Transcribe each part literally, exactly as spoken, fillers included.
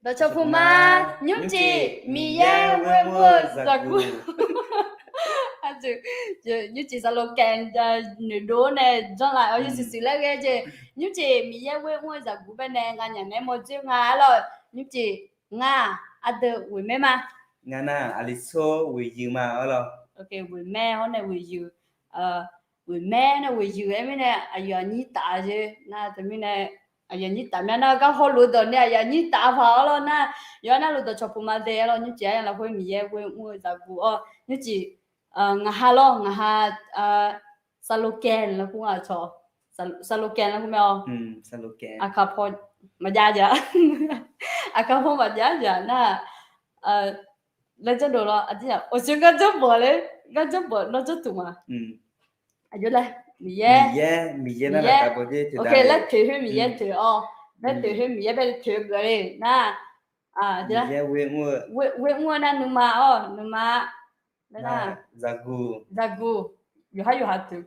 Dawqcawq puq ma, nymrcif Miqyaer ghoer mr-eu zaqguq. Nymrcif saqloqkaeq noeqdov nae janrlaf-awr yawshuif shuif laer ghae jeq, nymrcif Miqyaer ghoer mr-eu zaqguq bae nae nganyaf naeq-aer mawrdzoer nga-a lawq. Nymrcif ngar ardeuv ghoeqmaer ma. Ngar nar aqli tsawr ghoeqyuif ma-a lawq. Ghoeqmaer hawr nae ghoeqyuif, ghoeqmaer nae ghoeqyuif-aer mirnae aqyuif aqnyir taf-a jeq nar teumirnae, aqyuif aqnyir taf mya nar gar hawluf-eu dawq ni aqyuif aqnyir taf-a paq-awr lawr nar, yawqha navluf dawqcawq puq ma de-a lawr. Nymrcif aryamq lafkhoer Miqyaer ghoer mr-eu zaqguq-awr nymrcif, ngaq ha lawr ngaq ha, saqloqkaeq laer kur nga cawq, saqloqkaeq laer kur mae-awr, aqkaq paw maqjav jeq-a, aqkaq paw maqjav jeq-a nar, laer janrdov lawr, aqjeq-aq awqshoe gar janrbawq laer, gar janrbawq nawr janrtuq ma. Aqjox laer, Miqyaer, Miqyaer, Miqyaer nar, laer toeq khoer Miqyaer toeq-awr, laer toeq khoer Miqyaer bae toeq-eu geuf le nar, ghoer mr-eu nar nuima-awr nuima, zaqguq, zaqguq, yawqhar yawqha toeq,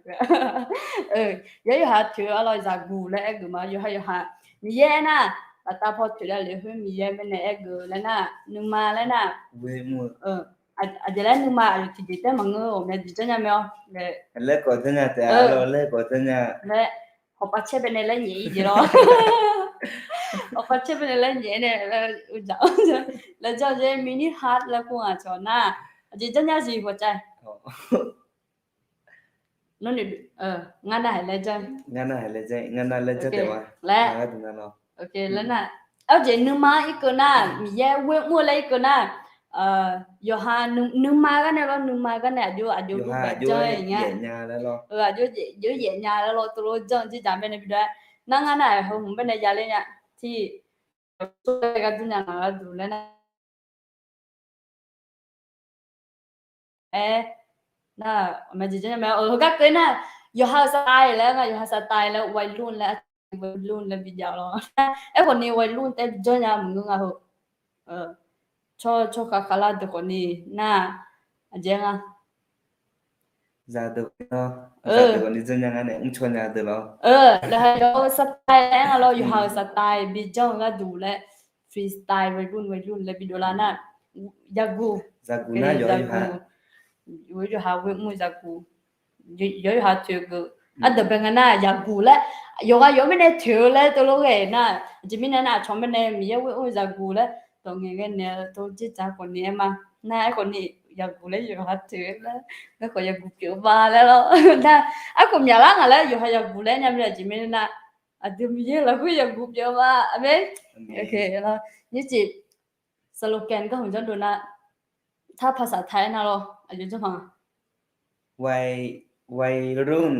yawqhar yawqha toeq-awr lawr zaqguq laer aer geuf ma. Yawqhar yawqha, Miqyaer aernar, baqda paw toeq davlef khoer Miqyaer bae nae aer geuf laer nar, nuima laer nar, aqjeq laer nuima aqyawf tiqjeq taef maqngeur-awq mae jeq janrnya mae-awr, laer khawf janrnya taef-a lawr, laer khawf janrnya laer, hawqpav caer bae nae laer nyaef-ir jeq lawr. Hawqpav caer bae nae laer nyaef nae, laer janr-eu jeq mini heart laer kur nga cawq nar, aqjeq janrnya jeq hawqcav. Ngar nar haiq laer janr, ngar nar haiq laer janr, ngar nar laer janr taef ma laer, laer nar, arjeq nuima irkeuv nar, Miqyaer ghoer mr-eu laer irkeuv nar, yawqha nuima gar nae lawr, nuima gar nae aqjox aqjox janr-aer nga, aqjox yaef nya laer lawr, tov lof janr-eu jeqjaq bae nae bidov-aer, nar ngar nar haiq heu hmq bae nae ya ler nya, tiq, gar dur nya ngaq gharduq laer nar aer, nar, aqma jeq janr-a mae-awr, heugar keuv nar, yawqha-euq saqtaq laer nga, yawqha saqtaq laer วัยรุ่น laer, วัยรุ่น laer bijav lawr. Aerkhawf ni วัยรุ่น taef janr nya maqngeur nga heu. Tsawrkhav khavlar deuq khawf ni nar, aqjeq nga, zaqdeuq, zaqdeuq khawf ni janr nya ngar nae mrcaw nya deuq lawr. Laqkhaq yawqha-euq saqtaq laer nga lawr, yawqha-euq saqtaq bijanr-eu gharduq laer, freestyle วัยรุ่น วัยรุ่น laer bidov lar nar, zaqguq, zaqguq nar yawqha, yawqha ghoer mr-eu zaqguq, yawqha yawqha toeq geuf, ardeuq bae nga nar zaqguq laer, yawqha yawq mirnae toeq-eu laer tov lof ghae nar, aqjeq mirnae nar aqcawq mirnae Miqyaer ghoer mr-eu zaqguq laer dawq ngaeq ghae naeq-eu tov jeqjaq khawf ni aer ma. Nar aerkhawf ni zaqguq laer yawqha toeq laer, ngar khawf zaqguq pyeuf ma laer lawr nar, aerkhawf myaqlar ngaq laer yawqha zaqguq laer nya mae. Aqjeq mirnae nar, aqdui Miqyaer lafkhoer zaqguq pyeuf ma. Aqmeq. Nymrcif saqloqkaeq gar hmq janrdov nar, ถ้าภาษาไทย aernar lawr, aqjox janr paq nga, วัยรุ่น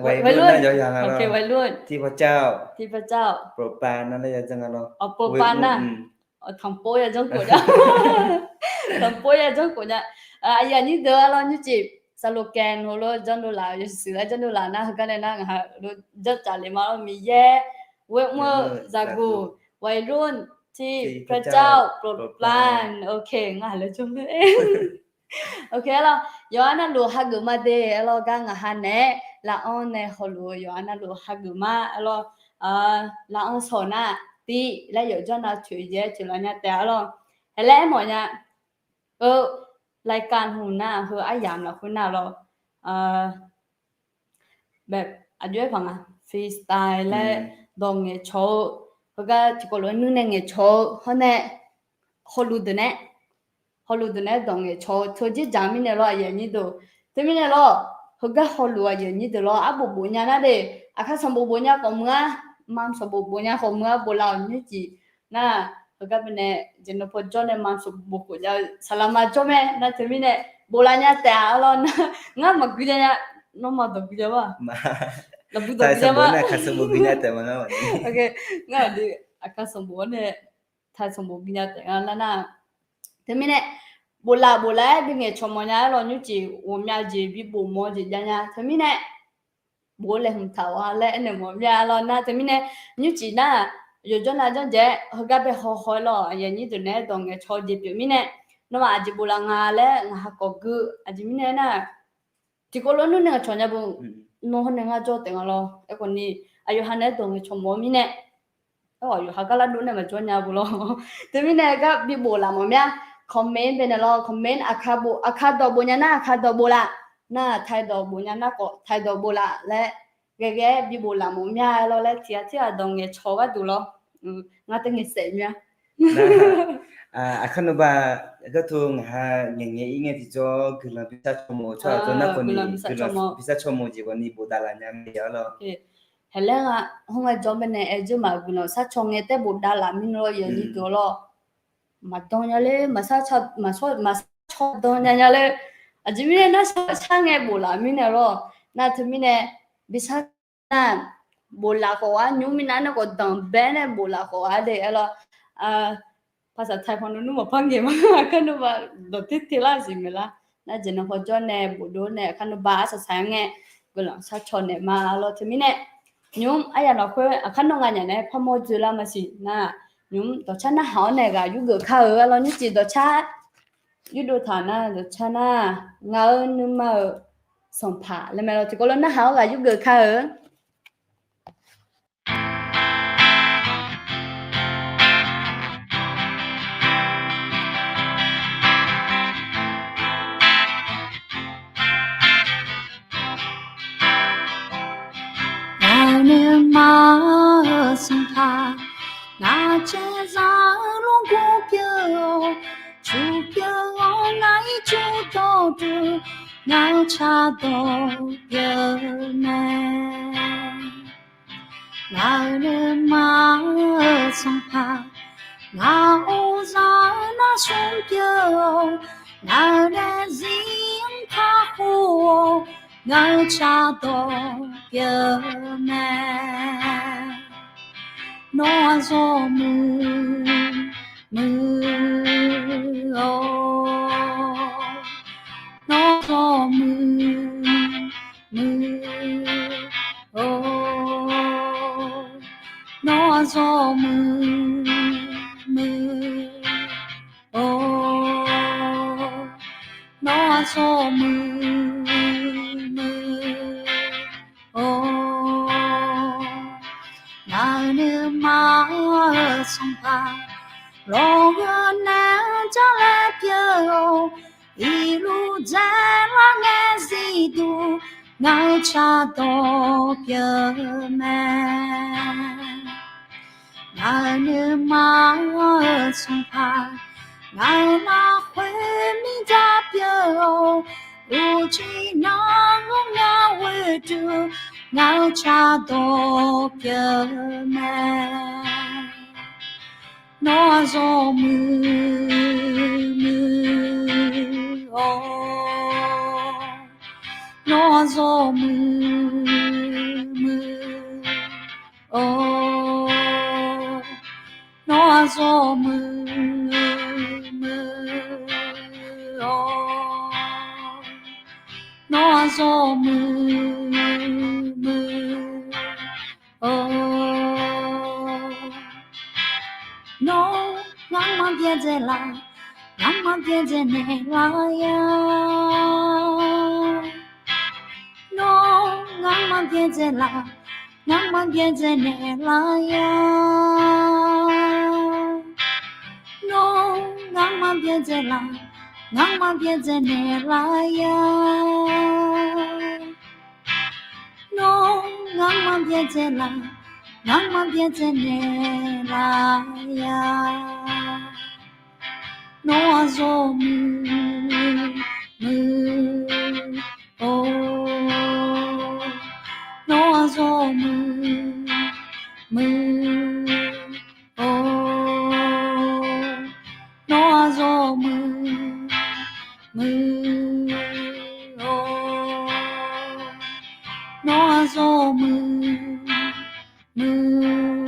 วัยรุ่น nar yawqha nga lawr, วัยรุ่น tiqpaqcav, tiqpaqcav, โปรดปราน nar laer ya janr nga lawr, โปรดปราน nar, tanqpov ya janr khof nya, tanqpov ya janr khof nya. Aqyuif aqnyir deuq-a lawr, nymrcif saqloqkaeq hmq lawr janrdov laf, yawshuif laer janrdov laf nar, heugar nae nar ngaq ha lawr janr tsaf le ma lawr, Miqyaer ghoer mr-eu zaqguq, วัยรุ่น tiqpaqcav, โปรดปราน ngar ha laer janr mae. Yawqha navluf hageuf ma de-a lawr, gar ngaq ha naeq-aer laf-anr nae hawluf-eu yawqha navluf hageuf ma-a lawr, laf-anr sawq nar, tiv laer yawqjawr nav toeq jaev-aer toeqlaf nya taef-a lawr. Haeq laer aermawf nya-eu, รายการ hmq nar heu aryamq lafkhoer nar lawr, aqjox-aer paq nga, freestyle laer dawq ngaeqcawq-eu, heugar tiqkawv lof-aer nuir nae ngaeqcawq-eu hawr nae, hawluf deuq nae, hawluf deuq nae dawq ngaeqcawq-eu teu jir jaq mirnae lawr, aqyuif aqnyir deuq. Teumirnae lawr, heugar hawluf aqyuif aqnyir deuq lawr, arbof bof nya nar de, aqkar sanqbof bof nya khawf meuq-a, mam sanqbof bof nya khawf meuq-a, bof laf-awq nymrcif nar, heugar bae nae jeq nawr paw jawr nae mam sanqbof bof khof jav-eu saqlaq ma jawr mae nar, teumirnae bof laf nya taef-a lawr nar, ngar maqgui jav nya, nawr ma dawq gui jav ma, lafbu dawq gui jav ma, ngar aqdui aqkar sanqbof-awr nae, taq sanqbof gui nya taef nga lar nar, teumirnae bof laf bof laf-aer bi ngaeqcawq mawf nya-aer lawr, nymrcif ghawqmya jeq bi bof mawf jeq jav nya. Teumirnae bof-eu laeqhmq taq-awq-a laer aernaeq mawf mya lawr nar, teumirnae nymrcif nar, Yawqjawr nav janrjaeq-aer heugar bae hawhaw-aer lawr, aqyuif aqnyir deuq naeq-aer dawq ngaeqcaw jeq pyeuf mirnae, nawmaf aqjeq bof laf nga laer ngaq ha kawq gui, aqjeq mirnae aernar, tiqkawv lof nmr nae ngaq cawq nya bu, nawr hawr nae ngar jawr taef nga lawr. Aerkhawf ni, aqyawf ha naeq-aer dawq ngaeqcaw mawf-eu mirnae, aerkhawf yawqha gar lar dov nae maqjawr nya bu lawr. Teumirnae gar bibof laf mawf mya, comment baenaeq lawr, comment aqkar bof, aqkar dawq bof nya nar aqkar dawq bof laf, nar taiq dawq bof nya nar khawf taiq dawq bof laf laer, ghae ghae-aer bibof laf mawf mya-aer lawr laer tiq ghaq tirghaq dawq ngaeqcaw gharduq lawr. Ngar teu ngaeqsaef mya. Aqkar nmr ba, gartu ngaq ha ngaeq ngae ir ngae tiqjawr guiqlanq bi sar caw mawf-eu tsawrhaq dawq nar khawf ni guiqlanq bi sar caw mawf-eu jeq khawf ni bof davlaf nya mae-a lawr. Haqlaer nga, hawr ngae jawr baenae aer jeur maf guiqlanq sar caw ngae taer bof davlaf mirnae lawr, yawnyir deuq lawr. Maqdan nya ler, maqsar caw dan nya nya ler. Aqjeq mirnae nar sar ngae bof laf mirnae lawr. Nar teumirnae bi sar nar, bof laf khawf-ar nymr minav nae khawf danq bae nae bof laf khawf-ar de-aer lawr. Paqsaq taiq pawnae nmr maqpar ngaeq ma, aqkar nmr ba dawq ter te lar siq maeq lar. Nar jeq nan paw jawr nae bofdov nae aqkar nmr ba arsaq saq-aer ngae, guiqlanq sar caw naeq ma lawr. Teumirnae nymr aryamq lafkhoer aqkar nawr nganyaf nae par mawr dzoe lar maqsiq nar, nymr dawqcar narhaq-awr nae ghaq yurgeuf kar-euq-a lawr. Nymrcif dawqcar yurdov taq nar dawqcar nar, ngaq-euq nuima-euq sanqpaq laer mae lawr. Tiqkawv lof narhaq-awr ghaq yurgeuf kar-euq. Ngaq-euq nuima-euq sanqpaq, ngaq caerzaq lawrgawr pyeuf-awr, cupyeuf-awr ngaq-ir curdawq duq, ngaq-euq cardawq pyeuf mae. Ngaq-euq nuima-euq sanqpaq, ngaq uqzaq-eu nar smr pyeuf-awr, ngaq-euq daefzir-anr par khof-awr, ngaq-euq cardawq pyeuf mae. Nawr-aq zawmuiq muiq-awr, nawr-aq zawmuiq muiq-awr, nawr-aq zawmuiq muiq-awr, nawr-aq zawmuiq muiq-awr. Ngaq-euq nuima-euq sanqpaq, lawqgeur nae-anr jar laer pyeuf-awr, iqluf dzaelar ngae zifduq, ngaq-euq cardawq pyeuf mae. Ngaq-euq nuima-euq sanqpaq, ngaq-euq lafkhoer mirdzaq pyeuf-awr, uqcif nar-anr ngaq-euq ghoeduq, ngaq-euq cardawq pyeuf mae. Nawr-aq zawmuiq muiq-awr, nawr-aq zawmuiq muiq-awr, nawr-aq zawmuiq muiq-awr, nawr-aq zawmuiq muiq-awr. Nawr ngar maqbyaerdzae laf, ngar maqbyaerdzae naeqlar-a. Nawr ngar maqbyaerdzae laf, ngar maqbyaerdzae naeqlar-a. Nawr ngar maqbyaerdzae laf, ngar maqbyaerdzae naeqlar-a. Nawr ngar maqbyaerdzae laf, ngar maqbyaerdzae naeqlar-a. Nawr-aq zawmuiq muiq-awr, nawr-aq zawmuiq muiq-awr, nawr-aq zawmuiq muiq-awr, nawr-aq zawmuiq muiq-awr.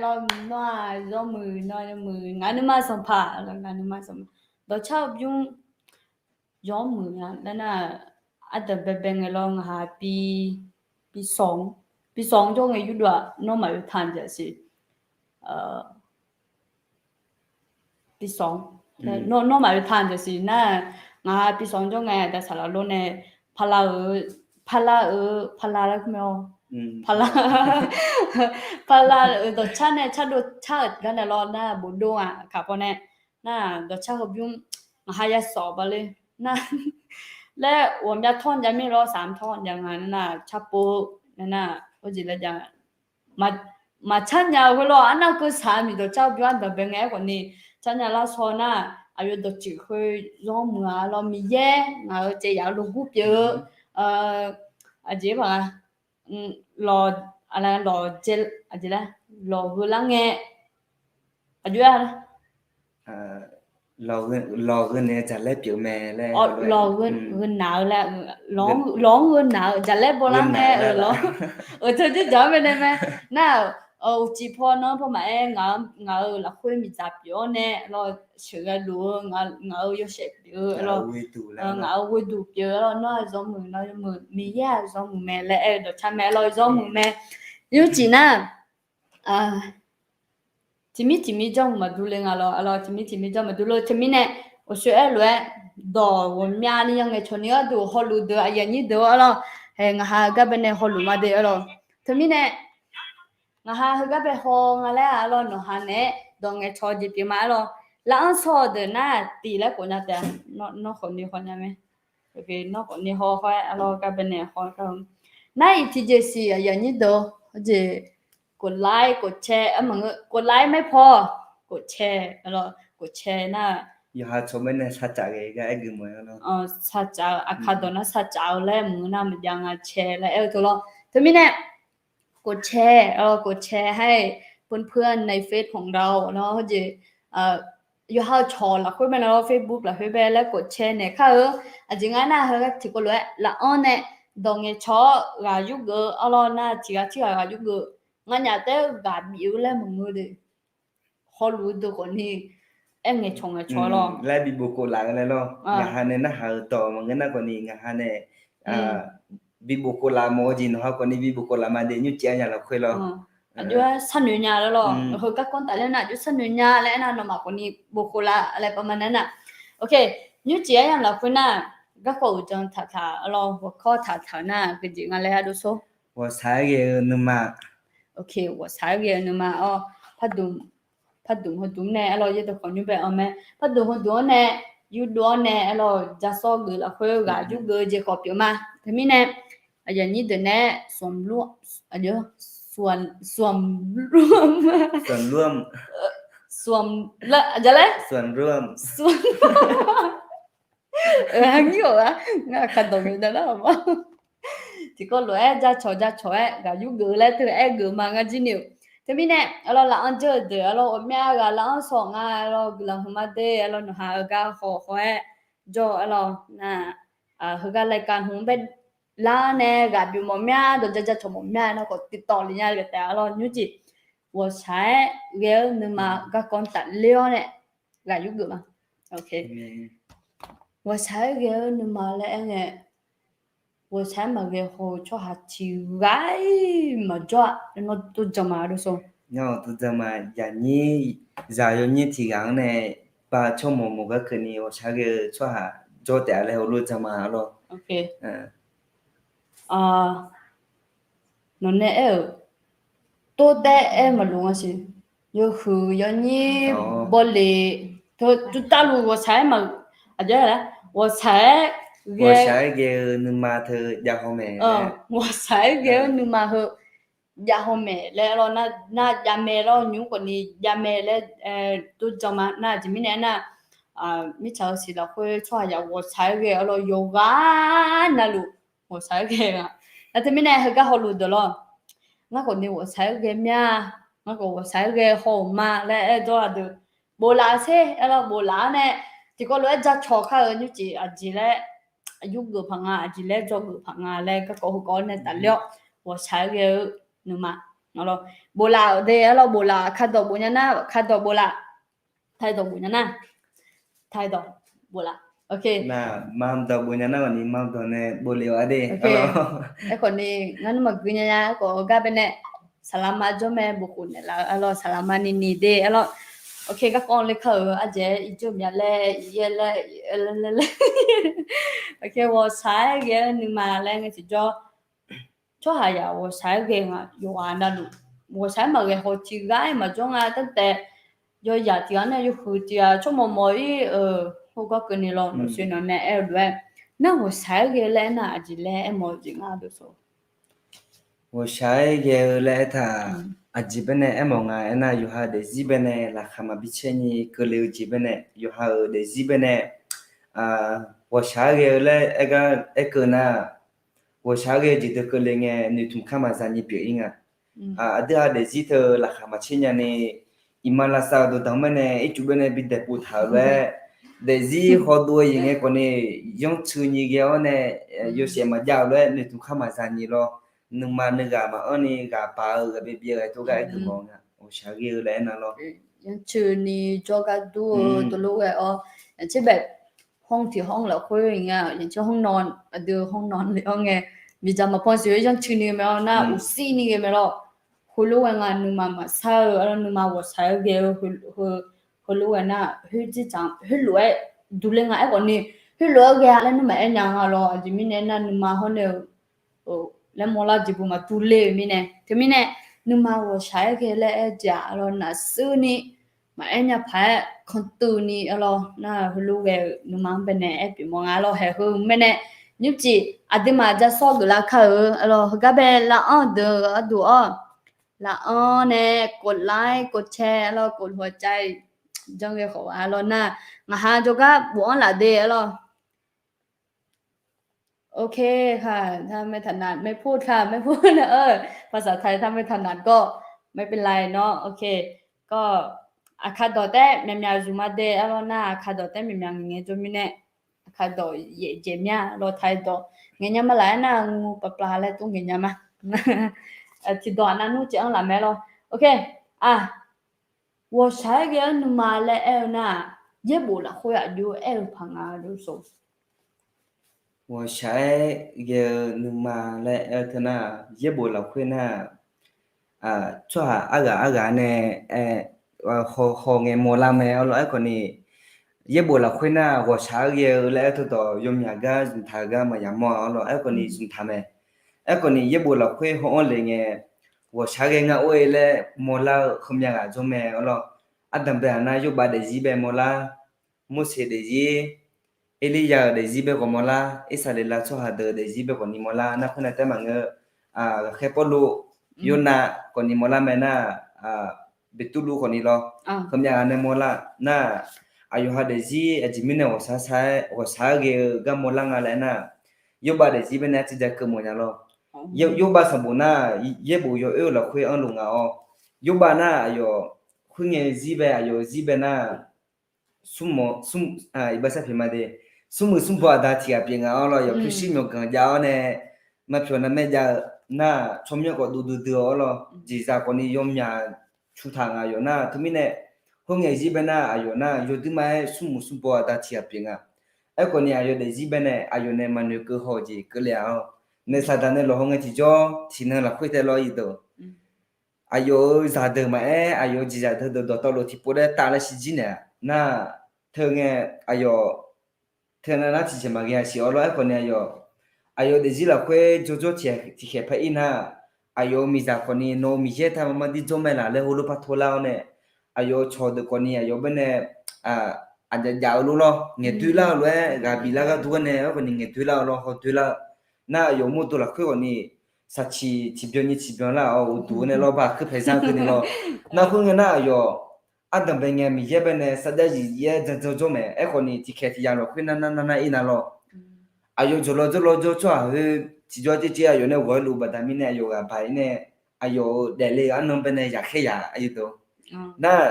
Lawr, nawr-aq zawrmuiq, nawr yawmuiq, ngaq nuima sanqpaq, ngaq nuima sanqpaq. Dawqcar-eu bymr zawrmuiq-a laer nar, ardanq baebae ngae lawr, ngaq ha pi, pi sawq, pi sawq jawr ngae yurdov-aq, nawr maqoe tanq jaq siq. Pi sawq, nawr maqoe tanq jaq siq nar, ngaq ha pi sawq jawr ngae, aqda saqlaq lor nae, pala-euq, pala-euq, pala laer kur mae-awr, pala, pala-euq dawqcar nae cardov car-euq gar nae lawr nar, bofdov-aq kaq paw nae, nar dawqcar heubymr ngaq ha ya sawq bale nar, laer ghawqmya tawr jav mir lawr, saq tawr jav nga nar, carpov nar, nar, ur jeq laer jav Maqcar nya-eu khoerlof-aq, arnav keuv saq-eu miqdawq car-eu bymr ardanq bae ngae-aer khawfni, car nya lar shaw nar, aqyawf dawqtsuif khoer zawr muiq-a lawr, Miqyaer ngaq-euq caev yaf-eu loqgur pyeuf-eu, aqjeq paq, lawq, aqjeq laer, lawq gheu lar ngae, aqjox-a lawq gheu naeq-eu jaqlaer pyeuf mae laer, lawq gheu naq-eu laer, lawq-anr gheu naq-eu jaqlaer bawlar ngae-eu lawq. Euq teu jir jaq-anr bae nae mae. Nar-aq, uqcif paw nan paw maqaer, ngaq-euq lafkhoer miqdzaq pyeuf-awr nae lawr, sheuqghae luf-eu ngaq-euq yawshaef pyeuf-eu lawr, ngaq-euq ghoeduq pyeuf-eu lawr, nawr-aq zawr muiq, nawr yawmuiq, Miqyaer-aq zawr muiq mae laer aer-eu dawqcar mae lawr, zawr muiq mae. Nymrcif nar, tiqmir tiqmir janr maqdur le nga lawr, arlawr, tiqmir tiqmir janr maqdur le. Teumirnae, uqshoe aer lof-aer, dawq ghawqmyani ya ngaeqcawq ni gharduq hawluf deuq aqyuif aqnyir deuq-awr arlawr, hae ngaq ha heugar bae nae hawluf ma de arlawr. Teumirnae, ngaq ha heugar bae haw nga laer arlawr, nawq ha naeq-aer dawq ngaeqcawq jeq pyeuf ma arlawr. Laf-anr shaw-eu deuq nar tiq laer khof nya taef-a, nawr khawfni haw nya mae. Nawr khawfni haw hawr-aer arlawr, gar bae nae haw-aer kar-eu. Nar-iq tiqjeq siq aqyuif aqnyir deuq-awr, jeq กดไลค์ กดแชร์ aer maqngeur, กดไลค์ maer paw, กดแชร์ arlawr, กดแชร์ nar, yawqha cawq bae nae sarcaf ghae gar aer geuf mawf-aer arlawr. Sarcaf-eu, aqkaq dawq nar sarcaf-eu laer maqngeur nar, maqjav nga, แชร์ laer aer-eu teu lawr. Teumirnae, กดแชร์ arlawr, กดแชร์ ให้เพื่อนๆ ในเฟซของเรา lawr, hawjeq, yawqha-eu cawq lafkhoer bae nae lawr, Facebook lafkhoer bae laer กดแชร์ naeq kar-eu. Aqjeq nga nar, heugar tiqkawv lof-aer laf-anr nae dawq ngaeqcawq-awr ghaq yurgeuf-eu arlawr nar, tiq ghaq tirghaq ghaq yurgeuf. Nganyaf taef-aer ghaq bif-eu laer maqngeur de. Hawluf-eu deuq khawfni aer ngaeqcawq ngaeqcawq lawr, laer bi bof khof laf-eu laer lawr. Ngaq ha nae narhaq-euq dawq maqngeur nar khawfni ngaq ha nae bi bof khof laf mawf-eu jeq nawq ha khawfni bi bof khof laf ma de, nymrcif aryamq lafkhoer lawr. Aqjox-aer sharnoeq nya laer lawr, heugar kawr taf ler nar aqjox sharnoeq nya laer aernar, nawmaf khawfni bof khof laf laer paq ma nar nar. Ok, nymrcif aryamq lafkhoer nar, garkawv uqdzan taqtaq lawr, ghawqkawr taqtaq nar, geujeq nga laer ardov sor. Ghawqshaq-aer ghae-eu nuima. Ok, ghawqshaq-aer ghae-eu nuima-awr, pardmq, pardmq heudmq nae arlawr, yaerdawq khawf nymr bae-anr mae. Pardmq heudmq-anr nae, yurdov-anr nae arlawr, jasawr geuf lafkhoer ghaq yurgeuf-eu jeq khawf pyeuf ma. Teumirnae, aqyuif aqnyir deuq nae, smq, smq, smq, aqnyir-awq-a, ngar aqkaq dawq ngae dav nar-aq ma. Tiqkawv lof-aer jacawq jacawq-aer ghaq yurgeuf laer teu aer geuf ma ngar jir ni-euq. Teumirnae, arlawr laf-anr jawr-eu deuq arlawr ghawqmya ghaq laf-anr shawq nga arlawr, guiqlanq hmq ma de arlawr, nawq ha-eu gar haw haw-aer jawr-eu arlawr nar, heugar รายการ hmq-anr bae lar nae ghaq bif mawf mya, dawq ja jacawq mawf mya nar khawf tiqtawf lef nya le taef arlawr, nymrcif ghawqshaq-aer ghae-eu nuima garkawv tafler-awr nae ghaq yurgeuf ma. Ghawqshaq-aer ghae-eu nuima laer aer ngae, ghawqshaq-aer maqghae haw-eu tsawrhaq tiq ghaq-ir maqjawr-a. Nawr dov jan ma, ardov sor. Nawr dov jan ma, zaqnyir, zaq yawnyir tiq ghaq-anr nae pav tsawrmawq mawq gar keuvni ghawqshaq-aer ghae-eu tsawrhaq jawr taef-a laer heulof jan ma arlawr. Nawq nae aer-euq tov taef-aer maqlof nga siq. Yawhuiq yawnyir bawle, tov tavluf ghawqshaq-aer ma, aqjeq laer, ghawqshaq-aer ghae, ghawqshaq-aer ghae-eu nuima teu jav haw mae. Ghawqshaq-aer ghae-eu nuima heu jav haw mae laer lawr, nar jav mae lawr, nymr khawfni jav mae laer dov jan ma. Nar aqjeq mirnae aernar, mirtsaq-eu siq lafkhoer tsawrhaq yaf ghawqshaq-aer ghae-eu lawr, yawqghaq navluf ghawqshaq-aer ghae-a. Nar teumirnae heugar hawluf deuq lawr, ngar khawfni ghawqshaq-aer ghae mya, ngar khawf ghawqshaq-aer ghae haw-euq ma laer aer dawr-a deuq, boflaf sher aer lawr, boflaf-awr nae tiqkawv lof-aer jacawq kar-eu nymrcif aqjeq laer yurgeuf paq nga, aqjeq laer dzawgeuf paq nga laer garkawv heukawv-awr nae tafler-awr ghawqshaq-aer ghae-eu nuima Arlawr, boflaf-euq de, arlawr, boflaf, kardawq bofnya nar kardawq boflaf, taedawq bofnya nar taedawq boflaf. Nar, mamdawq bofnya nar ghawqni mamdawq nae bofle-awq-a de. Aerkhawf ni ngar nmr maqgui nya nya, aerkhawf heugar baenae saqlaqma jawr mae bofkhof naeqlaf-eu, arlawr, saqlaqma nini de, arlawr. Ok, garkawv le kar-euq ardzaeq-aer irjawr mya laer, iryaer laer, laer laer laer. Ok, ghawqshaq-aer ghae-eu nuima laer ngae tiqjawr, tsawrhaqzaq ghawqshaq-aer ghae nga yawqghaq navluf, ghawqshaq-aer maqghae haw tiq ghaq-aer maqjawr nga, tantaeq yawzaq tiq ghaq nae yawhuiq tiq ghaq tsawrmawq mawq-ir-euq khoergar keuvni lawr, nawqsoeq nawq nae aer-eu lof-aer, nar ghawqshaq-aer ghae-eu laer aernar aqjeq laer aermawf-eu jeq nga deuq sawq. Ghawqshaq-aer ghae-eu laer aertaq, aqjeq baenae aermawf nga aernar, yawqha daefzir baenae laqkhaq maqbi caer ni keuvle-eu jeq baenae, yawqha-euq daefzir baenae ghawqshaq-aer ghae-eu laer aergar aerkeuv nar, ghawqshaq-aer ghae-eu jeq deuq keuvle ngae noeqtmq kar maqza ni pyeuf-ir nga. Aqdui-aq daefzir teu laqkhaq maqcaer nya ni, iqmalavshav-euq dawqdanq-anr baenae ircuf baenae bidaeq pov taq-euq lof-aer, daefzir hawdov-eu yaeq ngae khawf ni, yanrtsuini ghae-awr nae yawshaef maqjav-euq lof-aer noeqtmq kar maqza ni lawr. Nuima nuighaq maqanr ni ghaq baq-eu ghaq byaev byaev-eu ghae tov gar aerkeuv mawf nga, ghawqshaq-aer ghae-eu laer aernar lawr. Yanrtsuini jawrgar dur-eu dovlof ghae-awr, yaqtser bae ห้อง tiq ห้อง lafkhoer nga, yaqtser ห้องนอน aqdui ห้องนอน le-awr ngae, miqdzaq maqpan siq-aer yanrtsuini ghae mae-awr nar, uqsirni ghae mae lawr. Khoerlof ghae nga nuima maqsar-eu, arlawr, nuima ghawqshaq-aer ghae-eu heulof ghae nar, khoerlof-aer duqler nga aerkhawf ni, khoerlof-aer ghae-a laer nmr maqaer nya nga lawr. Aqjeq mirnae aernar, nuima hawr nae-eu laer mawrlar jeq bu maqdur ler-eu mirnae, teumirnae nuima ghawqshaq-aer ghae laer aer jeq-aq, arlawr, nafshuir ni maqaer nya paq-aer kantuv ni, arlawr, nar heulof ghae-eu nuima-anr baenae aer pyeuf mawf nga lawr. Haeq heu mirnae nymrcif aqduimaf ja sawr geuflar kar-eu, arlawr, heugar bae lav-anr deuq gharduq-awr, laf-anr nae กดไลค์ กดแชร์ arlawr, กดหัวใจ janr ghae khawf-a lawr nar, ngaqha jawrgar bof-anr laf de, arlawr. Ok, ถ้าไม่ถนัดไม่พูดค่ะ ไม่พูดนะ เออ ภาษาไทย ถ้าไม่ถนัดก็ไม่เป็นไรเนาะ โอเค ก็ aqkaq dawq taef myaqmyaq zmq ma de, arlawr, nar aqkaq dawq taef myaqmyaq ngaeq ngae jawr mirnae, aqkaq dawq yaef jeq mya lawr, taq-aer dawq ngaeq nya ma laf-aer nar, ngu pavpav laer tov ngaeq nya ma. Tiqdawq-aq navnmr caev-anr laf mae lawr. Ok, aq, ghawqshaq-aer ghae-anr nuima laer aer-eu nar-aq, yaerbof lafkhoer aqjox aer-eu paq nga deuq sawq. Ghawqshaq-aer ghae-eu nuima laer aer-eu teu nar, yaerbof lafkhoer nar, tsawrhaq arghaq arghaq nae haw haw ngae mawrlar mae, arlawr, aerkhawf ni, yaerbof lafkhoer nar ghawqshaq-aer ghae-eu laer aer-eu teu dawq yawmyaq gar zmqtaq-eu gar maqya mawr-a, arlawr, aerkhawf ni zmqtaq mae. Aerkhawf ni yaerbof lafkhoer haw-anr le ngae, ghawqshaq-aer ghae ngar or-e laer mawrlar-eu heumya ghaq jawr mae, arlawr. Ardanqbae-aq nar, Yorbav daefzir bae mawrlar, Morseq daefzir, Erlirya-euq daefzir bae khawf mawrlar, Irsaqleqlav tsawrhaq deuq daefzir bae khawf ni mawrlar, nar khoernav taef maqngeur, ghaqkhaer Pawrluv, Yornav khawf ni mawrlar mae nar, Beqtuvluv khawf ni lawr, heumya ghaq nae mawrlar nar, aqyawf ha daefzir aqjeq mirnae ghawqshaq-aer ghae-eu gar mawrlar nga laer nar, Yorbav daefzir bae nae artiq ja keuv mawf nya lawr. Yorbav sanqbof nar, yaerbof yawoer-eu lafkhoer anrluf nga-awr, Yorbav nar aqyawf khoerngae zir bae, aqyawf-euq zir bae nar, smr, iqbax sarpiq ma de, smrmuiq smrbaw aqda tiq ghaq pyeuf nga-awr lawr, aqyawf pyurshuir myawqganq jav-awr nae, maqpyawq navmaer jav-eu nar, tsawrmyanr khawf dovdui dui-awr lawr, jeqzaq khawf ni yawmyaq cu taq nga yawf nar, teumirnae khoerngae zir bae nar, aqyawf nar yawduir ma-aer smrmuiq smrbaw aqda tiq ghaq pyeuf nga. Aerkhawf ni aqyawf daefzir bae nae aqyawf nae maqnoeq keuv haw-eu jeq keuvle-a-awr, naef saqdaq nae lawq haw ngae tiqjawr tiqnan lafkhoer tae lawr iqdeuq aqyawf-euq zaqdeuq maqaer, aqyawf-euq jeqzaq deuq dawqtawvluf tiqpov daer tavlar shirjir naeq-a nar, teu ngae, aqyawf teu nar nar tiqjeq maqghae-a siq-awr lawr. Aerkhawf ni aqyawf, aqyawf daefzir lafkhoer jawrjawr tiqkhaeq par ir nar, aqyawf-euq miqzaq khawf ni nawq-euq Miqyaer taq maqmar dir jawr mae laq laer heulof par tov lar-awr nae, aqyawf-euq cawq deuq khawf ni aqyawf bae nae aqjaf jaf-eu lor lawr, ngaeqdoe lar-eu lof-aer ghaq biflar gharduq-aer nae, aerkhawf ni ngaeqdoe lar-eu lawr, hawdoe lar-eu nar, aqyawf mawrdo lafkhoer khawf ni saqciq tiqbyan nyi tiqbyan lar-awr, uqduq-eu nae lawr ba keupaeq zar keuvni lawr. Nar khoerngae nar, aqyawf ardanqbae ngae Miqyaer bae nae sarjax zif zif-aer janjan jawr mae. Aerkhawf ni tiqkhaeq tiqyamq lafkhoer nar nar nar nar ir nar lawr, aqyawf jawqlawr jawrlawr jawr tsawrhaq khoer tiqjawr tser tser aqyawf nae ghawq-aer luf baqda mirnae aqyawf ghaq baq-ir nae, aqyawf-euq daefle-eu arnan bae nae yaqkhaer yaq-a yawdeuq nar,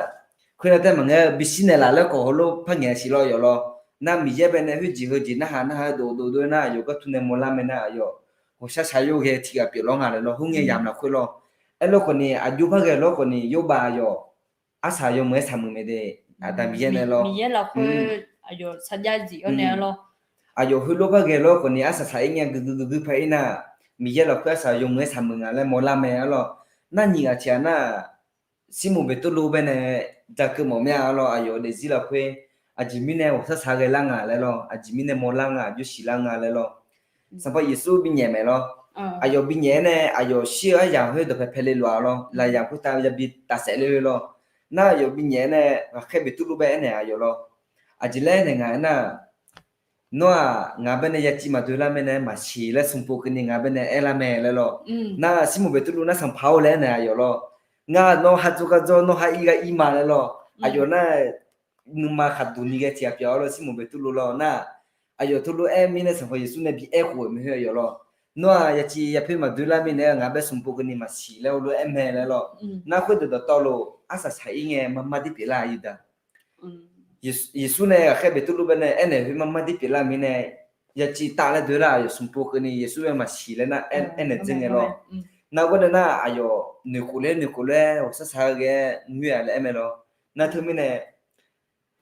khoernav taef maqngeur-eu bisiq naeqlaf laer khawf heulof par ngaeq-a siq lawr yawf lawr. Nar Miqyaer bae nae khoerjeq heujeq narhaq narhaq-aer dovdov doer nar, aqyawf gartu nae mawrlar mae nar, aqyawf ghawqshar shaq yawr ghae tiq ghaq pyeuf lawr nga laer lawr, khoerngae yamq lafkhoer lawr. Aerlof khawfni aqjox par ghae lawr khawfni yawbav aqyawf arsaq yawmuiq-aer saqmuiq mae de. Aqda Miqyaer nae lawr. Miqyaer lafkhoer aqyawf sarjax zif-awr nae lawr. Aqyawf heulof par ghae lawr khawfni arsaq saq-ir ngae guiqguiq guiqguiq paq-ir nar, Miqyaer lafkhoer arsaq yawmuiq-aer saqmuiq nga laer mawrlar mae-a lawr. Narnyiq ghaq tiq ghaq nar, Sirmoq Beqtuvluv baenae jakeuv mawf mir-a lawr. Aqyawf daefzir lafkhoer aqjeq mirnae ghawqshar shar ghae lar nga laer lawr, aqjeq mirnae mawrlar nga, aqjox siqlar nga laer lawr. Sanqpaq Yeqsur binyaef mae lawr. Aqyawf binyaef-aer nae aqyawf shir-eu aryamq khoer dawqpae pae le lof-a lawr, lafyamq khoertav yabi tafsaef le lawr. Nar aqyawf binyaef-aer nae ghaqkhaer Beqtuvluv bae aernaeq aqyawf lawr. Aqjeq laer aernaeq nga aernar, nawr-aq ngaq baenae yaciv maqdoe lar mae nae maqsiq laer smq pov keuvni ngaq baenae aerlar mae laer lawr. Nar Sirmoq Beqtuvluv nar Sanqpaq-or laer aernaeq aqyawf lawr. Ngar nawr ha dzawr gar dzawr nawr ha ir gar ir ma laer lawr. Aqyawf nar nuima khaqduq ni ghae tiq ghaq pyeuf-awr lawr Sirmoq Beqtuvluv lawr nar, aqyawf teulof-aer mirnae Sanqpaq Yeqsur nae bi aerkhof-euq mae khoer aqyawf lawr. Nawr-aq yaciv yapoer maqdoe lar mirnae ngaq bae smq pov keuvni maqsiq laer heulof-aer aer mae laer lawr. Nar khoerdeuq dawqtawvluf arsaq saq-ir ngae marmar dir pyeuflar-a yidaq. Yeqsur nae ghaqkhaer Beqtuvluv baenae aernaeq khoer marmar dir pyeuflar mirnae, yaciv taf laer doe lar aqyawf smq pov keuvni Yeqsur bae maqsiq laer nar aernaeq dzer ngae lawr. Nar gharduq nar aqyawf noeqkhof laer noeqkhof laer ghawqshar shar-eu ghae-aer ngoer-a laer aer mae lawr. Nar teumirnae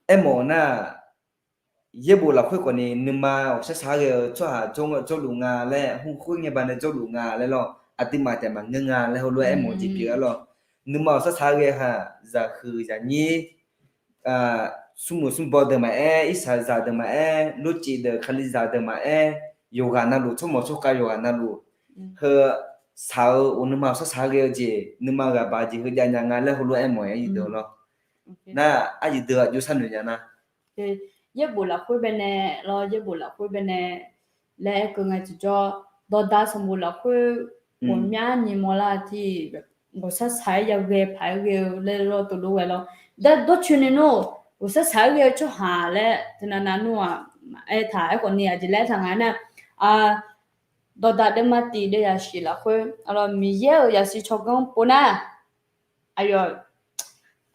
aermawf-eu nar, yaerbof lafkhoer khawfni nuima ghawqshar shar ghae-eu tsawrhaq jawrluf nga laer, hmq khoer ngae baqdanae jawrluf nga laer lawr, aqduimaf taef maqngeur nga laer heulof-aer aermawf-eu jeq pyeuf-a lawr. Nuima ghawqshar shar ghae-eu haq, zaqhuiq zaqnyir, smrmuiq smrbaw deuq maqaer, irsaqzaq deuq maqaer, lorcif deuq kalizaq deuq maqaer, yawqghaq navluf tsawrmawq tsawrkhav yawqghaq navluf heu shaq-eu nuima ghawqshar shar ghae-eu jeq, nuima ghaq baq-eu jeq heujav nya nga laer heulof-aer aermawf-aer yideuq lawr. Nar aqyuif deuq aqjox sharnoeq nya nar, yaerbof lafkhoer baenae lawr, yaerbof lafkhoer baenae laer aer keuv ngae tiqjawr, dawqdaq sanqbof lafkhoer ghawqmyani mawrlar tiq, ghawqshar shaq-aer yaghae paq-aer ghae-eu laer lawr teulof ghae lawr. Dar dawrcoeni nar, ghawqshar shaq-aer ghae-eu tsawrhaq laer teunav nav nmr-aq, maqaer taq. Aerkhawfni aqjeq laer aer taq nga nar, dawqdaq deuvma tiq deuv yasiq lafkhoer, Miqyaer-euq yasiq tsawrganr pov nar, aqyawf,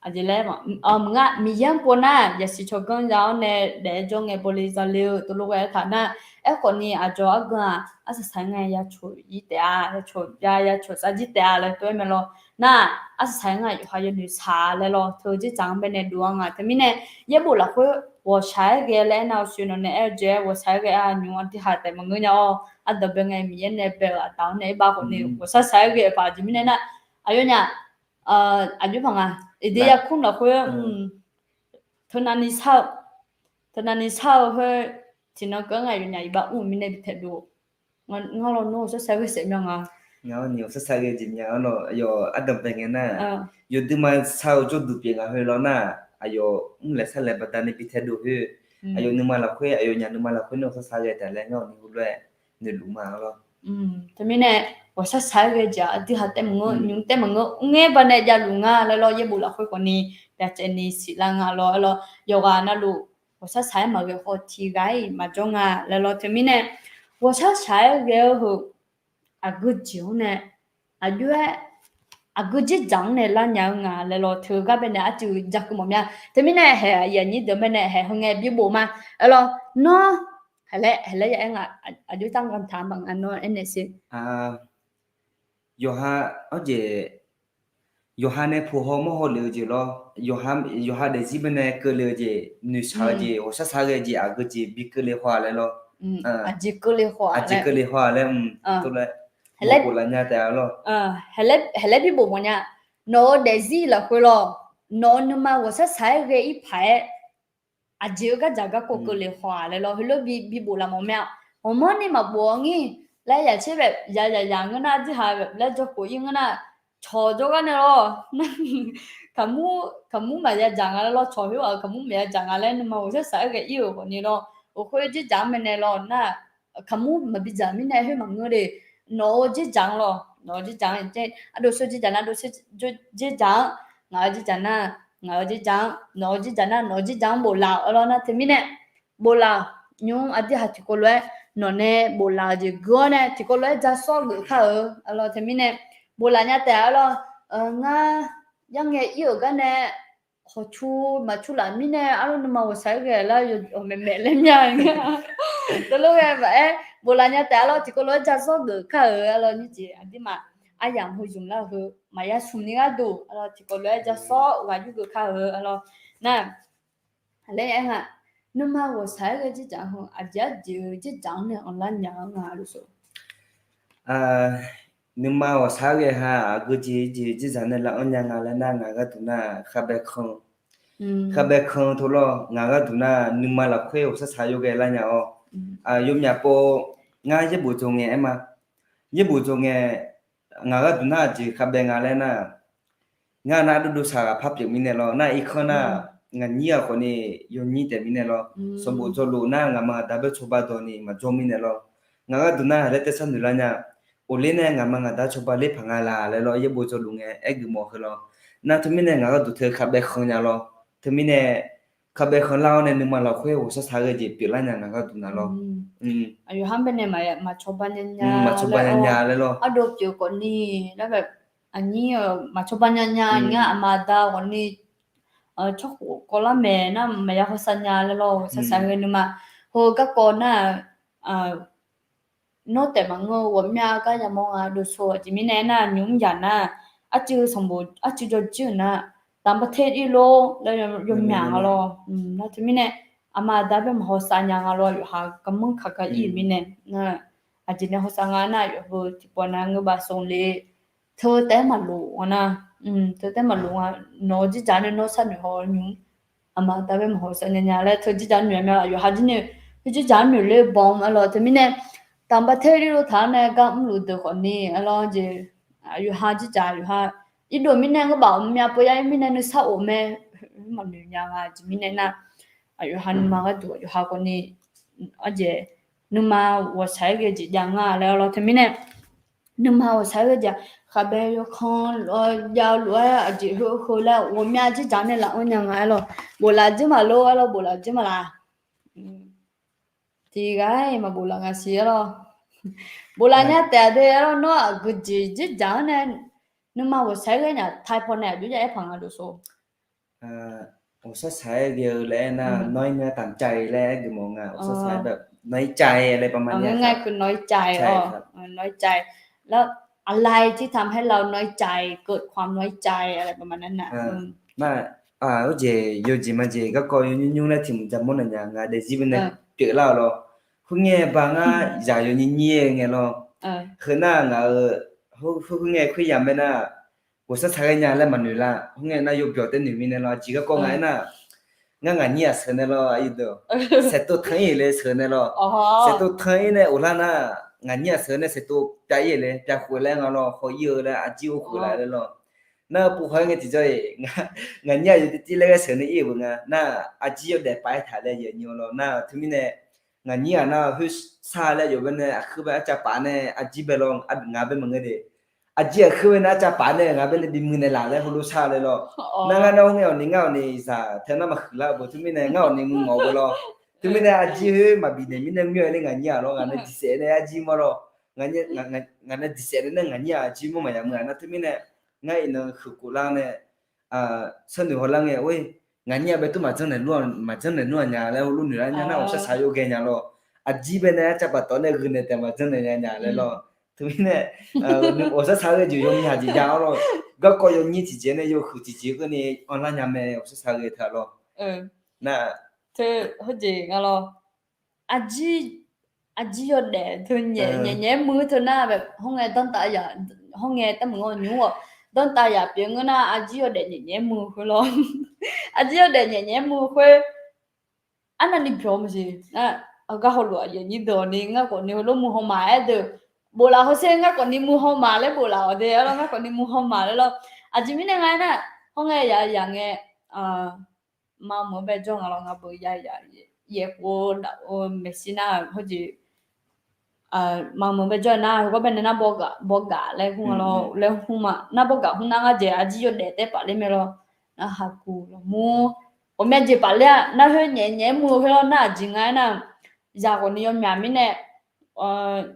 aqjeq laer, maqnga, Miqyaer-anr pov nar yasiq tsawrganr za-awr nae daef-aer jawr ngae bawle zale-eu teulof ghae aer taq nar, aerkhawfni aqdzawq argan-aq arsaq saq-aer ngae ya coq ir taef-a, ya coq byav ya coq sar jir taef-a laer tov-aer mae lawr. Nar, arsaq saq-aer ngae yawqha yawnoeq shaq laer lawr, teu dzerdzaq-anr baenae dov-a nga. Teumirnae yaerbof lafkhoer ghawqshaq-aer ghae laer aernar, awqshoeq nawq nae aer-eu jeq-aer ghawqshaq-aer ghae-a nymq aqdui haq taef maqngeur nya-awr, ardanq bae ngae Miqyaer nae bae-euq aqda-anr nae aer bav khawfni ghawqshar shaq-aer ghae-eu paq jeq mirnae nar, aqyawfnyaf, aqjox paq nga, Eqdeq yarkmr lafkhoer, teunavni shar-eu, teunavni shar-eu khoer, tiqnan keuv-anr aqyawfnyaf iqbax mr-eu mirnae bi taedov. Ngar lawr nawr ghawqshar shaq-aer ghae saef myan nga. Ngar ni ghawqshar shaq-aer ghae jeq myan-anr lawr, aqyawf ardanq bae ngae nar, yawduima shar-eu jawrduq pyeuf nga khoer lawr nar, aqyawf mrlaeq sharlaeq baqdanae bi taedov khoer, aqyawf nuima lafkhoer, aqyawfnyaf nuima lafkhoer nar ghawqshar shaq-aer ghae taef laer ngar ni heulof-aer noeqluf ma lawr. Teumirnae ghawqshar shaq-aer ghae jeq-aq aqdui haq taef maqngeur, nymq taef maqngeur, mr ngaer baqdanae javluf nga laer lawr, yaerbof lafkhoer khawfni byacaevni siqlar nga lawr aer lawr, yawqghaq navluf ghawqshar shaq-aer maqghae khawf tiqghaq-iq maqjawr nga laer lawr. Teumirnae ghawqshar shaq-aer ghae-eu heu aqgeu jeq-anr nae aqjox-aer, aqgeu dzerdzaq-anr nae lar nya-eu nga laer lawr, teugar baenae arcuiv jakeuv mawf mya. Teumirnae haeq aqyuif aqnyir deuq baenae haeq heu ngae bibof ma. Aer lawr, nawr, haeq laer, haeq laer ya aer nga, aqjox tar nqataq maqnga nawr aernaeq sher. Yawqha, arjeq, yawqha nae puq haw mawr haw lef-eu jeq lawr, yawqha daefzir baenae keuvle-eu jeq, noeqshaq-eu jeq, ghawqshar shaq-aer ghae jeq, aqgeu jeq bi keuvle haw-a laer lawr. Aqjeq keuvle haw-a laer, mq, tov laer, maqbof laf nya taef-a lawr. Haeq laer bibof mawf nya. Nawq-eu daefzir lafkhoer lawr, nawq-eu nuima ghawqshar shaq-aer ghae-ir paq-aer, aqjeq-eu gardzaq garkawv keuvle haw-a laer lawr, heulof bibof laf mawf mae-a. Ghawqmanrni maqbof-awr ngir laer yaqtser bae ya ya ya ngeur nar, ardirhaq laer jawrkhof-ir ngeur nar, cawq jawrgar nae lawr, kaqmur maqya dzaq nga laer lawr, cawq khoer-aq kaqmur maqya dzaq nga laer nuima ghawqshar shaq-aer ghae-ir-euq khawfni lawr, khoer dzerdzaq-anr mae nae lawr nar, kaqmur maqbi dzaq mirnae khoer maqngeur de. Nawq-eu dzerdzaq-anr lawr, nawq-eu dzerdzaq-anr, ardov sher dzerdzaq nar, ardov sher dzerdzaq-anr, ngaq-eu dzerdzaq nar, ngaq-eu dzerdzaq-anr, nawq-eu dzerdzaq nar, nawq-eu dzerdzaq-anr bof laf-awq aer lawr nar, teumirnae bof laf-awq. Nymr aqdirhaq tiqkawv lof-aer nawq nae bof laf-eu jeq gui-awr nae tiqkawv lof-aer ja sawr geuf kar-eu aer lawr, teumirnae bof laf nya taef-a aer lawr. Ngar yarngae ir-euq gar nae hawqcu maqcu laf mirnae arlawr nuima ghawqshaq-aer ghae lar yawqmaeq maeq laer mya-eu nga. Teulof ghae maqaer bof laf nya taef-a aer lawr, tiqkawv lof-aer ja sawr geuf kar-euq aer lawr, nymr jeq aqdirmaf aryamq heu zmq lar-eu heu maqya smq ni gharduq, aqlawq tiqkawv lof-aer ja sawr ghaq yurgeuf kar-eu aqlawq. Nar, laer aer nga, nuima ghawqshaq-aer ghae jirdzaq heu aqjeq aqjeq-eu jirdzaq-anr nae anqlar nya-eu nga luf-eu. Nuima ghawqshaq-aer ghae ha aqgeu jeq jeq jirdzaq nae lav-anr nya nga laer nar, ngaq gharduq nar kharbae kan, kharbae kan tov lawr. Ngaq gharduq nar nuima lafkhoer ghawqshaq shaq yawghae lar nya-awr, yawmyaq pov ngar yaerbof dzawr ngae aer ma. Yaerbof dzawr ngae, ngaq gharduq nar aqjeq kharbae nga laer nar, ngar nar dovdov saq ghaq par pyeuf mirnae lawr. Nar irkanr nar ngaq nyir-aq khawfni yawnyir taef mirnae lawr. Sanqbof dzawluf nar ngaqma ngaqda bae cawba dawqni maqjawr mirnae lawr. Ngaq gharduq nar laer tersar noeq lar nya. Ofler nae ngaqma ngaqda cawba ler paq nga laq laer lawr, yaerbof dzawluf ngae aer geufmawf heu lawr. Nar teumirnae ngaq gharduq teu kharbae kan nya lawr. Teumirnae kharbae kan lar-awr nae nuima lafkhoer ghawqshaq shaq ghae jeq pyeuflar nya ngaq gharduq nar lawr. Aqyawf ha baenae maqcawba nya nya, maqcawba nya nya laer lawr. Ardov pyeuf khawfni, nar bae aqnyir-euq maqcawba nya nya ngar aqma aqda khawfni tsawrkhof kawvlar maeq nar maqya hawsav nya laer lawr. Ghawqshaq shaq ghae nuima heu garkawv nar, nawr taef maqngeur-eu ghawqmya gar yamawr nga dovso. Aqjeq mirnae aernar nymq mr yaq nar, arcuiv sanqbof arcuiv jawr jir-euq nar, tanqbater ir lor laer yawmyaq nga lawr. Nar teumirnae aqma aqda bae maqhawsav nya nga lawr. Yawqha garmanr kaq gar ir-euq mirnae, aqjeq nae hawsav nga nar yawf heu tiqpawf nar ngeur baf sanqle teu taef-aer maqlof nga nar, teu taef-aer maqlof nga. Nawq-eu jirdzaq nae nawr sharnoeq haw nymq aqma aqda bae maqhawsav nya nya laer teu jirdzaq noeq-a mya. Yawqha jir noeq, heu jirdzaq noeq ler bawq-a lawr. Teumirnae tanqbater ir lor taq-anr nae gar mrluf deuq khawfni aqlawr jeq, yawqha jirdzaq yawqha irdov mirnae ngeur baf mya pov yar ir mirnae nuisar of mae, maqnoeq nya nga. Aqjeq mirnae nar, aqyawf ha nuima gharduq yawqha khawfni, arjeq nuima ghawqshaq-aer ghae jeq jav nga laer lawr. Teumirnae nuima ghawqshaq-aer ghae jeq, kharbae yawkan lawr jav-eu lof-aer aqjeq heu heu laer ghawqmya jirdzaq nae laf-anr nya nga aer lawr. Boflaf jir maqlor aer lawr, boflaf jir maqlaq. Tiqghaq-aer maqboflaf nga siq aer lawr. Boflaf nya taef-a de aer lawr. Nawr aqgeu jeq jirdzaq-anr nae nuima ghawqshaq-aer ghae nya tai pawnae aqjox jav-aer paq nga dovso. Ghawqshaq shaq-aer ghae-eu laer aernar, น้อยเนื้อต่ำใจ laer aer geufmawf nga. น้อยใจ อะไรประมาณนี้ครับ อะไรที่ทำให้เราน้อยใจ เกิดความน้อยใจ อะไรประมาณนั้นน่ะ Nar, heujeq yawjeq majeq garkawv yawnymr nymr laer tiq mq jaqmawr naeq nya nga daefzir bae nae pyeuflar-awq lawr. Khoerngae ba ngar zaq yawnyir nyir-eu ngae lawr. Heu nar ngaq-euq, khoerngae khoeryamq mae nar, ghawqshaq shaq ghae nya laer maqnoeq lar. Khoerngae nar yawbyawq taer noeq mirnae lawr. Aqjeq garkawv nga aernar, ngar ngaq nyir-aq sheuq nae lawr, saeqtov tan ir-euq le sheuq nae lawr. Saeqtov tan ir nae of lar nar, ngaq nyir-aq sheuq nae saeqtov pyav ir-euq le, pyav khof laer nga lawr, haw ir-eu laer arjir or khof laf laer lawr. Nar-eu pov haw-aer ngae tiqjawr-iq, ngaq nyir-aq yawtiv tiv laer ghae sheuq nae ir-euq beuq nga. Nar arjir yawdaef pav-aer taq laer yaeq nyi-awr lawr. Nar-eu teumirnae ngaq nyir-aq nar khoer sar laer yawf bae nae aqkuir bae arcav paf nae arjir bae lawr, ngaq bae maqngeur de. Arjir aqkuir bae nae arcav paf nae ngaq bae nae bimuiq naeqlaf laer heulof sar laer lawr. Nar ngar nar khoerngae awqni ngar awqni zaq tae nar maqhuiq lar-eu beuq teumirnae ngar awqni muiq mawf-eu lawr. Teumirnae arjir khoer maqbif naeq mirnae mr-aer le ngaq nyir-aq lawr, ngaq nae diqsaef nae arjir mawr lawr. Ngaq nae diqsaef nae nar ngaq nyir-aq arjir mawr maqya muiq-a nar teumirnae ngar iqnan huiq khof lar nae sharnoeq haw lar ngae, or, ngaq nyir-aq bae tov maqjanr naeq lur-aq, maqjanr naeq lur-aq nya laer heulof noeq lar nya nar ghawqshaq shaq yawghae nya lawr. Arjir bae nae arcav paf tawv nae gheu naeq taef maqjanr naeq nya nya laer lawr. Teumirnae ghawqshaq shaq ghae jeq yawmyaq jeq jav-awr lawr. Garkawv yawnyir tiqjeq nae yawhuiq tiqjeq keuvni anrlar nya mae ghawqshaq shaq ghae taq lawr. Nar teu heujeq nga lawr. Arjir, arjir yawdaef teu nyaef nyaef-aer muiq teu nar, hawr ngae danrtav ya, hawr ngae taef maqngeur nymr-awq, danrtav ya pyeuf ngeur nar arjir yawdaef nyaef nyaef-aer muiq khoer lawr. Arjir yawdaef nyaef nyaef-aer muiq khoer arnavni byawq maqsiq nar, heugar hawluf aqyuif aqnyir deuq-awq ni ngar khawfni heulof muiq haw maf-aer deuq, boflaf hawsher ngar khawfni muiq haw maf laer boflaf-awq de aer lawr, ngar khawfni muiq haw maf laer lawr. Aqjeq mirnae nga aer nar, hawr ngae ya ya ngae maqmuiq-anr bae jawr nga lawr, ngar beu ya ya yaef khof-eu daf-eu maeqshi nar hawjeq maqmuiq-anr bae jawr nar heugar bae nae nar bawgaf laer hmr-a lawr, laer hmr ma nar bawgaf hmr nar ngar jeq arjir yawdaef taef paf ler mae lawr. Nar haguq lawq mur, ghawqmya jeq paf ler-a nar khoer nyaef nyaef-aer muiq-eu khoer lawr nar aqjeq nga aer nar, zaq khawfni yawmyaq mirnae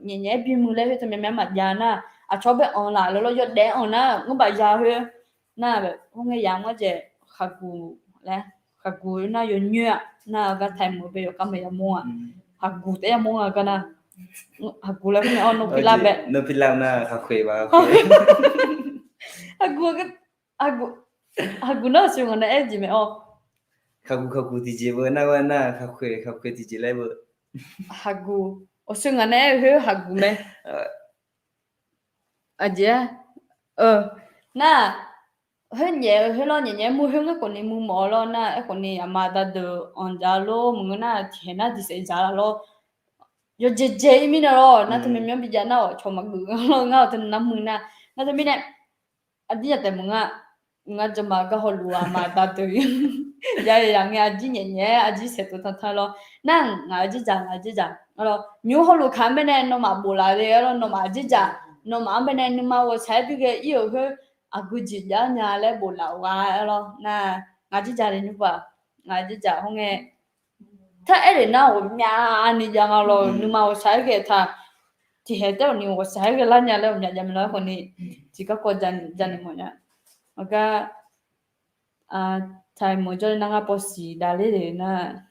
nyaef nyaef-aer bimuiq laer khoer teu myavmyav maqjav nar, aqcawq bae anq laf lawr lawr yawdaef-aer anq nar ngar baf ya khoer nar, hawr ngae ya ngar jeq haguq laer, haguq nar yawnyoer-a nar, gar tae muiq-eu bae yawkhav maqya mawr-a, haguq taef yamawr nga gar nar Haqguq laer khoer mae-awr, nor pilar bae. Nor pilar nar haqkhoeq ba. Haqguq, haqguq, haqguq nar-aq, seuq ngaq nae aer-eu jeq mae-awr. Haqguq haqguq tiqjeq beu nar-aq, nar haqkhoeq haqkhoeq tiqjeq laer beu. Haqguq, awq, seuq ngaq nae aer-eu khoer haqguq mae. Aqjeq-a, nar, khoer nyaef-eu khoer lawr, nyaef nyaef-aer mur khoer ngar khawfni mur mawf-eu lawr nar, aerkhawfni aqma aqda deuq anqdzaq lor, maqngeur nar tiqkhaeq nar tiqsaef dzaq laf lawr. Yawjeq jeq-ir mirnae lawr, nar teumyanr myanr bijav nar-awq, cawq maqgeuf lawr, ngar-awq teu nar muiq nar, nar teumirnae, aqdirjaq taef maqnga, ngar jawrma gar hawluf aqma aqda deuq ya ya ngae, arjir nyaef nyaef-aer arjir saeqtov tantan lawr. Nar ngaq-euq jirdzaq, ngaq-euq jirdzaq, nymq-mr hawluf kaq-anr baenae nawmaf bof laf le-aer lawr, nawmaf-euq jirdzaq, nawmaf-anr baenae nuima ghawqshaq-aer bi ghae ir-euq khoer, aqgeu jeq jav nya laer bof laf-euq gha-aer lawr. Nar ngaq-euq jirdzaq le nymr paq, ngaq-euq jirdzaq hawr ngae, taq aer le nar ghawqmyani jav nga lawr, nuima ghawqshaq-aer ghae taq, tiqkhaeq taef-awq ni ghawqshaq-aer ghae lar nya laer ghawqmya jav mae lawr, aerkhawfni tiqgar kawv jani mawf nya. Aqgar taqmawf jawrle nar ngar pawsiq davler le nar,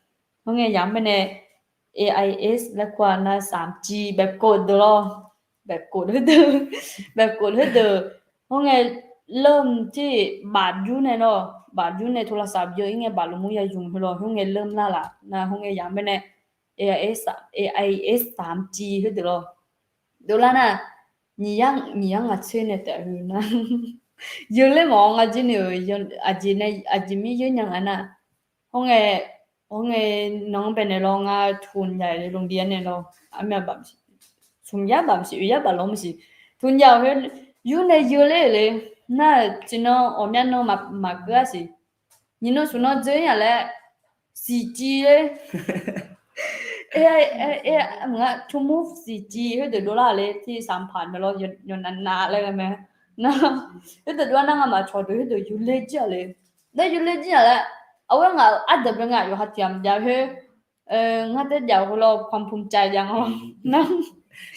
hawr ngae yamq-anr baenae AIS laer kur-a nar สามจี แบบกด deuq lawr, แบบกด khoerdeuq, แบบกด khoerdeuq, hawr ngae เริ่มที่ baf jur nae lawr, baf jur nae โทรศัพท์ yeu ir ngae baf luf mur ya yumq heu lawr, hawr ngae เริ่ม lar laf nar, hawr ngae yamq-anr baenae AIS, AIS สามจี khoerdeuq lawr. Dovlar nar, nyiq yar ngaq tser nae taef-eu nar, yeu ler mawf-awr ngar jir ni-euq aqjeq nae aqjeq mir yeur nya nga nar, hawr ngae, hawr ngae nan-anr baenae lawr ngar ทุนใหญ่ le โรงเรียน nae lawr, armyaq baf, smq yar baf maqsiq, oeq yar baf lawr maqsiq, ทุนใหญ่ khoer yur nae yeu ler le nar, tiqnan ghawqmya nan maqgeur-a siq. Nyiq nan smq nan dzeur-ir-aq laer, สี่จี ler, ทุนใหญ่ สี่จี khoerdeuq dovlar le, ที่สามพัน mae lawr, yawqnav nav laer ghae mae. Khoerdeuq dovlar nar ngamaf cawqdeuq khoerdeuq yur ler jir-aq le. Nar yur ler jir-aq laer, aqghoer ngaq ardeuq bae ngaq yawqha tiq ghaq maqjav khoer, ngar taef jav-eu lawr ความภูมิใจ jav nga lawr.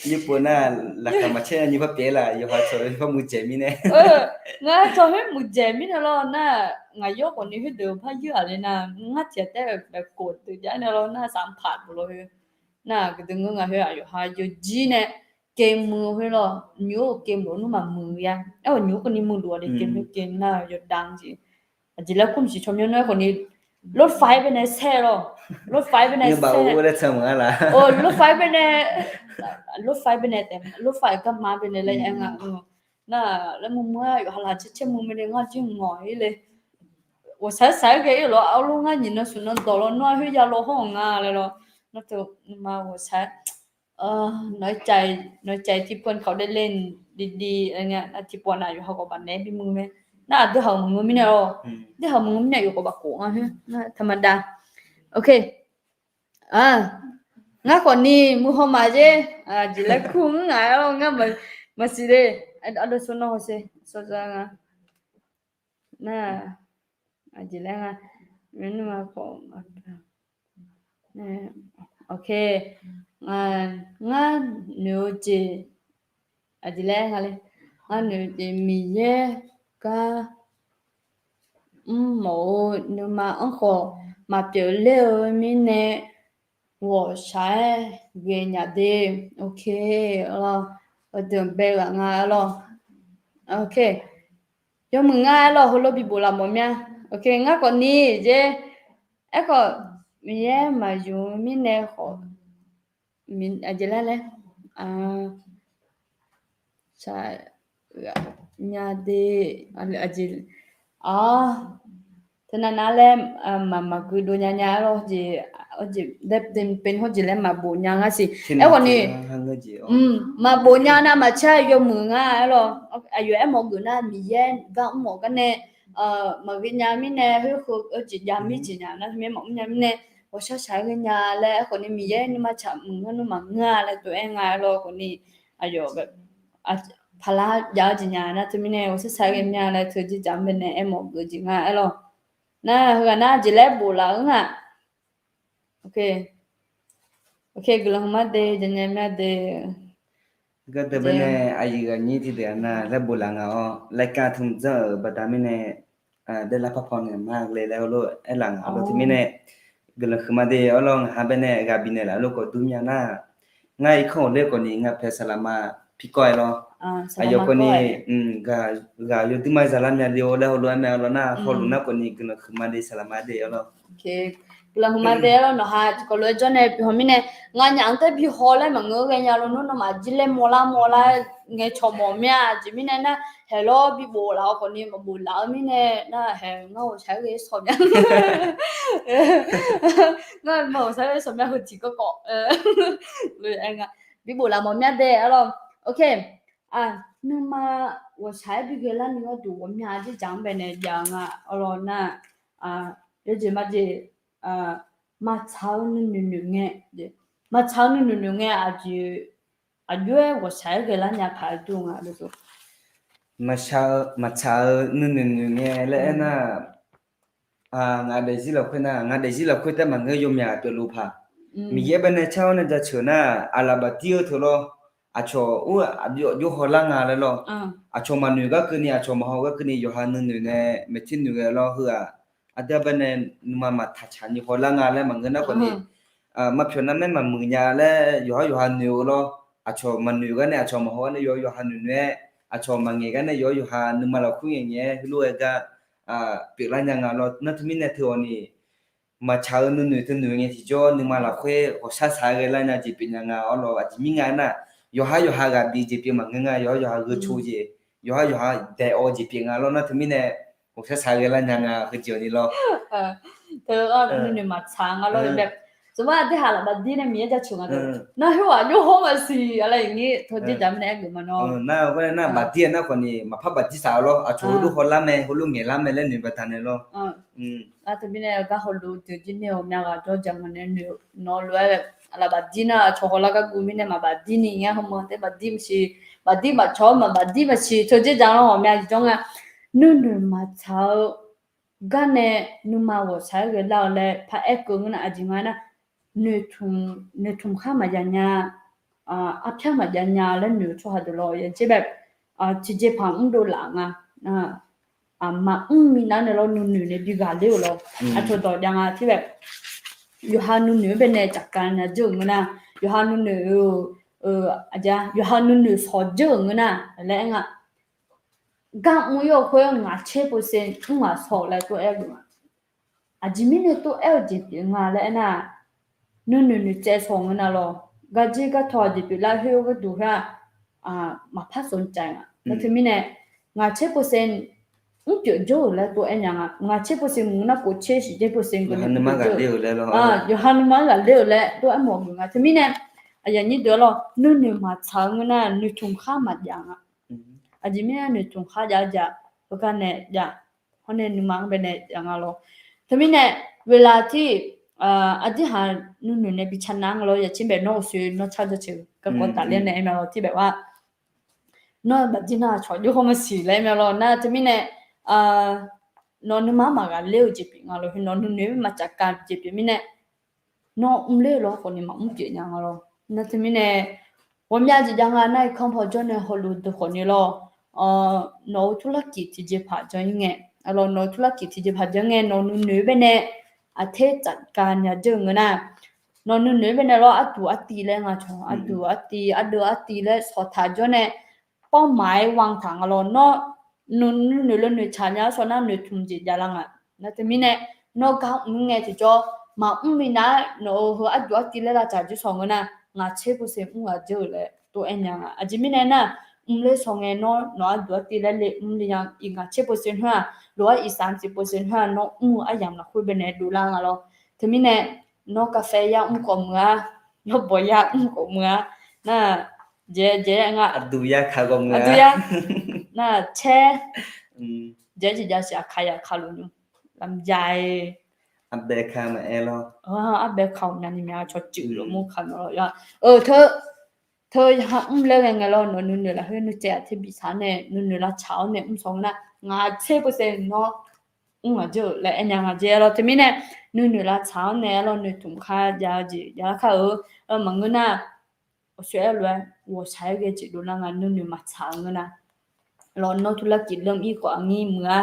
Nymr pov nar, laqkhaq maqcaer nyi par pyeuf laf, yawqha cawq par muiqdzaeq mirnae. Ngar cawq khoer muiqdzaeq mirnae lawr nar, ngaq yawr khawfni khoerdeuq par yur-aq le nar, ngar tiq ghaq taef-aer แบบกด deuq jav nae lawr nar, สามพัน buf lawr khoer. Nar gaqdui ngeur nga khoer-aq yawqha yawjir nae เกม muiq khoer lawr, nymq-mr เกม lof nmr maqmuiq ya. Aer-awq nymq-mr khawfni muiqluf-a le, เกม khoer เกม nar yawdav jeq. Aqjeq laer kur maqsiq, tsawrmyanr nar khawfni รถไฟ baenae saer lawr, รถไฟ baenae saer, รถไฟ baenae, รถไฟ baenae taef, รถไฟ garma baenae laer aer nga. Nar laer murmur-aer yawqha laf caer caer murmur le ngar jir ngawq-ir le. Ghawqshaq-aer shaq-aer ghae-ir lawr, arlor ngar nyiq nan smq nan dawq lawr nar khoer ya lawr hawr-eu nga laer lawr. Nar teu nuima ghawqshaq-aer น้อยใจ, น้อยใจที่เพื่อนเขาได้เล่นดีๆ อะไรเงี้ย, tiqpawf nav yawqha khawf baf naeq-aer bimuiq mae. Nar aqdui haq-euq maqngeur mirnae lawr, dui haq-euq maqngeur mirnae yawqha khawf baf khof nga khoer. Nar ธรรมดา. Ok. Ngar khawfni muiq haw maqjer, aqjeq laer kur ngaq-aer lawr ngar maqsiq le. Ardov sawrnawr hawsher sawrzar nga. Nar aqjeq laer nga, nmr ma khawf, ok, ngar noeq-eu jeq, aqjeq laer nga le, ngar noeq-eu jeq Miqyaer gar mr mawf-eu nuima-anr khawf maqpyeuf ler-eu mirnae ghawqshaq-aer ghaenya de. Ok, aqdui bae ghaq nga lawr. Ok, yawmuiq nga-aer lawr heulof bi bof laf mawf mya. Ok, ngar khawfni jer, aerkhawf Miqyaer maqyuf-eu mirnae khawf, aqjeq laer laer, nya de, aqjeq, teunav nav laer maqmaqgui dov nya nya-aer lawr jeq, jeq, peni hawr jeq laer maqbof nya ngar siq. Aerkhawfni maqbof nya nar maqcar yawmuiq nga-aer lawr. Aqyawf aermawf geuf nar Miqyaer gar mr mawf gar nae maqghae nya mirnae, khoer heu-eu jeq jav mir jeq nya nar teumirnae maqmr nya mirnae, ghawqshaq shaq-aer ghae nya laer aerkhawfni Miqyaer nuima tsaq muiq ngar nmr maqngeur-a laer tov-aer nga-aer lawr khawfni, aqyawf paqlar jav-eu jeq nya nar teumirnae ghawqshaq shaq-aer ghae nya laer teu jeq jav-anr baenae aermawf geuf-eu jeq nga-aer lawr. Nar heughaq nar jeq laer bof laf-eu nga. Ok, guiqlanq hmq ma de, janya mya de. Gardeuq baenae aqyuif aqnyir tiqdeuq-aq nar laer bof laf ngaq-awr, รายการ tmq dzanr-euq baqda mirnae, daeflar parpaw naeq ma le laer heulof aerlaf ngaq-awr teumirnae, guiqlanq huiqma de. Arlawr ngaq ha baenae ghaq bifnaeq laf lof khawf dur mya nar, Ngar irkanr ghawqler khawfni ngar pae saqlaqma pirkawv-aer lawr. Aqyawf khawfni ghaq yawduima zaqlar myav le-awr laer heulof-aer mae-awr lawr nar, hawluf nar khawfni guiqlanq huiqma le saqlaqma de-awr lawr. Guiqlanq huiqma de-awr lawr, nawqha tiqkawv lof-aer jawr nae bi haw mirnae, nganyaf-anr tae bi haw laer maqngeur ghae nya lawr, nawr nawmaf jir laer mawrlar mawrlar ngae cawq mawf mya jeq mirnae nar, haeq lawr bi bof laf-eu khawfni maqbof laf-eu mirnae nar, haeq ngar ghawqshaq-aer ghae-aer sawq mya. Ngar ma ghawqshaq-aer ghae-aer sawq mya heu tiq kawv kawv. Bi bof laf mawf mya de-awr lawr. Nuima ghawqshaq-aer bi ghae larni gharduq ghawqmya dzerdzaq-anr baenae jav-eu nga-awr lawr nar, yawjeq majeq, maqtsaq-eu nuinoeq noeq ngae, maqtsaq-eu nuinoeq noeq ngae aqjeq, aqjox-aer ghawqshaq-aer ghae lar nya paq-aer dur nga. Maqtsaq-eu nuinoeq noeq ngae laer aernar, ngaq daefzir lafkhoer nar, ngaq daefzir lafkhoer taef maqngeur yawmyaq pyeufluf paq. Miqyaer baenae car-awr nae jaceuq nar, aqlaf bafdir-eu teu lawr, aqcawq ur aqjox hawlar nga laer lawr. Aqcawq maqnoeq gar keuvni, aqcawq maqhaw gar keuvni yawqha nuinoeq nae maeqtser noeq ghae lawr heu-aq, aqdui-aq baenae nuima maqtaq tsaq ni hawlar nga laer maqngeur nar khawfni, maqpyawq narmaer maqmuiq nya laer yawqhar yawqha noeq-eu lawr. Aqcawq maqnoeq gar nae, aqcawq maqhaw gar nae yawqhar yawqha noeq noeq-aer, aqcawq maqngaeq gar nae yawqhar yawqha nuima lafkhoer ngaeq ngaeq-aer heulof-aer gar pyeuflar nya nga lawr. Nar teumirnae teu-awq ni, maqtsaq-eu nuinoeq teu noeq ngae tiqjawr nuima lafkhoer ghawqshaq shaq-aer ghae lar nya jeq pyeuf nya nga-awr lawr. Aqjeq mirnae nga nar, yawqhar yawqha ghaq bif jeq pyeuf maqngeur nga, yawqhar yawqha gheu co jeq, yawqhar yawqha daef-awr jeq pyeuf nga lawr. Nar teumirnae ghawqshaq shaq-aer ghae lar nya nga heu jeq-awq ni lawr. Teu-awr nuinoeq maqtsaq nga lawr. Teubar aqdui haq laf bafdir nae Miqyaer jaceuq nga teu. Nar khoer ghaq jawr hawr maqsiq-a laer aqnyir tawjir jaq mirnae aer geuf ma nawr. Nar khoer nar bafdir-a nar khawfni maqpar bafdir saq-eu lawr. Aqcawq heulof hawlar mae, heulof ngaeqlar mae laer noeq baqdanae lawr. Nar teumirnae gar hawluf deuq jir nae-awq myav ghaq jawr jaq nga nae noeq nawr lof-aer laf bafdir nar aqcawq hawlar gar guv mirnae maq bafdir ni ngar hawmawr taef bafdir maqsiq, bafdir maqcawq-awr maq bafdir maqsiq tawjir jaq lawr ghawqmya jeq jawr nga. Nuinoeq maqtsaq-eu gar nae nuima ghawqshaq-aer ghae lar-eu laer paraer keuv ngeur nar aqjeq nga nar, noeqtmq khar maqjav nya, arpyar maqjav nya laer noeq-eu tsawrhaq deuq lawr. Yaqjeq bae tiqjeqpaq mrdov laf nga. Aqma mr minav nae lawr nuinoeq nae bi ghaqler-euq lawr. Aqcawq dawq jav nga tir bae yawqha nuinoeq-anr baenae cafkav nya dzeur-euq ngeur nar, yawqha nuinoeq-eu, aqjeq yawqha nuinoeq shawq dzeur-euq ngeur nar laer aer nga. Gar mr-ir-awr khoer ngaq tser percent mr ghaq shawq laer tov-aer geuf nga. Aqjeq mirnae tov-aer-eu jeq pyeuf nga laer aernar, nuinoeq noeqtsaev shawq ngeur nar lawr. Garjer gartaw-eu jeq pyeuflar khoer-eu gharduq khoer-aq, maqpar shawq caev nga. Nar teumirnae ngaq tser percent mr pyeuf jawr-euq laer tov-aer nya nga. Ngaq tser percent mq nar kof tser shiq tser percent geuf nuima ghaqler-euq laer tov-aer mawf geuf nga. Teumirnae aqyuif aqnyir deuq-a lawr, nuinoeq maqtsaq-eu ngeur nar noeqtmq khar maqjav nga. Aqjeq mirnae noeqtmq khar jav-eu jeq-aq, heugar nae jav, hawr nae nuima-anr baenae jav nga lawr. Teumirnae เวลาที่ aqdirhaq nuinoeq nae bi car nar nga lawr, yaqtser bae nawr uqshoe nawr car jaceuq garkawv tafler nae aer ma lawr tir bae-a. Nawr baqdir nar aqcawq jawr haw maqsiq laer aer ma lawr. Nar teumirnae nawq nuima-anr maqghaqler-eu jeq pyeuf nga lawr. Heu nawq nuinoeq maqtsaf kav jeq pyeuf mirnae nawr mrler-eu lawr khawfni maqmr pyeuf nya nga lawr. Nar teumirnae ghawqmya jeq jav nga nar irkanr paw jawr nae hawluf deuq khawfni lawr. Nawq-eu turlarkif tiqjeqpaq jan-ir ngae, nawq-eu turlarkif tiqjeqpaq jan ngae nawq nuinoeq baenae aqter tsafkav nya dzeur-eu ngeur nar, nawq nuinoeq baenae lawr arduq artiv laer nga cawq, arduq artiv ardeuv artiv laer shawqtaq jawr nae เป้าหมาย wangtaq nga lawr. Nawr nuinoeq lawr noeqtsaq nya-awr shawr nar noeqtmq jeq javlar nga. Nar teumirnae nawr gar mr ngae tiqjawr maqmr minav-aer nawq-eu heu arduq artiv laer lavtsaq jir shawq ngeur nar, ngaq tser percent mr ghaq dzeur-euq laer tov-aer nya nga. Aqjeq mirnae nar, mrler shawq ngae nawr nawq arduq artiv laer le mrle nya. Iq ngaq tser percent khoer-aq, lof-aer iq saq mq tiq percent khoer-aq nawr mr-eu aryamq lafkhoer baenae dovlar nga lawr. Teumirnae nawr กาแฟ yar mr khawf muiq-a, nawr bawq yar mr khawf muiq-a, nar jaeq jaeq nga, aqduq yar kaq khawf muiq-a, aqduq yar, nar caer, jaeq jeq jav siq aqkaq yaf kaq luf nymr, lamjae, arbae kaq maqaer lawr, arbae kaq-awq myavni mya cawq cuif luf mr kaq mya lawr. Teu, teu ya mr laer ghae ngae lawr, nawq nuinoeq lafkhoer nuitsaev aqter bitsaq-awr nae nuinoeq lavtsaq-awr nae mr shawq ngeur nar, ngaq tser percent nawr mr ghaq dzeur-euq laer aer nya nga jeq lawr. Teumirnae nuinoeq lavtsaq-awr nae lawr noeqtmq khar jav-eu jeq javlar kar-eu. Maqngeur nar, aqshoe-aer lof-aer ghawqshaq-aer ghae jeq dovlar nga nuinoeq maqtsaq-eu ngeur nar. Lawr nawr turlarkif lanr-ir khawf aqnyir muiq-a,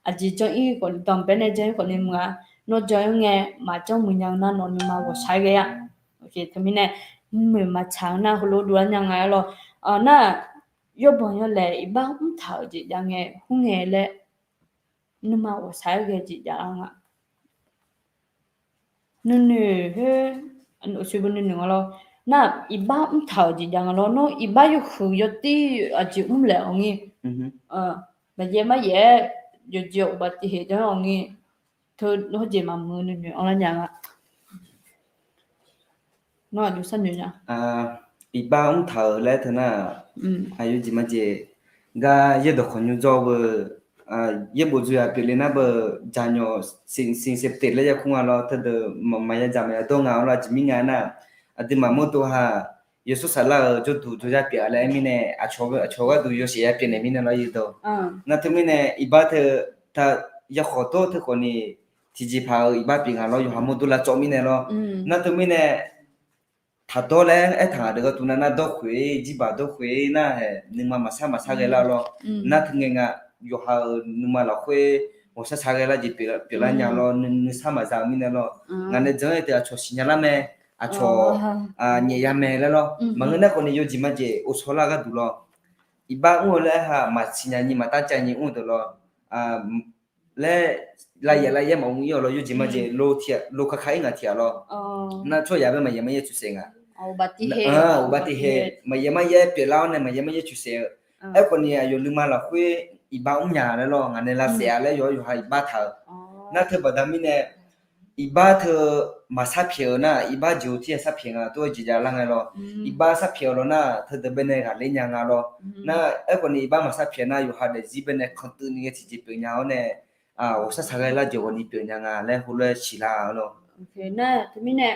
aqjeq janr-ir khawf danqbae nae janr-ir khawf ni muiq-a. Nawr jan-ir ngae maqjanr muiq nya-eu nar nawq nuima ghawqshaq-aer ghae-a. Teumirnae Mrmoeq maqtsaq-eu nar heulof dovlar nya nga-aer lawr. Nar, yawbanq yawlaeq iqbax mrtaq-euq jeq jav ngae khoerngae laer, nuima ghawqshaq-aer ghae jeq jav-a nga. Nuinoeq khoer, nuinoeq nga lawr. Nar, iqbax mrtaq-euq jeq jav nga lawr. Nawr iqbax yawhuiq yawtir aqjeq mr laeq awq ngir. Maqyaer maryaer-aer yawqjeq uqbaf tiq heq jan-aer awq ngir. Teu hawrjeq maqmuiq nuinoeq anrlar nya nga. Nawr aqjox sharnoeq nya. Iqbax mrtaq-euq laer teu nar, aqyawf jeq majeq, gar yaerdawq khawqnymr jawr beu, yaerbof dzoeryaq pyeufle nar beu, jaqnyawq siqsiq septeq laer yakur nga lawr, teudeuq maqya dzaq maqya dawr nga lawr, aqjeq mir nga nar, aqduimaf mawrdo ha, yawshawr saflar-euq jawrduq jawryar pyeuf-a laer aer mirnae, aqcawq gharduq yawshaef ya pyeufnaeq mirnae lawr, yaerdawq. Nar teumirnae iqbax teu, ta, yakhawf dawr teukhawf ni, tiqjeqpaq-euq iqbax pyeuf nga lawr, yawqha mawrdo lavcawv mirnae lawr. Nar teumirnae, taqdawr laer aertaq ngaq deuq gharduq nar, nar dawrkhoeq-ir jirbaq dawrkhoeq-ir nar-ae, nuima maqsar maqsar ghae lar lawr. Nar teu ngae nga, yawqha-euq nuima lafkhoer ghawqshaq shaq ghae lar jeq pyeuflar nya lawr, nuisar maqza-eu mirnae lawr. Ngaq nae jan-aer teu aqcawq siqnya lar mae, aqcawq nyaef ya mae laer lawr. Maqngeur nar khawf ni yawjeq majeq ovshaw lar gharduq lawr. Iqbax mr-eu laer ha maqsiqnya nyi maqtar cav nyi mr-eu deuq lawr. Laer, lav yaef lav yaer maqmr-ir-awq lawr, yawjeq majeq lo kakaq-ir ngaq tiq ghaq lawr. Nar tsawrhaq bae maqyaef maryaer cuqsaef nga. Uqbaf tiq heq maqyaef maryaer pyeuflar-awr nae maqyaef maryaer cuqsaef-eu. Aerkhawf ni aqyawf nuima lafkhoer iqbax mrnya laer lawr, ngaq nae lavsaef-a laer yawqha yawqha iqbax taq-eu. Nar teu baqda mirnae, iqbax teu maqsar pyaeq-eu nar, iqbax jeq-eu tir-a sar pyaeq nga tov-aer jeq jav lar ngae lawr. Iqbax sar pyaeq-eu lawr nar, teudeuq bae nae ghaqler nya nga lawr. Nar aerkhawf ni iqbax maqsar pyaeq nar, yawqha daefzir bae nae kantuv ni ghae tiqjeq pyeuf nya-awr nae, ghawqshaq shaq ghae lar jeq ghawqni pyeuf nya nga laer heulof-aer siqlar-a lawr. Nar teumirnae,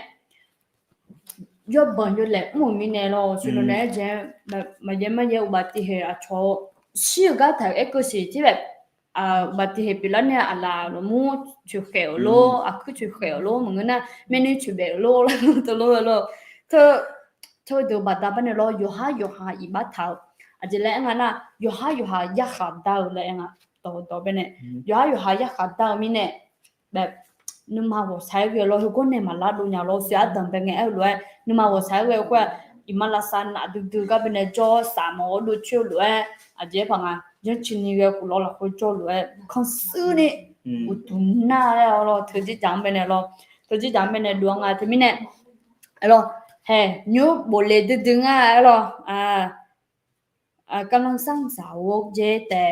yawbanq yawlaeq mr-euq mirnae lawr, shuqnor nae aer jeq-aer, maqyaer maryaer uqbaf tiq heq aqcawq shir-eu gar taq-euq aerkeuv siq tir bae, uqbaf tiq heq pyeuflar nae aqlaf lafmur coeqkhaeq-euq lor, aqkuir coeqkhaeq-euq lor, maqngeur nar maernmr coeqbaef-euq lor, teulof-eu lor. Teu, teu deuq baqda bar nae lawr, yawqhar yawqha iqbax taq-eu. Aqjeq laer aer nga nar, yawqhar yawqha yarkhaq dar-eu laer aer nga, dawqdawq bae nae. Yawqhar yawqha yarkhaq dar-eu mirnae, nuima ghawqshaq-aer ghae lawr, heugawr nae maqlar dov nya lawr, siq ardanq bae ngae aer-eu lof-aer, nuima ghawqshaq-aer ghae-eu khoer-aq, iqmalavshav naf duidui gar bae nae jawr, saf mawf-awr dovcoer-eu lof-aer, aqjeq-aer paq nga, janrcini ghae khof lawr lafkhoer jawr lof-aer, kanr shuir ni uqduq nar laer-awr lawr, teujeq jaq-anr bae nae lawr, teujeq jaq-anr bae nae dov-anr nga teumirnae, aer lawr, hae, nymr bofle duidui nga aer lawr, กำลังสร้างสาวก เจ๊ แต่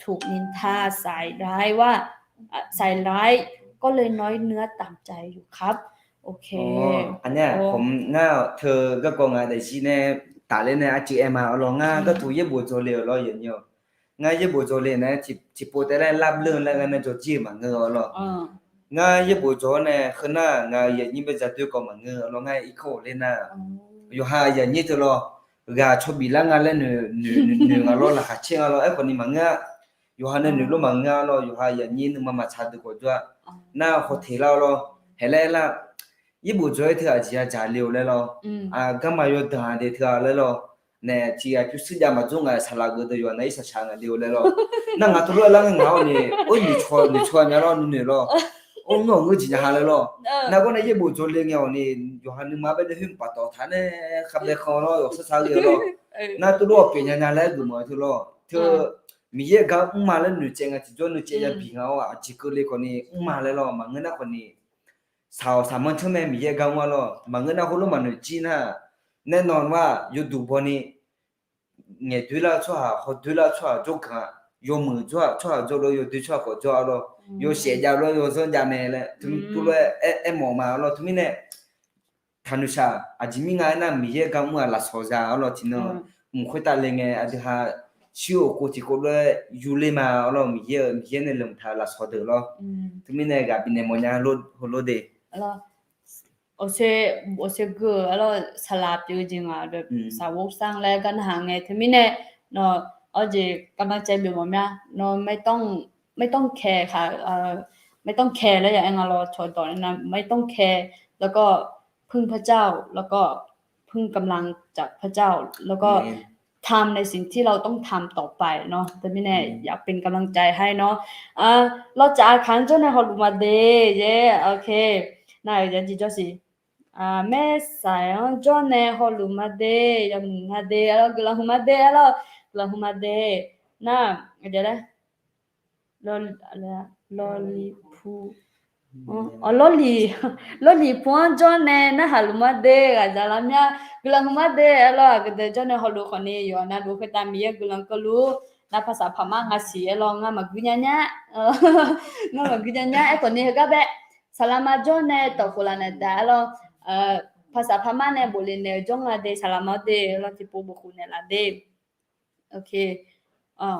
ถูกนินทา ใส่ร้ายว่า ใส่ร้าย ก็เลยน้อยเนื้อต่ำใจอยู่ครับ โอเค อันเนี้ย ผม ngar teu garkawv ngaq daefzir nae tafler nae arcuiv aer ma-awr lawr, ngar garduq yaerbof dzawle-euq lawr yawnyir-awq. Ngar yaerbof dzawle nae tiqpov taef laer lavleur laer ngar nae jawrjir-eu maqngeur-awr lawr. Ngar yaerbof dzaw-awr nae, heu nar ngaq-euq yaqnyir bae za doer kawv maqngeur-awr lawr, ngar irkanr ghofler nar, yawqha yaqnyir teu lawr, ghaq caw bif lar nga laer noeq nga lawr, laqkhaq caer nga lawr, aerkhawf ni maqngeur-a. Yawqha nae noeq lof maqngeur-a lawr, yawqha yaqnyir nuima maqtsaq deuq khawf jawr-a. Nar hawteq lar-awr lawr, haeq laer aer lar, yaerbof dzaw-aer teughaq jeq ya dzaq le-awq laer lawr. Garma yawdanq-aq de teughaq laer lawr. Nae tiqghaq pyurshuir jav maqdzawr ngaq-euq saqlaq geuf deuq yawqha nar irsaq shaq ngaq le-awq laer lawr. Nar ngaq teulof-aer lar ngae ngaq-awr ni, or noeqcawq noeqcawq nya lawr nuinoeq lawr. Or ngeur-awq ngeur jeq nya ha laer lawr. Nar gawr nae yaerbof dzaw le ngae-awq ni, yawqha nuima bae nae khoer mqpaf tawf taq nae khavbae khan lawr, yawqsar sar ghae lawr. Nar teulof-awq pyeuf nya nya laer geufmawf-eu teu lawr. Teu Miqyaer gar mrma laer noeqcaev nga tiqjawr noeqcaev yabi nga-awr aqjeq keuvle khawf ni mrma laer lawr, maqngeur nar khawf ni สาว สาว manr canr mae Miqyaer gar mr-a lawr, maqngeur nar heulof maqnoeq jir nar, nae nawq nar yawduq baw ni ngaeq doer lar-eu tsawrhaq, haw doer lar-eu tsawrhaq jawrganq-a, yawmuiq jawr-aq tsawrhaq jawr lof, yawdoer tsawrhaq khawf jawr-a lawr, yawshaef jav lof, yawzanr jav mae laer teulof-aer aermawf ma-awr lawr. Teumirnae taqnoeq shaq, aqjeq mir nga aernar Miqyaer gar mr-aq lafsawq za-awr lawr, tiqnan mq khoertav le ngae aqdui ha shir-eu khof tiqkawv lof-aer yurler ma-awr lawr, Miqyaer-euq, Miqyaer nae laeqhmq taq-eu lafsawq deuq lawr. Teumirnae ghaq bifnaeq mawf nya heulof de. Awqse, awqse gui-euq-a lawr, saqlaq pyeuf-eu jeq ngaq-euq สาวกสร้าง laer gar narhaq ngae teumirnae, nawr awr jeq กำลังใจ byov mawf mya, nawr ไม่ต้องแคร์ laer ya aer nga lawr, cawqdawq nar ไม่ต้องแคร์ แล้วก็พึ่งพระเจ้า แล้วก็พึ่งกำลังจากพระเจ้า แล้วก็ทำในสิ่งที่เราต้องทำต่อไป เนาะ teumirnae อยากเป็นกำลังใจให้ เนาะ lawrcaf aqkaq-anr jawr nae hawluf ma de, yaer, ok, nar-euq ya jeq jawr siq. Maer saq-anr jawr nae hawluf ma de, yawmuiq nga de, arlawr guiqlanq huiq ma de, arlawr guiqlanq huiq ma de. Nar, aqjeq laer, lawrliq pu, lawrliq, lawrliq pu-anr jawr nae narhaq luf ma de, ghaqzaq lar mya, guiqlanq huiq ma de, arlawr aqgeu deuq jawr nae hawluf khawfni yawqha navluf khoertav Miqyaer guiqlanq keuvluf, nar paqsaq paqmar nga siq, arlawr ngar maqguir nya nya, ngar maqguir nya nya, aerkhawfni heugar bae, saqlaqma jawr nae tawqkhof laf naeq taf, arlawr paqsaq paqmar nae bofle naeq-eu jawr nga de, saqlaqma-awr de, arlawr tiqpov bofkhof naeq laf de.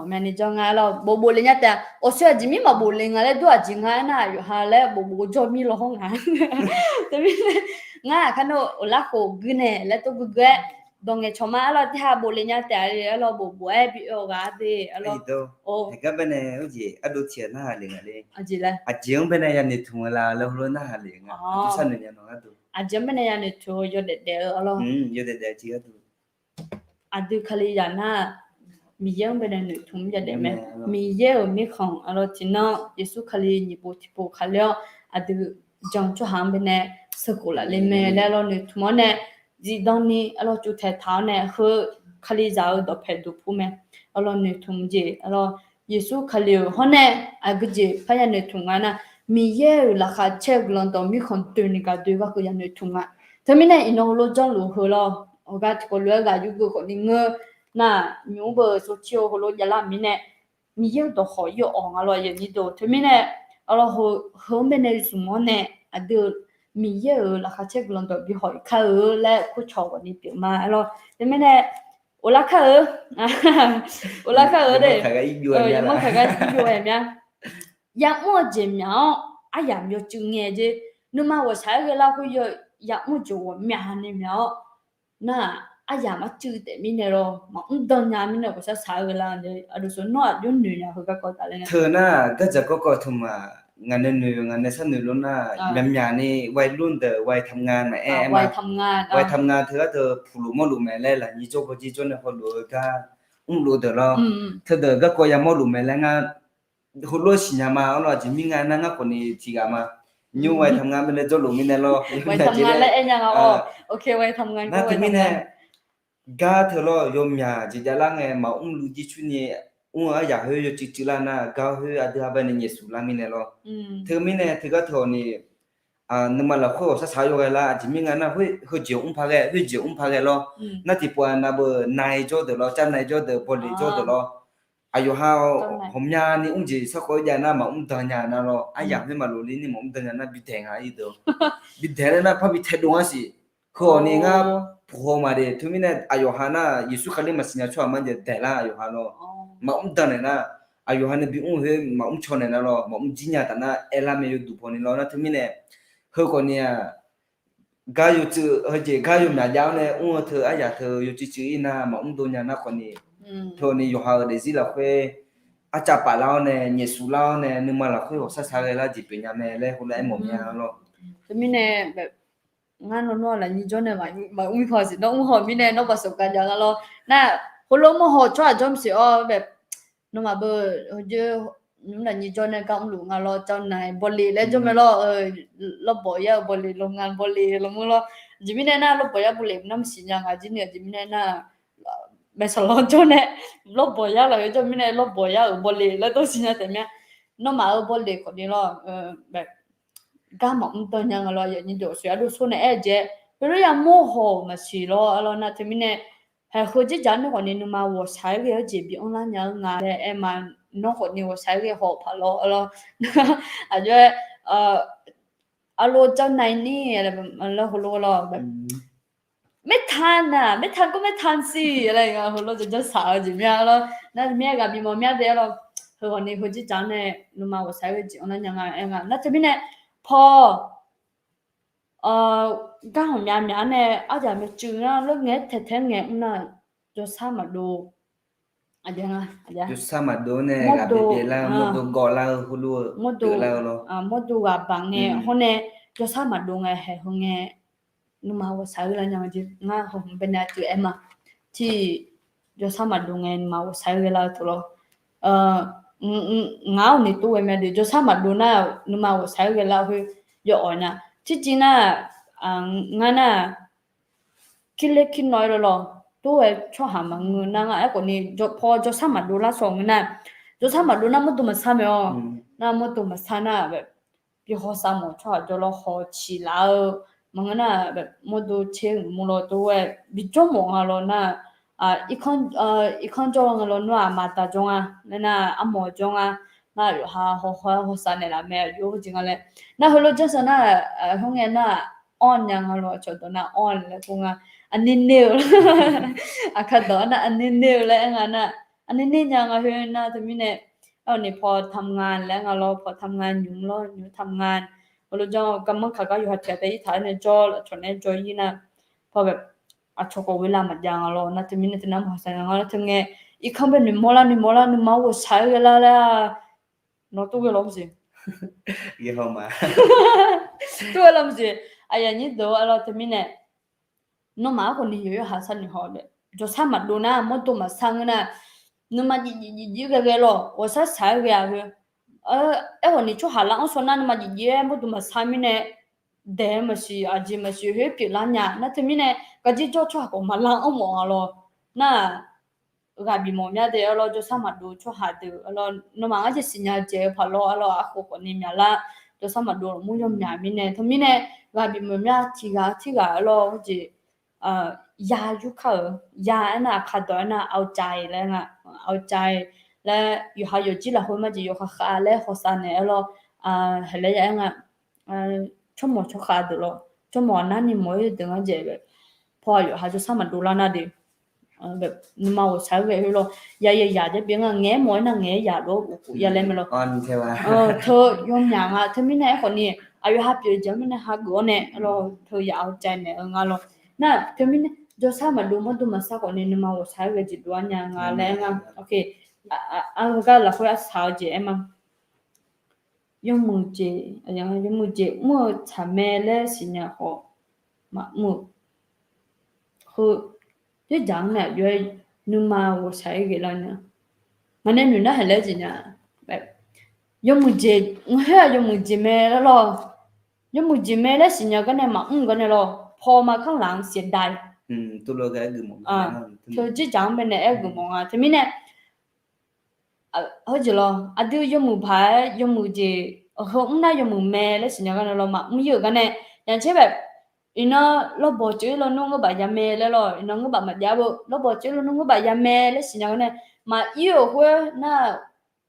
Myavni jawr nga, arlawr bofbof le nya taef-a, awqshoe aqjeq mir maqbof le nga laer dur aqjeq nga aernar, yawqha laer bofbof jawr mir law hawr nga. Teumirnae, ngar aqkar nar-eu larkhof gui naeq laer tov gui gui-aer, dawq ngaeqcawq ma, arlawr tiq ha bofle nya taef-a, arlawr bofbof-aer bi oe-awq ghaq-a de, arlawr. Aqgar baenae, jeq ardov tiq-aq narhaq le nga le. Aqjeq-anr baenae yanoeq tmq-eu la laer heulof narhaq le nga. Aqjeq sharnoeq nya nawq gharduq. Aqjeq-anr baenae yanoeq tmq-eu yawdaef daef-eu, arlawr. Yawdaef daef-eu jeq gharduq. Aqdui Kalizaq nar, Miqyaer-anr baenae noeqtmq-anr yadaef mae. Miqyaer-euq mirkhanq, arlawr tiqnan Yeqsur Kali nyiq pov tiqpov khaqler-awr, aqdui jan tsawrhaq-anr baenae sheuqkhof laf le mae laer, arlawr noeqtmq-awr nae, zifdan ni, arlawr cuvtaeq taq-awr nae, heu Kalizaq-eu dawqpae duq pur mae. Arlawr noeqtmq jeq, arlawr Yeqsur Kali-euq hawr nae aqgeu jeq parya noeqtmq nga nar, Miqyaer-euq laqkhaq caer-eu guiqlanq dawq mirkhanq doeni gaq doe gharkeuv yanoeq tmq nga. Teumirnae iqnan heulof janrluf heu lawr, heugar tiqkawv lof-aer ghaq yurgeuf khawfni ngeur nar, nymq-mr beu sovcir-eu heulof javlar mirnae, Miqyaer-euq dawqkhawq ir-awq nga lawr, aqyuif aqnyir deuq. Teumirnae, arlawr heu-anr baenae zmq-awr nae, aqdui-euq Miqyaer-euq laqkhaq caer guiqlanq dawq bi haw-ir kar-eu laer kurcawq ghawqni pyeuf ma, arlawr. Teumirnae, oqlar kar-eu, oqlar kar-eu de, yawmanr taq gar ir byov-aer mya. Yamr-eu jeq myaq-awr aryamq yawcuiv ngae jeq, nuima ghawqshaq-aer ghae lar khoer yamr-eu jeq ghawqmyani myaq-awr, nar-aq, aryamq arcuiv taef mirnae lawr, maqmr dan nya mirnae ghawqshaq shaq-aer ghae lar-a, aqdui sawr nawr aqjox noeq nya heu garkawv tafler nga. Teu nar, gardzaq garkawv teu ma, ngaq nae noeq, ngaq nae sharnoeq lof nar, myaqmyaq ni วัยรุ่น deuq วัยทำงาน maqaer ma. วัยทำงาน teu gar teu puqluf mawrluf mae laer lafnyir jawr bawjir jawr nae hawluf-eu gar mrluf deuq lawr. Teudeuq garkawv yamawrluf mae laer ngar heulof siqnya ma, arlawr aqjeq mir nga nar ngar khawfni tiqghaq ma. Nymr วัยทำงาน baenae jawrluf mirnae lawr, วัยทำงาน laer aer nya nga. Nar teumirnae, gar teu lawr yawmyaq jeq javlar ngae maqmr luf jircurni, mr-eu aryaq khoer yawcuiv cuiv lar nar, gar khoer aqdui-a baenae nyaefsuf lar mirnae lawr. Teumirnae teugar teu-awq ni, nuima lafkhoer ghawqshaq shaq-aer yawghae lar, aqjeq mir nga nar, heujeq mr paq ghae, khoerjeq mr paq ghae lawr. Nar tiqpov-aq nav beu nai jawr deuq lawr, car nai jawr deuq, bawleq jawr deuq lawr. Aqyawf ha ghawqmyani mr jeq sarkhawf-aer jav nar maqmr dan nya nar lawr, aryaq khoer maqloq ler ni maqmr dan nya nar bidaeq nga ir deuq. Bidaeq laer nar par bi taedov-anr siq. Heu-awq ni ngar puq haw ma de. Teumirnae aqyawf ha nar Yeqsur Kali maqsiq nya tsawrhaq ma jeq daeq lar aqyawf ha lawr. Maqmr dan naeq nar, aqyawf ha nae bimr khoer maqmr caw naeq nar lawr, maqmr jir nya taf nar aerlar mae yawduq pawni lawr. Nar teumirnae, heu khawfni-aq, gar yawcuiv heujeq gar yawmyaq jav-awr nae mr-eu teu aryaq teu yawcuiv cuiv ir nar maqmr dov nya nar khawfni, teu-awq ni yawqha-euq daefzir lafkhoer arcav paf lar-awr nae, nyaefsuf lar-awr nae, nuima lafkhoer ghawqshaq shaq ghae lar jeq pyeuf nya mae laer heulof-aer mawf mya lawr. Teumirnae, ngar nawr nawr lafnyir jawr nae maqmr haw siq, nawr mr haw mirnae nawr baqsaq kav jav nga lawr. Nar, heulof mr haw tsawrhaq jawr maqsiq-awr, nawmaf beu, nymr lafnyir jawr nae gar mrluf nga lawr, car nai bawleq laer jawr mae lawr. Lawrbawq yar-euq bawleq, โรงงาน bawleq law mr lawr. Aqjeq mirnae nar lawrbawq yar bawleq nar maqsiq nya nga jir ni, aqjeq mirnae nar แม่สลอง jawr nae lawrbawq yar lafkhoer jawr mirnae lawrbawq yar-euq bawleq laer dawr siq nya taef mya. Nawmaf-euq bawleq khawfni lawr, gar maqmr dan nya nga lawr, aqyuif aqnyir deuq, aqsur yar dov sor nae aer-eu jeq, heulof yamawr haw-euq maqsiq lawr, arlawr nar teumirnae, haeq heu jirdzaq-anr nae khawfni nuima ghawqshaq-aer ghae-eu jeq bi anrlar nya-eu nga laer aer ma. Nawr khawfni ghawqshaq-aer ghae haw paq lawr, arlawr. Aqjox-aer, arlawr janr nai ni, lar heulof lawr, ไม่ทัน nar, ไม่ทัน ก็ไม่ทันสิ laer nga heulof janr janr saq-eu jeq mya lawr. Nar teumirnae ghaq bimawr mya de lawr. Heu khawfni heu jirdzaq-anr nae nuima ghawqshaq-aer ghae jeq anrlar nya nga aer nga. Nar teumirnae, paw gar ghawqmya myaq-anr nae arjaq myawcuiv nar lor ngae taeq taeq ngae mr nar, jawrshar maqdov. Jawrshar maqdov nae ghaq byaev byaev lar-eu, mawrdo gawv lar-eu heulof-eu, mawrdo ghaq baq ngae hawr nae, jawrshar maqdov ngae haeq heu ngae, nuima ghawqshaq-aer ghae lar nya jeq ngar hawq hmq baenae aqceuv aer ma. Tiq, jawrshar maqdov ngae nuima ghawqshaq-aer ghae lar-eu teu lawr. Ngaq-awr noeqtov ghae mya de, jawrshar maqdov nar nuima ghawqshaq-aer ghae lar-eu khoer yaw awq nya. Tiqjeq nar, ngar nar, kirler kirnaw-aer lawlawr, tov-aer tsawrhaq maqngeur nar nga. Aerkhawf ni paw jawrsar maqdov lar sawq ngeur nar, jawrsar maqdov nar mawrdo maqsar mae-awr. Nar mawrdo maqsar nar, bi hawsav mawf tsawrhaq jawr lawr hawciq laf-eu maqngeur nar, mawrdo tser mr lawr tov-aer bijawr mawf nga lawr nar, irkanr jawr nga lawr nar, aqma da jawr nga laer nar, armawf jawr nga nar, yawqha hawkhaw-aer hawsav naeqlaf mae, aqjox-aer jeq nga laer. Nar heulof janrsanr nar, hawr ngae nar, anr nya nga lawr, aqcawq dawq nar anr laer kur nga, aqnir ner-eu, aqkar dawq nar aqnir ner-eu laer aer nga nar, aqnir ner nya nga khoer nar teumirnae, aerkhawf ni paw ทำงาน laer aer nga lawr, paw ทำงาน nymq lawr, nymq ทำงาน heulof janr garmanr kaq gar yawqha tiq ghaq taef-ir taq-aer nae jawr, aqcawq nae jawr-ir nar, paw aqcawq khawf ghoe lav maqjav nga lawr nar teumirnae teunar maqhawq saq nya nga nar teu ngae, irkanr bae noeqmawr lar noeqmawr lar nuima ghawqshaq-aer ghae lar laer-a, nawr tov ghae lawr maqsiq. Tov ghae lawr maqsiq. Aqyuif aqnyir deuq-or, aer lawr teumirnae, nawmaf-anr khawf ni yawqyawr haq sharnoeq haw-eu mae. Jawrsar maqdov nar mawrdo maqsar ngeur nar, nuima jif jif jif jif ghae ghae lawr ghawqshaq shaq-aer ghae-a khoer, aerkhawf ni tsawrhaq lar-anr shaw nar nuima jif jif-aer mawrdo maqsar mirnae, daeq-eu maqsiq, aqjeq maqsiq khoer pyeuflar nya nar teumirnae, garjir jawr tsawrhaq khawf maqlar-anr mawf nga lawr nar, ghaq bif mawf mya de-aer lawr, jawrsar maqdov tsawrhaq deuq-aer lawr, nawmaf ngar jeq siqnya-eu jeq-eu paq lawr-aer lawr, arkhof khawf ni myaqlar, jawrsar maqdov lawqmur yawmyaq mirnae teumirnae, ghaq bif mawf mya tiq ghaq tirghaq-aer lawr jeq ya yurkar-euq ya aernar, aqkar dawq aernar เอาใจ laer nga, เอาใจ laer yawqha yawqjir lafkhoer marjeq yawkhav khav laer hawsav naeq-aer lawr, heuler ya aer nga, tsawrmawq tsawrkhav deuq lawr, tsawrmawq narni mawq-ir deuq ngar jeq paw yawqha jawrsar maqdov lar nar de, nuima ghawqshaq-aer ghae khoer lawr, ya ya yaq jaer pyeuf nga, ngaeq-aer mawq-aer nar ngaeq-aer yaq lawr uqkhof ya laer mae lawr. Teu yawmyaq nga teumirnae aerkhawf ni, aqyawf ha pyeuf-eu jeq-anr mirnae hageuf-awr nae lawr, teu yaq-awr caev naeq-eu nga lawr. Nar teumirnae jawrsar maqdov mawrdo maqsar khawf ni nuima ghawqshaq-aer ghae jeq dov-ar nya nga laer aer nga. Argar lafkhoer arsaq-eu jeq aer ma. Yawmuiq jeq, yawmuiq jeq mr-eu tsaq mae laer siqnya khawf maqmr-eu. Heu, dzerdzaq-anr nae aqjox-aer nuima ghawqshaq-aer ghae lar nya. Ngaq nae noeq nar haiq laer jeq nya. Yawmuiq jeq, ngar khoer-aq yawmuiq jeq mae laer lawr. Yawmuiq jeq mae laer siqnya gar nae maqmr gar nae lawr, paw ma kanr laq-anr siqdae. Teu dzerdzaq-anr bae nae aer geufmawf nga teumirnae, heujeq lawr, aqdui yawmuiq paq-aer yawmuiq jeq, heu mr nar yawmuiq mae laer siqnya gar nae lawr maqmr-ir-euq gar nae, yaqtser bae, iqnan lawrbawq tsoeq-ir lawnmr ngeur baf ya mae laer lawr, iqnan ngeur baf maqjav-eu lawrbawq tsoeq-ir lawnmr ngeur baf ya mae laer siqnya gar nae, maqir-euq khoer nar,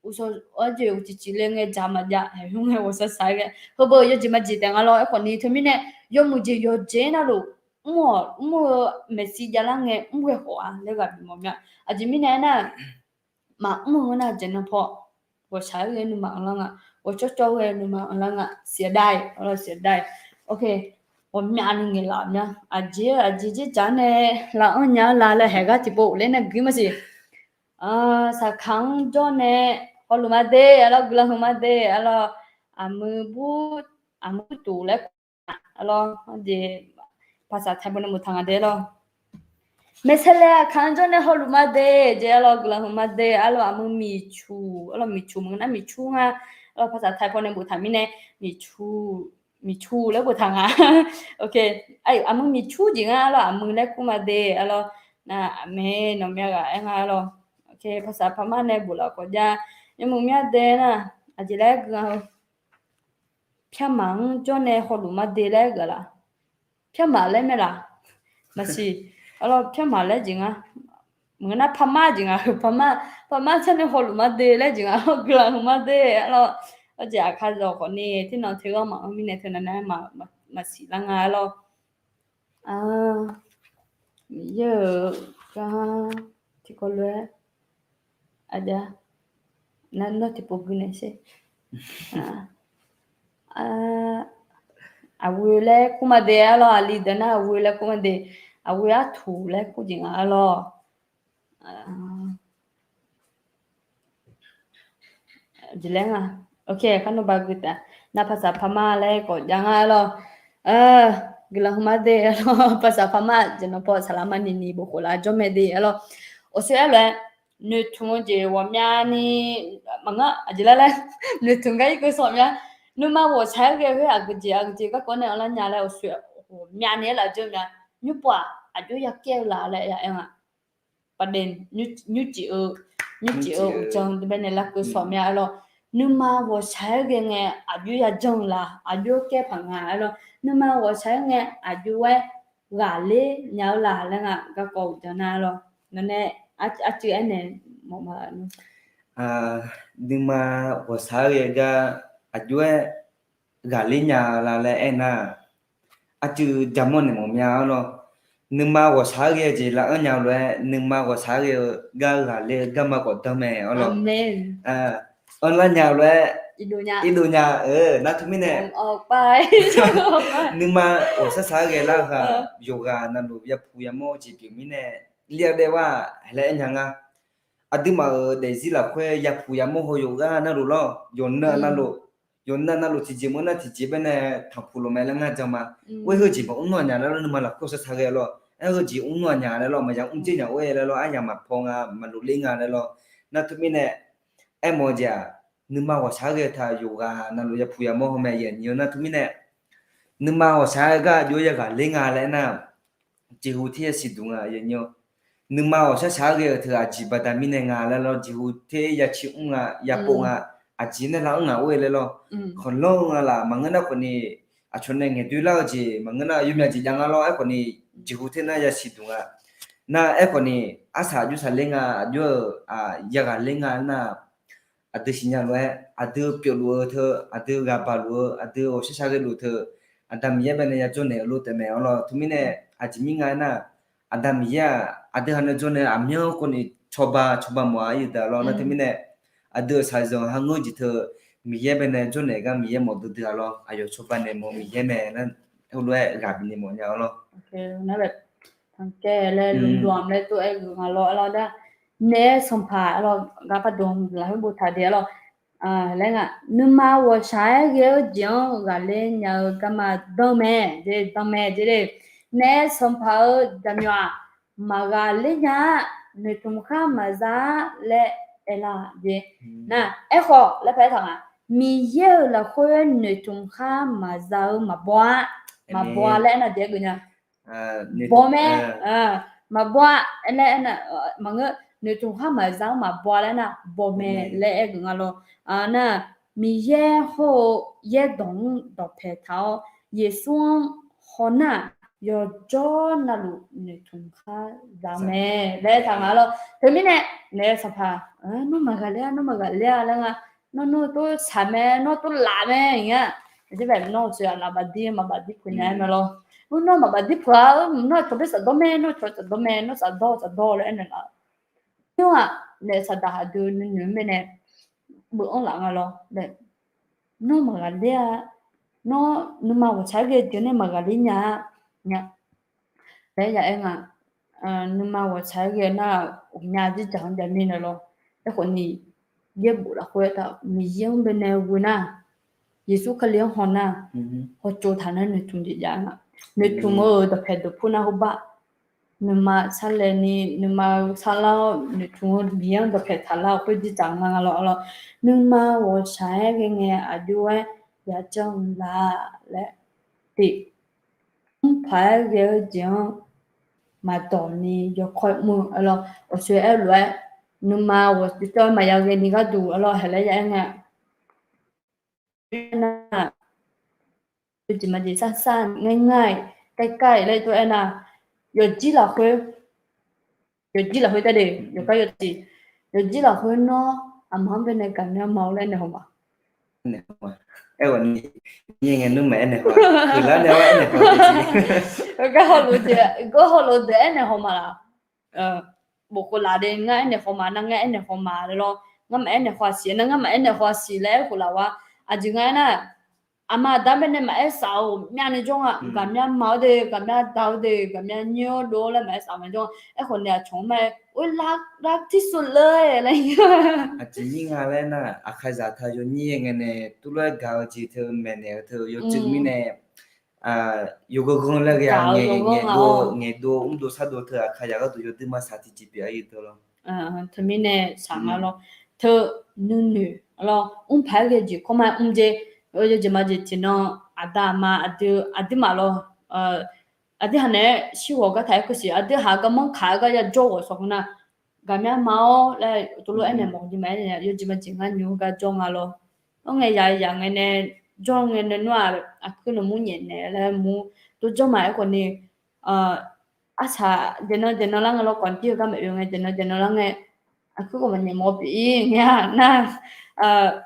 uqshawq-aer jeq uqcif cif le ngae dzaq maqjav, haeq hmr ngae ghawqshaq shaq-aer ghae, heubeu yawjeq maqjeq taef nga lawr. Aerkhawf ni teumirnae, yawmuiq jeq yawqjeq navluf mr-awq, mr-eu maeqshi javlar ngae mr ghae khawf-a laer ghaq bif mawf mya. Aqjeq mirnae aernar, maqmr-eu ngeur nar jeq nan paw ghawqshaq-aer ghae nuima anrlar nga, ghawqcawv cawv ghae nuima anrlar nga, siqdae, siqdae. Ghawqmyavni ngaeqlaf mya. Aqjeq aqjeq dzerdzaq nae laf-anr nya-ar la laer haeq gar tiqpov ghofler nae guir maqsiq. Saqkaq-anr jawr nae hawluf ma de, arlawr guiqlanq huiq ma de, arlawr aqmuiq bur, aqmuiq bur tuq laer kur-a, arlawr jeq, ภาษาไทย paw nae boftaq nga de lawr. Maeqsaelae aqkaq-anr jawr nae hawluf ma de jeq, arlawr guiqlanq huiq ma de, arlawr aqmuiq miqcuq, arlawr miqcuq maqngeur nar miqcur nga, arlawr ภาษาไทย paw nae boftaq mirnae miqcuq, miqcuq laer boftaq nga. Aqmuiq miqcur jeq nga, arlawr aqmuiq laer kur ma de, arlawr nar aqmae nawq myav ghaq aer nga, arlawr ภาษาพม่า nae bof laf khawf jav, yawmuiq myav de nar, aqjeq laer gui nga heu. Pyarmaq-anr jawr nae hawluf ma de laer geuf laf. Pyarmaq laer mae laf. Maqsiq. Arlawr pyarmaq laer jeq nga. Maqngeur nar พม่า jeq nga heu, พม่า พม่า janr nae hawluf ma de laer jeq nga, arlawr guiqlanq huiq ma de, arlawr. Arjeq aqkar zawq khawf ni, tirnan teu ghanr maqanr mirnae teunav nar maqsiq lar nga, arlawr. Miqyaer-euq gar tiqkawv lof-aer, aqja, nar nawr tiqpov gui naeq sher. Aqghoe laer kur ma de, arlawr aqli deuq nar aqghoe laer kur ma de, aqghoe artuq laer kur jeq nga, arlawr. Jeq laer nga. Kar nawr ba gui taf nar ภาษาพม่า laer khawf jav nga, arlawr. Guiqlanq huiq ma de, arlawr ภาษาพม่า jeq nan paw saqlaq ma ni ni bof khof laf jawr mae de, arlawr. Awqshoe aer lof-aer noeqtmq-eu jeq ghawqmyani maqngeur, aqjeq laer laer noeqtmq gar irkeuv sawq mya. Nuima ghawqshaq-aer ghae khoer aqgeujeq aqgeujeq garkawv nae anrlar nya laer awqshoe myavni-aer laf jawr mya. Nymrpov-aq aqjox yakaer-eu laf laer ya aer nga. Paqdeq nymrcif-eu, nymrcif-eu uqdzan baenae lavkeuv sawq mya aer lawr. Nuima ghawqshaq-aer ghae ngae aqjox yajanr-eu laf, aqjox kaer paq nga aer lawr. Nuima ghawqshaq-aer ngae aqjox-aer ghaqler nya-eu laf laer nga. Garkawv uqdzan nar lawr, nawq nae arcuiv aernaeq mawf ma. Nuima ghawqshaq-aer ghae gar aqjox-aer ghaqler nya-eu laf laer aernar, arcuiv jaqmawr naeq mawf mya-awr lawr. Nuima ghawqshaq-aer ghae-eu jeq laf anr nya-eu lof-aer, nuima ghawqshaq-aer ghae-eu gar ghaqler-eu garma khawf danr mae-awr lawr. Anrlar nya-eu lof-aer irdov nya-eu nar teumirnae, nuima ghawqshaq shaq-aer ghae lar-eu ha, yawqghaq navluf yapuq yamawr-eu jeq pyeuf mirnae, lir-eu daef war-aq laer aer nya nga. Aqduimaf-euq daefzir lafkhoer yapuq yamawr haw yawqghaq navluf lawr, yawqnan navluf, yawqnan navluf tiqjeq mawr nar tiqjeq baenae tanqpuq lof mae laer ngar jan ma. Oe heujeq maqmr nar nya laer lawr, nuima lafkhoer shaq shaq ghae lawr, aer heujeq mr nar nya laer lawr, maqya mrjer nya oe laer lawr, aryamq maqpaw nga, maqlof ler nga laer lawr. Nar teumirnae, aermawf-eu jeq-aq, nuima ghawqshaq-aer ghae taq yawqghaq navluf yapuq yamawr haw mae, aqyuif aqnyir-eu nar teumirnae, nuima ghawqshaq-aer gar aqjox-aer yaghaqler nga laer aernar, jeqhu ter yasiq duq nga, aqyuif aqnyir-eu. Nuima ghawqshaq shaq-aer ghae-eu teu aqjeq baqda mirnae nga laer lawr, jeqhu ter yaciv mr nga, yapov nga, aqjeq nae lar mr nga oe laer lawr. Khanqlanr nga laf maqngeur nar khawfni, aqcawq nae ngaeqdoe lar-eu jeq maqngeur nar yawmyaq jeq jav nga lawr, aerkhawfni jeqhu ter nar yasiq duq nga. Nar aerkhawfni, arsaq aqjox saqler nga, aqjox-euq yaghaqler nga nar, aqdui siqnya lof-aer, aqdui pyeufluf-eu teu, aqdui ghaq baqluf-eu, aqdui ghawqshaq shaq ghaeluf teu, Aqda Miqyaer baenae yajawr naeq-eu lof taef mae-awr lawr. Teumirnae aqjeq mir nga aernar, Aqda Miqyaer-aq aqdui haq nae jawr nae aqmyanluf khawfni cawba cawba mawf-a ir-eu deuq-a lawr. Nar teumirnae aqdui-euq shaqzanq ha ngeur jeq teu, Miqyaer baenae jawr naeq gar Miqyaer mawf duidui-a lawr. Aqyawf cawba naeq mawf Miqyaer mae laer, heulof-aer ghaq bifnaeq mawf nya-awr lawr. Tanqkaer laer lmqdov-aq laer tov-aer guiq nga lawr, aer lawr dar. Naef-aer sanqpaq-a lawr, gar pardov lafkhoer boftaq de-a lawr. Laer nga, nuima ghawqshaq-aer ghae-eu jeq-anr ghaqler nya-eu garma danr mae, danr mae jeq le. Naef-aer sanqpaq-eu jaqmyawf-aq, maqghaqler nya-a, noeqtmq khar maqza-a laer aerlar jeq. Nar, aerkhawf laer paq-aer taq nga, Miqyaer-euq lafkhoer noeqtmq khar maqza-eu maqbaw-a, maqbaw-a laer aernar jeq aer geuf nya. Baw mae. Maqbaw-a laer aernar, maqngeur, noeqtmq khar maqza-anr maqbaw-a laer aernar, baw mae laer aer geuf nga lawr. Nar, Miqyaer hawr-eu yaerdawq-anr dawqpae taq-awr, Yeqsur-anr hawnar, yawqjawr navluf noeqtmq khar za mae laer aertaq nga lawr. Teumirnae, naef-aer sanqpaq, nawr maqghaqler-a, nawr maqghaqler-a laer nga. Nawr nawr tov saq mae, nawr tov laf mae nga. Aqjeq bae nawr-eu tsoeq-aq laf bafdir maqbafdir puq nya-aer mae lawr. Nawr maqbafdir puq-a, nawr-aq cawq bae safdawr mae, nawr cawq safdawr mae, nawr safdawr safdawr laer aernaeq laf. Nymr-aq, naef saqdaq haqdui nuinoeq-anr baenae beuv-anr laf nga lawr. Nawr maqghaqler-a, nawr nuima ghawqshaq-aer ghae jeq nae maqghaqler nya-a, nya laer ya aer nga. Nuima ghawqshaq-aer ghae nar-aq, ghawqmya dzerdzaq-anr jav mirnae lawr. Aerkhawfni, yaerbof lafkhoer aertaq Miqyaer-anr baenae ghoe nar, Yeqsur Kali-anr haw nar, hawtsov taq nar noeqtmq jeq jav nga. Noeqtmq-eu dawqpae dawqpur nar hawbar, nuima sarlaeni, nuima sarlar-awr noeqtmq-eu Miqyaer-anr dawqpae taqlar-eu khoer dzerdzaq nga nga lawr lawr. Nuima ghawqshaq-aer ghae ngae aqjox-aer yajanr la laer te. Mrpaq-aer ghae-eu jeq-anr maqdawq ni yawkawr mr-eu lawr. Awqsoe aer-eu lof-aer, nuima ghawqshaq-aer maqya ghaeni gharduq lawr haiq laer ya aer nga. Nar, jeq maqjeq sarsar ngaer ngar-iq, kaer kar-iq laer tov aernar, yawqjir lafkhoer, yawqjir lafkhoer taef de, yawqgar yawqtiq, yawqjir lafkhoer nawr aqma-anr baenae gaqmya ma-awr laer naeq haw ma. Aerkhawfni, ngae nmr maqaer naeq haw, uiqlar nae-awr aer naeq haw, gar hawlof-eu deuq aer naeq haw ma laf. Bofkhof laf de, ngar aernaeq haw ma nar, ngar aernaeq haw ma laer lawr. Ngar maqaer naeq haw-a siq nar, ngar maqaer naeq haw-a siq laer aerkhof laf-awr, aqjeq nga aer nar, aqma aqda baenae maqaer saf-euq ghawqmyani jawr nga. Gaqmya ma-awr de, gaqmya da-awr de, gaqmya nyir-awr dov-awr laer maqaer saf-euq ma jawr nga. Aerkhawfni aqcawq-anr mae, oe, lar lar tirsuv le laer. Aqjeq nyir nga laer nar, aqkaqzaq taq yawnyir ngae nae tuvlof-aer gaq-eu jeq teu maeqnaeq-eu teu yawtsuif mirnae, yawghanr ghanr laer ghae-a ngae, ngaeqdov mrdov sardov teu aqkaqzaq gharduq yawdui ma saq tiqjeq pyeuf-a ir deuq lawr. Teumirnae saq nga lawr. Teu nuinoeq lawr, mrpaq-aer ghae jeq kawrma mr jer. Yawjeq maqjeq tiqnan aqda aqma aqdui aqduimaf lawr, Aqdui haq naeq-aer shir ghawq gar taq-aer keuv siq, aqdui haq garmanr kaq-aer gar ya jawr ghawq sawq nar, gaqmya ma-awr laer tov lof aernaeq mawf-eu jeq ma-aer yawjeq majeq ngar nymr gar jawr nga lawr. Awr ngae yaq yaq ngae nae jawr ngae nae nmr-aq, aqkuir nawmur nyaef naeq laer mur dov jawr ma-aer khawf ni, arsaq daeqnan daeqnan lar ngae lawr, khawf tir-eu gar maqoe ngae daeqnan daeqnan lar ngae, aqkuir khawf maqnyaef mawf pyeuf-ir ngae-a nar,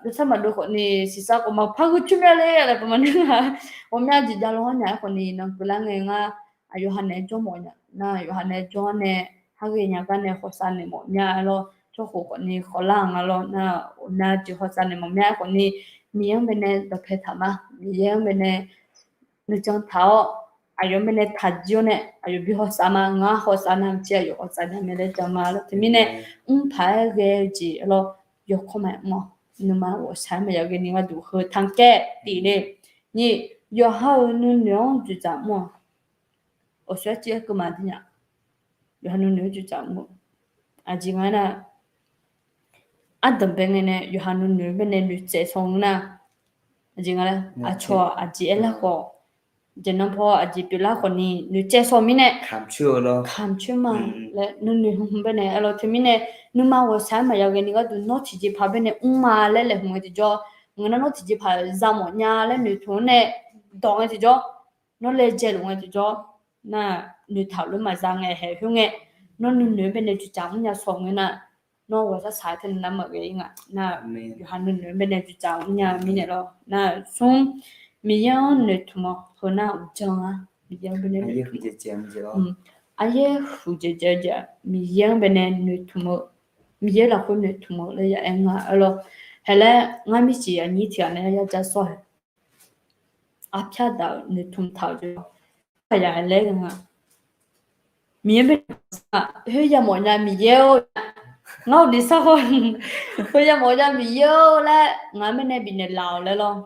dovsar maqdov khawf ni siqsar khawf maqpar ghoe coer mya le laer paqma nar, ghawqmya jeq jav lawr nya-aer khawf ni nan keuvlar ngae ngar, aqyawf ha naeq-aer jawr mawf nya nar, aqyawf ha naeq-aer jawr nae, har ghae nya gar nae hawsav naeq mawf mya-aer lawr, tsawrkhof khawf ni khawqlar-anr nga lawr nar, ghawqmya jeq hawsav naeq mawf mya-aer khawf ni, Miqyaer-anr baenae dawqpae taq ma, Miqyaer-anr baenae nuijan taq-awr, aqyawf-anr baenae taq jir-awr nae aqyawf bi hawsav ma, ngar hawsav nar maqtser aqyawf hawsav nya mae laer jan ma lawr. Teumirnae mr paq-aer ghae-eu jeq lawr, yawkawr ma-aer mr-awq. Nuima ghawqshaq-aer maqya ghaeni gharduq heu tanqkaer tif le. Nyiq, yawqha-euq nuinoeq-anr dzoeqdzaq mr-awq. Awqshoer arciv-aer keuv ma dui nya. Yawqha nuinoeq-anr dzoeqdzaq mr-eu, aqjeq nga nar, ardanqbae ngae nae yawqha nuinoeq-anr baenae noeqtsaev shaw-eu nar, aqjeq nga laer aqcawq aqjeq aerlar khawf, jeq nan paw aqjeq pyeuflar khawf ni noeqtsaev shaw mirnae kamq coer ma laer nuinoeq hmq baenae aer lawr. Teumirnae nuima ghawqshaq-aer maqya ghaeni gharduq nawr tiqjeqpaq baenae mr ma laer laeqhmq ngae tiqjawr, ngeur nar nawr tiqjeqpaq za mawf nya laer noeqtmq-anr nae dawq ngae tiqjawr, nawr laejae luf ngae tiqjawr, nar noeqtaq lof maqza ngae haeq khoer ngae, nawr nuinoeq-anr baenae dzoeqdzaq mr nya shaw ngae nar, nawr ghawqshaq saq-aer teunav nar maqghae-ir nga nar, yawqha nuinoeq-anr baenae dzoeqdzaq mr nya mirnae lawr. Nar smr, Miqyaer-anr noeqtmq-awq. Heu nar uqdzan-a, Miqyaer-anr baenae noeqtmq-awq. Aryaer huiqdzaeq dzaeq-eu jeq-aq Miqyaer-anr baenae noeqtmq-eu, Miqyaer lafkhoer noeqtmq-eu laer ya aer nga aer lawr. Haeq laer ngar mircif aqnyir tiq ghaq nae ya ja sawr-eu arpyar daq-euq noeqtmq taq-euq jeq-awr, aqyawf laer nga, Miqyaer baenae, khoer yamawf nya Miqyaer-or, ngar uqni sarkhaw, khoer yamawf nya Miqyaer-or laer ngaq-anr baenae bifnaeq laf-awq laer lawr.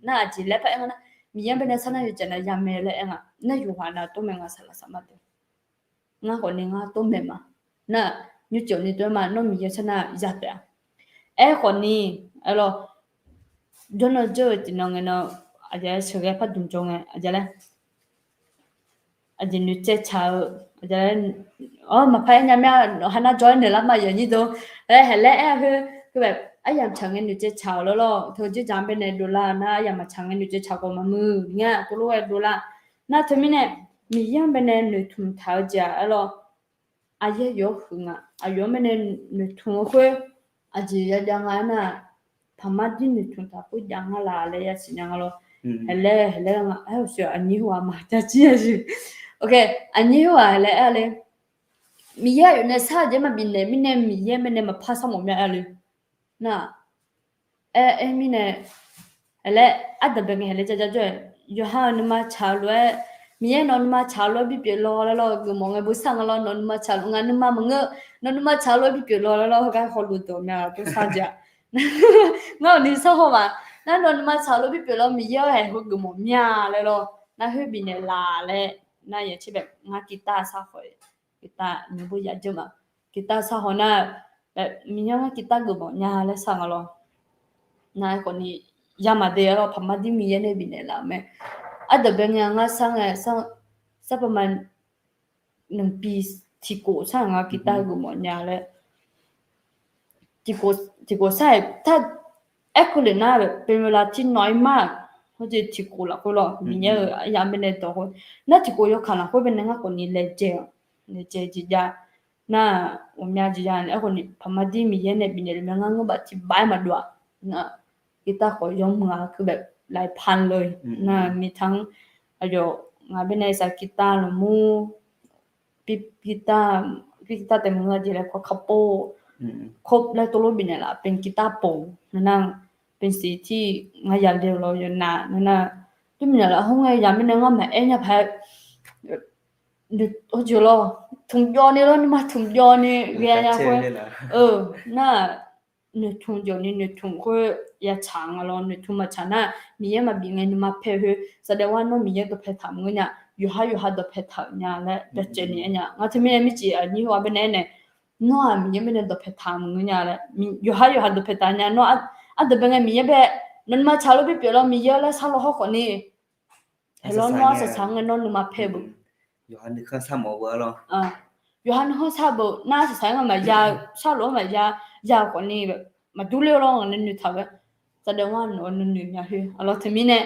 Nar aqjeq laer par aer nga nar, Miqyaer-anr baenae sar nar yawqjeq nav yamae laer aer nga. Nar yawqghaq nav tov mae nga saqlaq saqma deuq. Ngar khawf ni ngar tov maeq ma. Nar nymrcif ni tov-aer ma, nawr Miqyaer sar nar ya taef-a. Aerkhawf ni, aer lawr, jawrnan jawr-eu tiqnan ngae nan, aqjeq sheuqghae par dmq jawr ngae aqjeq laer aqjeq noeqtsaev tsaq-eu, aqjeq laer, maqpar aer nya mir-a, ha nar jawr-aer naeqlar ma yawnyir deuq laer haeq laer aer-a khoer, aryamq tsaq ngae noeqtsaev tsaq-euq lawr lawr, teu dzerdzaq-anr baenae dovlar nar aryamq maqtsaq ngae noeqtsaev tsaq khawf maqmuiq nya, tov lof-aer dovlar. Nar teumirnae Miqyaer-anr baenae noeqtmq taq-eu jeq-aq aer lawr, aryaer yawf huiq nga, aqyawf-anr baenae noeqtmq-eu khoer, aqjeq ya jav nga aernar, paqmar dir noeqtmq taq khoer jav nga laf laer yasiq nya nga lawr. Haeq laer haeq laer nga aer-awq sheuq aqnyir hu-aq ma jajir yasiq. Aqnyir hu-aq haeq laer aer-a le. Miqyaer aqyawf nae sar-eu jeq maqbif naeq mirnae Miqyaer baenae maqpar sar mawf mya aer-a le. Nar aer aer mirnae, haeq laer ardanqbae ngae haeq laer jaja jawr-aer, yawqha-euq nuima tsaq-eu lof-aer, Miqyaer nawq nuima tsaq-eu lof-aer bipyeuf lawr laer lawr geufmawf ngae bosar nga lawr, nawq nuima tsaq-eu lof nga nuima maqngeur, nawq nuima tsaq-eu lof-aer bipyeuf lawr laer lawr, heugar hawluf dawq mya tov sar jeq-a. Ngar uqni sarkhaw ma. Nar nawq nuima tsaq-eu lof-aer bipyeuf lawr Miqyaer-awr haeq heugeuf mawf mya laer lawr. Nar khoer bifnaeq laf laer, nar yaeq tser bae ngar guitar sarkhaw, guitar nymr bo yaf dzeur ma. Guitar sarkhaw nar, Miqyaer ngar guitar geufmawf nya laer sar nga lawr. Nar aerkhawf ni, yamaqde-a lawr, paqmar dir Miqyaer nae bifnaeq laf-euq mae. Ardanqbae ngae ngar sar ngae, sarpaq ma nmqbi tiqkhof sar nga guitar geufmawf nya laer. Tiqkhof sar-aq, aerkeuv lef nar, เป็นเวลาที่น้อยมาก hawjeq tiqkhof lafkhoer lawr, Miqyaer-euq aryamq baenae dawq khoer, nar tiqkhof yawkaq lafkhoer baenae ngar khawf ni laejae-awq, laejae jeq jav. Nar ghawqmya jeq jav-a aerkhawf ni paqmar dir Miqyaer nae bifnaeq laf mae, ngar ngeur baf tiq baf-aer maqdov-aq. Nar guitar khawf yawmuiq-a keuv bae laiq pan le. Nar miqtaq-anr aqyawf ngaq baenae saq guitar lmqmr guitar, guitar taef maqngeur jeq laer kawv kapov, kov laer tov lof bifnaeq laf เป็นกีตาร์โปร่ง nar, เป็นสีที่ ngar yale-eu lawr yawnav nar, nar, tov bifnaeq laf hawr ngae yaq mirnae ngar maqaer nya paq-aer, hawjeq lawr, tmq jawv ni lawr, nuima tmq jawv ni ghae nya khoer, nar, noeqtmq jawv ni noeqtmq khoer yatsaq nga lawr, noeqtmq maqtsaq nar Miqyaer maqbif ngae nuima pae khoer saqdaev war nawr Miqyaer dawqpae taq maqngeur nya, yawqhar yawqha dawqpae taq-euq nya laer byacaevni aer nya. Ngar teumirnae mircif aqnyir hu-a baenae aernaeq, nawr-aq Miqyaer baenae dawqpae taq maqngeur nya laer, yawqhar yawqha dawqpae taq nya nawr, ardanqbae ngae Miqyaer bae, nawq nuima tsaq lof bipyeuf lawr Miqyaer laer sar lawr hawrkhawf ni, Aerlawr nawr arsaq saq-anr ngae nawr nuima paer-eu beuf. Yawqha nuikhanr sharmawf-eu arlawr. Yawqha nuikhanr shar beuf nar arsaq saq-aer nga maqya-eu, sharlof-anr maqya, ya-eu khawfni maqdur ler-eu lawr ngaq nuinoeq taq-eu gar. Saqdaq ngar nuinoeq nya khoer arlawr teumirnae.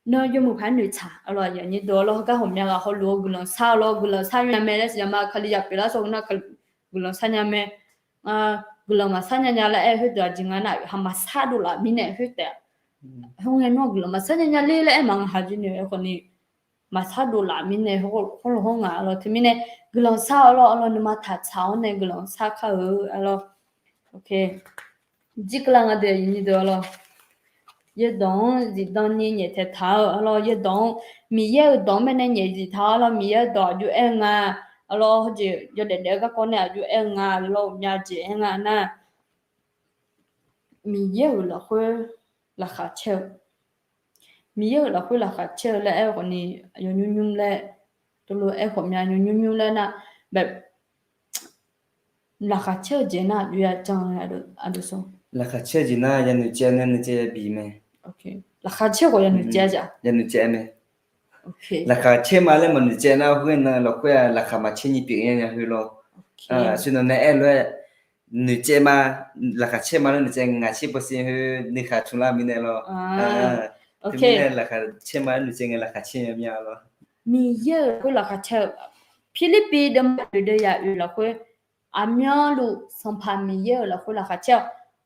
Nawr yawmuiq paq-aer noeqtsaq arlawr aqyuif aqnyir deuq arlawr heugar ghawqmya ghaq hawluf-eu guiqlanq shar-eu lawr guiqlanq shar nya mae laer siqnya ma Kali yaqpyeuf lar sawq-eu nar guiqlanq shar nya mae. Guiqlanq maqshar nya nya laer aer-eu khoerdeuq aqjeq nga nar ha maqshar dovlaf mirnae khoer taef-a. Khoerngae nawr guiqlanq maqshar nya nya ler laer aer maqnga haq jir nae aerkhawf ni maqshar dovlaf mirnae hawrlof hawr ngaq arlawr teumirnae guiqlanq shar-eu lawr arlawr nuima taqtsaq-awr nae guiqlanq shar kar-eu arlawr. Jirkeuv lar nga deuq aqyuif aqnyir deuq arlawr. Yaerdawq-anr zifdan ni nyaeftaeq taq-eu arlawr yaerdawq-anr Miqyaer-euq dawq-anr baenae nyaef zif taq-awr arlawr Miqyaer-euq dawq aqjox aer-eu nga. Arlawr hawjeq yawdaef daef-eu garkawv nae aqjox aer-eu nga lawr ghawqmya jeq aer nga nar. Miqyaer-euq lafkhoer laqkhaq caer-eu, Miqyaer-euq lafkhoer laqkhaq caer-eu laer aer-eu khawfni aqyawf nymr nymr laer, teulof aer khawf mya nymr nymr laer nar, bae, laqkhaq caer-eu jeq nar aqjox ya jan-eu aqdui sawr. Laqkhaq caer-eu jeq nar yanoeq caev nae noeq caev ya bif mae. Laqkhaq caer khawf yanoeq caev-a. Yanoeq caev mae. Laqkhaq caer ma laer maqnoeq caev nar khoer nar lafkhoer-aq laqkhaq maqcaer nyi pyeuf nya nya khoer lawr. Aqsur nawq nae aer lof-aer noeq caev ma, laqkhaq caer ma laer noeq caev ngaq caer percent khoer nuikhaq tmq lar mirnae lawr. Teumirnae laqkhaq caer ma laer noeq caev ngae laqkhaq caer nya mya lawr. Miqyaer-euq lafkhoer laqkhaq caer-eu, Pirlirpiv deuvma oeq deuv yaq oeq lafkhoer aqmyanluf Sanqpaq Miqyaer-euq lafkhoer laqkhaq caer-awq.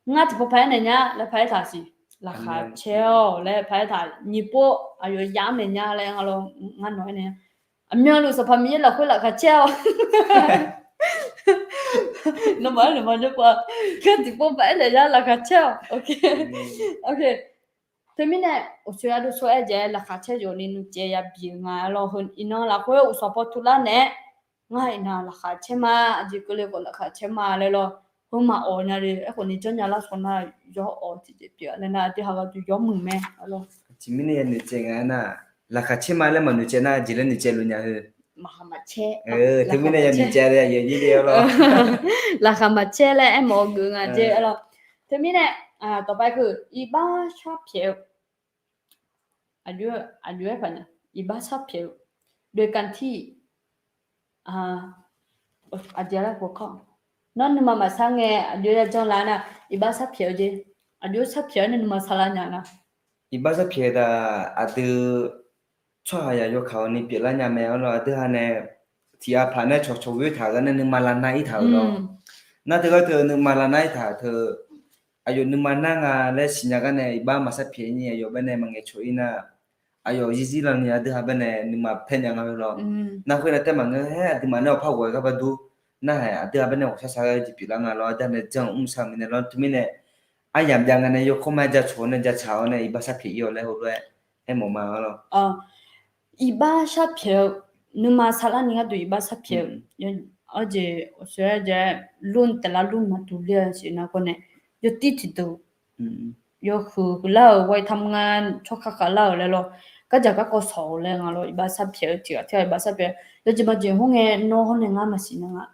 Ngar tiqpov paq-aer naeq nya laer paq-aer taq siq. Laqkhaq caer-awq laer paq-aer taq nyiq pov aqyawf yamq naeq nya laer nga lawr ngar nawq-aer nae nya. Aqmyanluf Sanqpaq Miqyaer lafkhoer laqkhaq caer-awq. Nawmaf-aer nawmaf jawr pov-a. Ngar tiqpov paq-aer naeq nya laqkhaq caer-awq. Teumirnae uqshoe ardov sho-aer jae-aer laqkhaq caer jawq ni nuicaev ya bif-eu nga lawr heu iqnan lafkhoer uqsanq paw tuvlar naeq-aer ngar iqnan laqkhaq caer ma, aqjeq keuvle khawf laqkhaq caer ma laer lawr. Heu maqawq nya le aerkhawf ni janrnya lar shawr nar yawr awq tiqjeq pyeuf-a laer nar aqdui haq gharduq yawmuiq mae. Tiqmirnae ya noeqcaev nga aernar, laqkhaq caer ma laer maqnoeq caev nar jeq laer noeq caev luf nya heu. Teumirnae ya noeq caev laer aqyuif aqnyir le-awr lawr. Laqkhaq maqcaer laer aermawf-eu geuf nga jeq-a lawr. Teumirnae, tawqpav keuv iqbax sharpyaeq-eu aqjox-aer paq nya, iqbax sharpyaeq-eu, doeqkanq tir, aqjeq lar pov kawr, nawr nuima maqshar ngae aqjox ya janr lar nar, iqbax sharpyaeq-eu jeq, aqjox sharpyaeq-awr nae nuima sharlar nya nar. Iqbax sharpyaeq-eu taq aqdui tsawrhaq yaq yawkaq-awr ni pyeuflar nya mae-awr lawr aqdui ha nae tiq ghaq paq nae cawqcawq ghoer taq-eu gar nae nuima lavnar ir taq-euq lawr. Nar teu gar teu nuima lavnar ir taq teu, aqyawf nuima nar nga laer siqnya gar nae iqbax maqshar pyaeq ni aqyawf bae nae maqngaeq cawq ir nar, aqyawf zirzir lar ni aqdui ha bae nae nuima paer nya nga lawr. Nar khoer nae taef maqngeur-aer aqduimaf nae awqpar ghawq-aer gar ba dur. Nar-aq aqdui ha bae nae ghawqshaq shaq gar jeq pyeuflar nga lawr aqdui ha nae jan mr shaq-eu mirnae lawr teumirnae aryamq jav nga nae yawkawr ma-aer jacawq-awr nae jacaq-awr nae iqbax sharpyaeq ir-awq laer heulof-aer aermawf ma-awr lawr. Iqbax sharpyaeq-eu, nuima sharlar ni gharduq iqbax sharpyaeq-eu, arjeq awqsoeq-aer jav-aer lur taef lar lur maqduq ler-a siq nar khawr nae, yawtir tiqdeuq yawhuiq huiqlar-euq ghoe tamr ngar tsawrkar khavlar-euq laer lawr, gardzaq garkawv sawq-eu laer nga lawr iqbax sharpyaeq-eu tiq ghaq tir-a iqbax sharpyaeq-eu yawjeq majeq hawr ngae nawr hawr nae ngar maqsiq nar nga.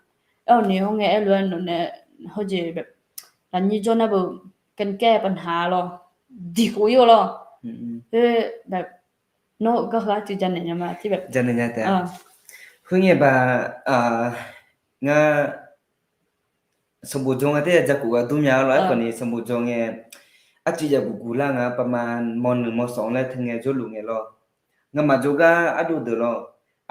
Aer-awq ni hawr ngae aer lof-aer nawq nae hawjeq lafnyir jawr nar beu kaer pavnaq lawr, diq khof ir-awr lawr. Nawr-eu gar heu-aq tiq janaeq nya ma tir janaeq nya taef-a. Khoerngae baq ngar sanqbof jawr nga taef-a jakhof ghaq dur mya-awr lawr aerkhawf ni sanqbof jawr ngae arcuiv yaf guq guq lar nga pavma mawrnuiq mawrsanq laer teu ngae jawrluf ngae lawr. Ngamaf jawrgar ardov deuq lawr,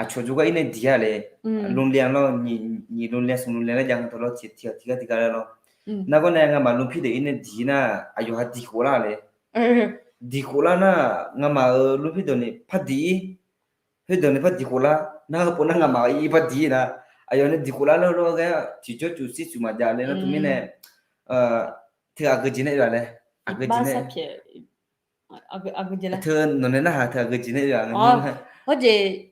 aqcawq jawrgar ir nae diq-a le. Lmle lawr, nyiq lmle smq lmle laer jav nga tawq lawr tiq tiq ghaq tiq gar tiq gar laer lawr. Nargawr nae ngamaf lmpi deuq ir nae diq nar aqyawf ha diq khof lar le. Diq khof lar nar ngamaf-euq lmpi deuq ni par diq ir, khoerdeuq ni par diq khof lar nar heupov nar ngamaf ir par diq ir nar, aqyawf nae diq khof lar lar lawr ghae tiqjawr cuf sir cuf maqjav le nar teumirnae teu aqgeujeq nae oe-a laer, aqgeujeq nae teu nawq nae narhaq teu aqgeujeq nae oe-a. Hawjeq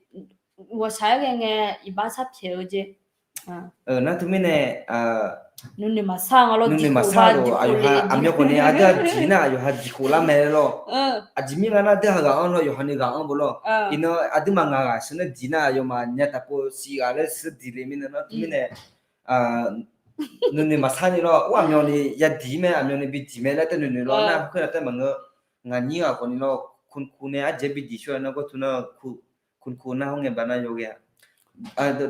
ghawqshaq-aer ghae ngae iqbax sharpyaeq-eu jeq nar teumirnae nuinoeq maqshar nga lawr, nuinoeq maqshar-eu aqyawf ha aqmyan khawf ni aqdui-aq diq nar aqyawf ha diq khof lar mae lawr. Aqjeq mir nga nar aqdui ha ghaq anr lawr yawqha ni ghaq anr bo lawr. Iqnan aqduimaf ngaq ghaq sheuq nae diq nar aqyawfmaf nya taq pov siq ghaq laer sheuq diq le mirnae nar teumirnae nuinoeq maqshar ni lawr, or aqmyan ni ya diq mae aqmyan ni bi diq mae laer taef nuinoeq lawr nar khoer nar taef maqngeur. Ngaq nyir ghaq khawf ni lawr, kunku nae arjeq bi diq shawr-aer nar gawrtu nar, kunku nar hawr ngae baq nar yawghae-a.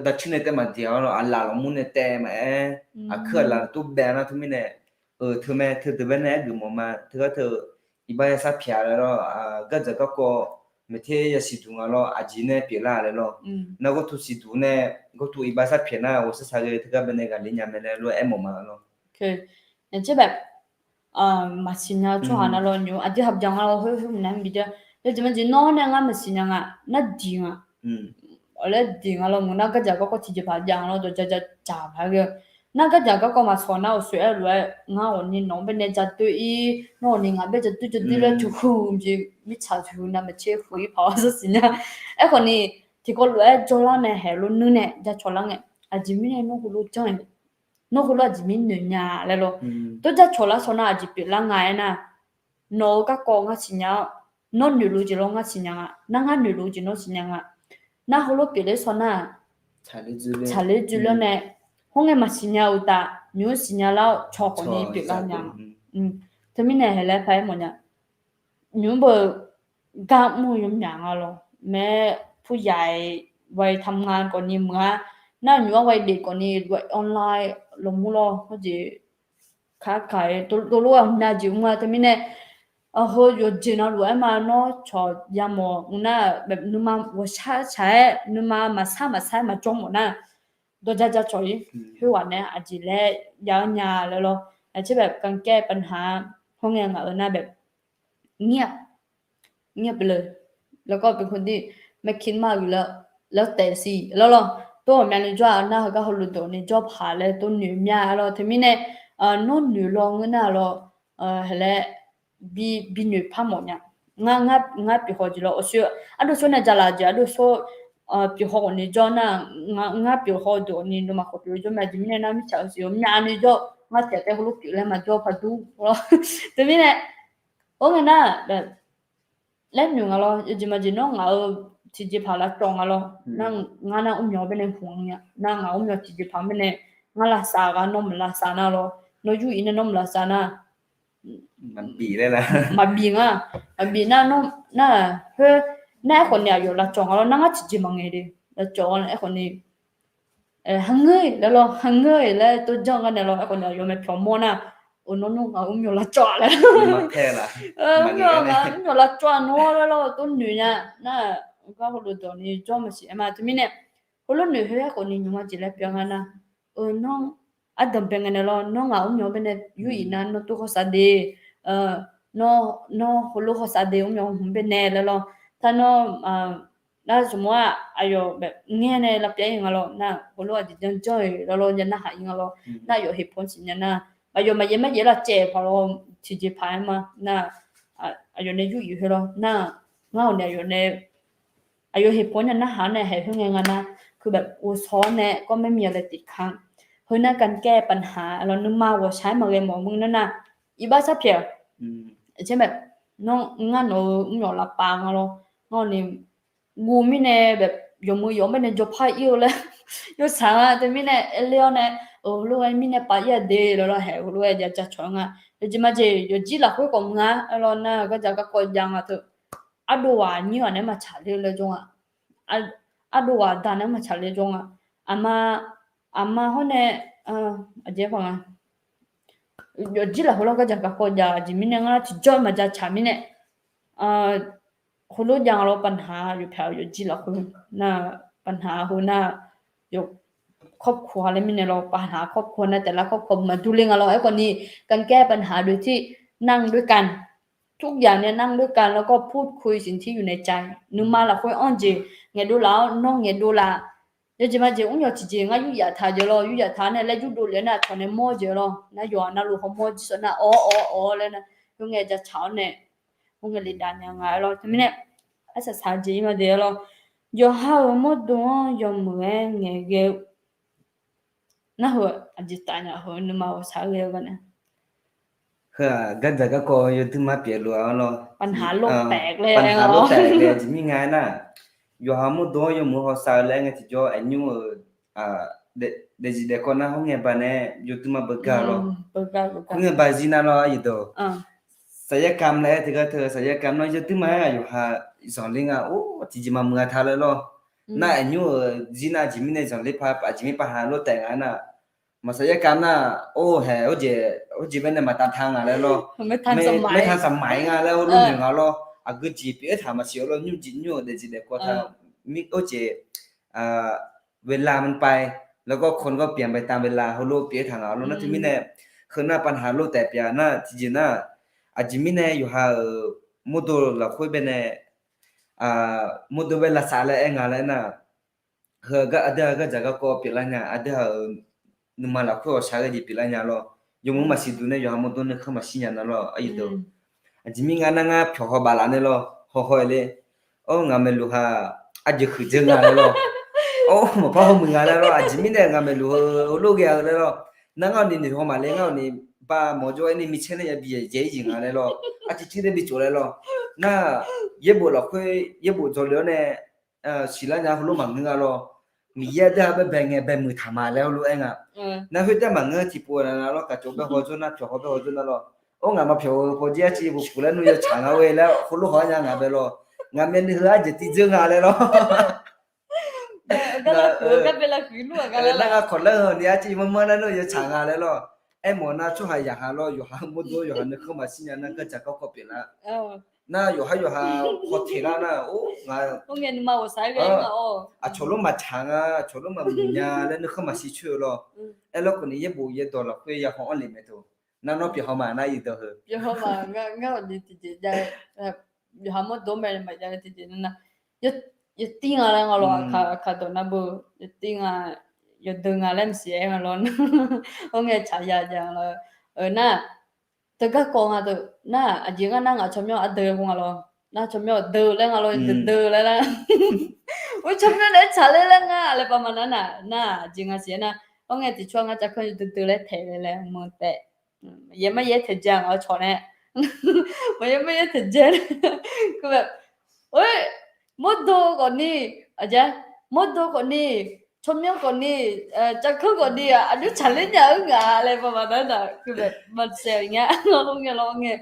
Daqcur nae taev maqdiq-a lawr, aqlaf lawqmur nae taev maqaer, aqkuir aqlaf tov bae nar teumirnae, teumae teudeuq bae nae aergeuf mawf ma. Teugar teu iqbax yasar pyaeq-a laer lawr, gardzaq garkawv maeqter yasiq duq nga lawr, aqjeq nae pyeuflar laer lawr. Nar gawrtu siqduq nae, gawrtu iqbax sar pyaeq nar ghawqshaq shaq ghae teugar bae nae ghaqler nya mae laer lof-aer aermawf ma lawr. Maqsiq nya tsawrhaq nav lawr nymr aqdui haqbyan nga lawr, khoer khoer mqnan bi jawr. Yawjeq maqjeq nawr nae ngar maqsiq nya nga, nar diq nga. Awq laer diq nga lawr, mq nar gardzaq garkawv tiqjeqpaq jav nga lawr, dawqja ja dzaq paq ghae. Nar gardzaq garkawv maqsawq nar uqshoe aer lof-aer ngar ghawqni nawq-anr bae nae ja doer-ir, nawr ghawqni ngaq bae ja doer ja doer laer tmq hu jeq mirtsaq tmq hu navmaqtser huiq-ir paq-awr sar siqnya. Aerkhawfni tiqkawv lof-aer jawrlar nae haeq lof nuir nae jacawq lar ngae, aqjeq mirnae nawr heulof janr-aeq, nawr heulof aqjeq mir noeq nya laer lawr. Dawr jacawq lar shaw nar aqjeq pyeuflar nga aernar, nawq-eu garkawv ngar siqnya-awr, nawr noeqluf jeq lawr ngar siqnya nga, nar ngar noeqluf jeq nawr siqnya nga. Nar heulof pyeufler shaw nar, tsaqler dzoerler nae, hawr ngae maqsiqnya uqtaf nymq-anr siqnya lar-awr cawq khawfni pyeuflar nya. Teumirnae haeq laer paq-aer mawfnya. Nymq-anr beu gar mr-eu yawmyaq nga lawr, mae ผู้ใหญ่วัยทำงาน khawfni meuq-a, nar nymq-anr วัยเด็ก khawfni ออนไลน์ lawqmur lawr hawjeq kakaq-aer dovlof-aer ghawqmya jeq mr-a. Teumirnae heu yawqjeq navluf-aer ma nawr cawq yamawf mq nar, nuima ghawqshaq shaq-aer nuima maqsar maqsar-aer maqjawr mawf nar, dawqja ja cawq-ir. Khoerghaq nae aqjeq laer jav-eu nya laer lawr. การแก้ปัญหา hawr ngae ngaq-euq nar เงียบ เงียบไปเลย แล้วก็เป็นคนที่ไม่คิดมากอยู่แล้ว แล้วแต่สิ laer lawr. Tov ghawqmyani jawr-a nar heugar heulof dawq ni jawr paq laer tov noeq mya-a lawr. Teumirnae nawr noeq law ngeur nar lawr, haeq laer bi noeq par mawfnya. Ngar pyeuf haw jeq lawr awqshoer ardov sawr nae jalaq jeq ardov sawr pyeuf haw ghawqni jawr nar, ngar pyeuf haw dawq ni nawmaf khawf pyeuf jawr mae. Aqjeq mirnae nar mirtsaq-eu siq-eu myavni jawr, ngar tiq ghaq taef heulof pyeuf laer maqjawr paq dur lawr. Teumirnae, or ngae nar laer noeq nga lawr. Yawjeq maqjeq nawr ngaq-euq tiqjeqpaq lavcawv nga lawr. Nar ngar nar mrmyawq bae nae hmq nya nar, ngaq mrmyawq tiqjeqpaq mirnae ngar lavsav ghaq nawr maqlavsav nar lawr, nawr yur-ir nae nawr maqlavsav nar, maqbif nga. Maqbif nar, nar khoer nar aerkhawf ni aqyawf lavcawv nga lawr. Nar ngar tiqjeq maqngaeq de, lavcawv-a aerkhawf ni เฮ้ย laer lawr, เฮ้ย laer tov janr gar nae lawr. Aerkhawf ni aqyawf mae pyawq mawr nar, nawr nmr ngaq mrmyawq lavcawv-a laer, mrmyawq lavcawv-a nawr laer lawr tov noeq nya nar, gar heulof dawq ni jawr maqsiq-aer ma. Teumirnae heulof noeq khoer aerkhawf ni nymq-anr jeq laer pyeuf nga nar, nawr ardanqbae ngae nae lawr, nawr ngaq mrmyawq bae nae yur-ir nar nawr tov hawsav de, nawr heulof hawsav de mrmyawq hmq bae nae laer lawr. Taq nawr nar สมมุติว่า aqyawf แบบ ngaer nae lavpyav-ir nga lawr nar, heulof aqjeq janr janr-iq laer lawr ya narhaq-ir nga lawr. Nar aqyawf เหตุผล siqnya nar, aqyawf maqyaef maqyaef lavcaev paq lawr, tiqjeqpaq-aer ma nar, aqyawf nae yur-ir khoer lawr nar, ngar-awq nae aqyawf nae aqyawf เหตุผล nya narhaq-anr nae haeq khoer ngae nga nar, คือแบบ ghovshaw-awr nae kawr mar mir-a laer tiqkanr. Heu nar การแก้ปัญหา lawr nuima ghawqshaq-aer maqghae mawf mur nar nar, iqbax sharpyaeq-awq. Nawr ngar nawq-eu mrmyawq lavpav nga lawr, ngar ni guv mirnae แบบ yawqmeuq yawq-anr bae nae jawrpar ir-eu laer yawshaq nga. Teumirnae aerler-awr nae, heulof-aer mirnae pav ir-a de laer lawr, haeq heulof-aer jav jacawq-aer nga. Yawjeq majeq yawqjir lafkhoer khawf mr nga aer lawr nar, gardzaq garkawv jav nga teu. Ardov ghaq nyir ghaq nae maqtsaq ler laer jawr nga. Ardov ghaq da nae maqtsaq ler jawr nga. Aqma, aqma hawr nae, aqjeq paq nga. Yawqjir lafkhoer lawr gardzaq garkawv jav jeq mirnae ngar tiqjawr maqjav tsaq mirnae, heulof jav nga lawr ปัญหา yawqpyaq-eu yawqjir lafkhoer nar, ปัญหา heu nar, yawq ครอบครัว laer mirnae lawr ปัญหา ครอบครัว nar taef lar ครอบครัว maqdur le nga lawr. Aerkhawf ni การแก้ปัญหา โดยที่นั่งด้วยกัน ทุกอย่างเนี่ยนั่งด้วยกัน แล้วก็พูดคุยสิ่งที่อยู่ในใจ nuima lafkhoer anr jeq ngaeqdov laf-awr nawr ngaeqdov laf. Yawjeq majeq mrmyawq tiqjeq ngar yur yaf taq jeq lawr, yur yaf taq-awr nae laer yurdov le-awr nar tawq nae mawr jeq lawr. Nar yawqha navluf hawmawr jir sawf nar awr awr awr laer nar, khoerngae jacaq-awr nae, khoerngae le dav nya nga lawr. Teumirnae arsaq saq jeq ir ma de lawr. Yawqha-euq mawrdo-anr yawmuiq-aer ngaeqghae-eu nar heu aqjeq taf nya heu nuima ghawqshaq-aer ghae-eu gar nae, heu-aq gardzaq garkawv yawduima pyeuf lof-a lawr, ปัญหาโลกแตก laer ปัญหาโลกแตก jeq mir nga aernar, yawqha mawrdo-anr yawmuiq hawsav-eu laer aer ngae tiqjawr aqnymr-euq daefzif daefkawv nar khoerngae baq nae yawduima beugar lawr. Khoerngae baq zir nar lawr aqyuif deuq, Saqyar kam laer-aer teugar teu, saqyar kam nar yawduir ma-aer-aq yawqha zanqler nga, or tiqjeq maqmuiq-a ta laer lawr. Nar aqnymr-euq zir nar aqjeq mirnae zanqler pa, aqjeq mirnae paqhaq lof taef nga nar, maqsaqyar kam nar, or haeq, or jeq bae nae maqtav ta nga laer lawr. Maertaq saqmaq-ir nga laer heulof noeq nga lawr. Aqgeu jeq pyeuf-aer taq maqsiq-eu lawr, nymrjeq nymr-euq daefjeq daefkawv ta, or jeq เวลามันไป แล้วก็คนก็เปลี่ยนไปตามเวลา heulof pyeuf-aer taq nga lawr. Nar teumirnae, heu nar paqhaq lof taef pyeuf nar tiqjeq nar, aqjeq mirnae yawqha-euq mawrdo lafkhoer bae nae, mawrdo bae lavsav laer aer nga laer nar, heu aqdui-aq gardzaq garkawv pyeuflar nya, aqdui-aq-euq nuima lafkhoer ghawqshaq ghae jeq pyeuflar nya lawr. Yawmuiq maqsiq duq nae yawqha mawrdo nuikhanr maqshir nya nar lawr, aqyuif deuq. Aqjeq mir nga nar ngar pyawq haw baf laf nae lawr, haw haw-aer le. Or ngaq maeqluq ha, arjeuq huiqdzeur nga laer lawr. Or maqpar hawmuiq nga laer lawr, aqjeq mirnae ngaq maeqluq heu lof ghae-eu laer lawr. Nar ngar-awq ni noeqhaw maqle, ngar-awq ni ba mawq jawr-aer ni micaer nae yabi yaeq-ir jeq nga laer lawr. Arcuiv cuiv nae bi tsof laer lawr. Nar yaerbof lafkhoer yaerbof dzawq le-awr nae siqlar nya heulof maqngeur nga lawr. Miqyaer aqdui-aq bae bae ngae bae muiq taq ma laer heulof aer nga. Nar khoertav maqngeur tiqpov-a lawr, kaqcawq bae haw jawr nar, pyawq haw bae haw jawr nar lawr. Or ngaq maqpyawq-eu pawjir arcuiv bofpuq laer nmr yawtsaq nga-aer laer heulof haw-aer nya ngaq bae lawr. Ngaq maeqluq heu arjeuq tiqdzeur nga laer lawr. Nar ngaq kawq laer-eu ni arcuiv manrmanr nar nmr yawtsaq nga laer lawr. Aermawf nar tsawrhaq yaqha lawr, yawqha mawrdo yawqha nuikhanr maqshir nya nar gardzaq garkawv pyeuflar. Nar yawqhar yawqha hawteq lar nar, or ngaq aqcawq lor maqtsaq nga, aqcawq lor maqmuiq nya laer nuikhanr maqshir coer-eu lawr. Aerlawr khawf ni yaerbof yaerdawq lafkhoer yahaw-anr le mae teu. Nar nawr pyeuf haw ma nar iqdawq heu. Pyeuf haw ma, ngar-awq ni tiqjeq jav-eu, yawqha mawrdo mae maqjav-eu tiqjeq nar, yawtir nga laer nga lawr, aqkaq dawq nar beu, yawtir nga, yawdeu nga laer maqsiq-aer nga lawr. Hawr ngae tsaq ya jav nga lawr. Nar teugar kawv nga teu, nar aqjeq ngar nar ngaq tsawrmyanr ardeuv-eu nga lawr. Nar tsawrmyanr aqdeuv laer nga lawr, deuv deuv laer nar. Or tsawrmyanr naeq-aer tsaqler laer nga laer pavma nar nar, nar aqjeq nga siq-aer nar, hawr ngae tiqcawr ngar tsavkanr deuv deuv laer taeq laer laer mq taef. Maqyaer maryaer taeqjae ngaq-eu cawq nae, maqyaer maryaer taeqjae. Or, mawrdo khawf ni, aqjeq, mawrdo khawf ni, tsawrmyanr khawf ni, tsavkanr khawf ni, aqjox tsaqler nya-eu nga laer pavma nar nar, maqsaef-eu nya, hawr ngae lawr ngae.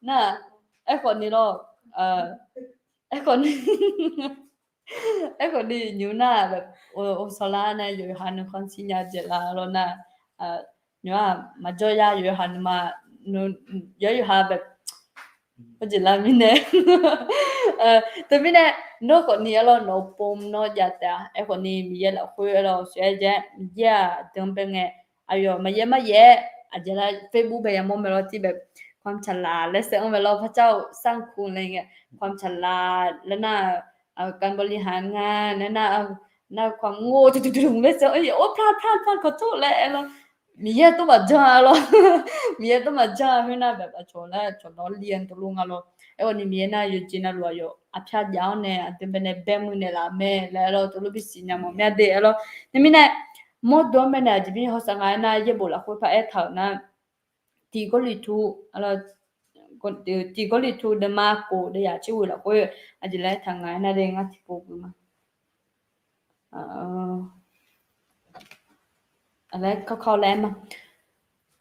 Nar, aerkhawf ni lawr, aerkhawf ni, aerkhawf ni nymr nar, or sawrlar nae yawqha nuikhanr shir nya jeq lar lawr nar, nymr-aq maqjawr ya yawqha nuima, yawqha yawqha bae, or jeq lar mirnae, teumirnae, nawr khawf ni aerlawr nawq-eu pov nawr jav taef-a. Aerkhawf ni Miqyaer lafkhoer aerlawr sheuq-aer jae, Miqyaer-aq aqdui-anr bae ngae, aqyawf maqyaer maryaer, aqjeq lar Facebook bae yamawr mae lawr tir bae, ความฉลาด laer saer-anr mae lawr, พระเจ้าสร้างคุณ laer ngae, ความฉลาด laer nar, การบริหารงาน laer nar, nar ความโง่ duqduq laer saer-anr, or พลาด พลาด พลาด ขอโทษ laer aer lawr. Miqyaer tov maqjan-a lawr. Miqyaer tov maqjan-a khoernar bae aqcawq laer aqcawq nawq-anr li-anr tov lor nga lawr. Aerkhawf ni Miqyaer nar yawqjeq navluf aqyawf aqpyar jav-awr nae aqdui bae nae baemuiq naeqlaf mae laer aer lawr, tov lor bisiq nya mawf mya de aer lawr. Teumirnae, mawrdo-anr bae nae aqjeq mirnae hawsav nga aernar, yaerbof lafkhoer par-aer taq-euq nar, tiq Gawrliqtu, tiq Gawrliqtu deuvma khof deuvyaq tserghoeq lafkhoer aqjeq laer taq nga aernar de, ngar tiqpov guiq ma. Laer kawrkawr laer aer ma.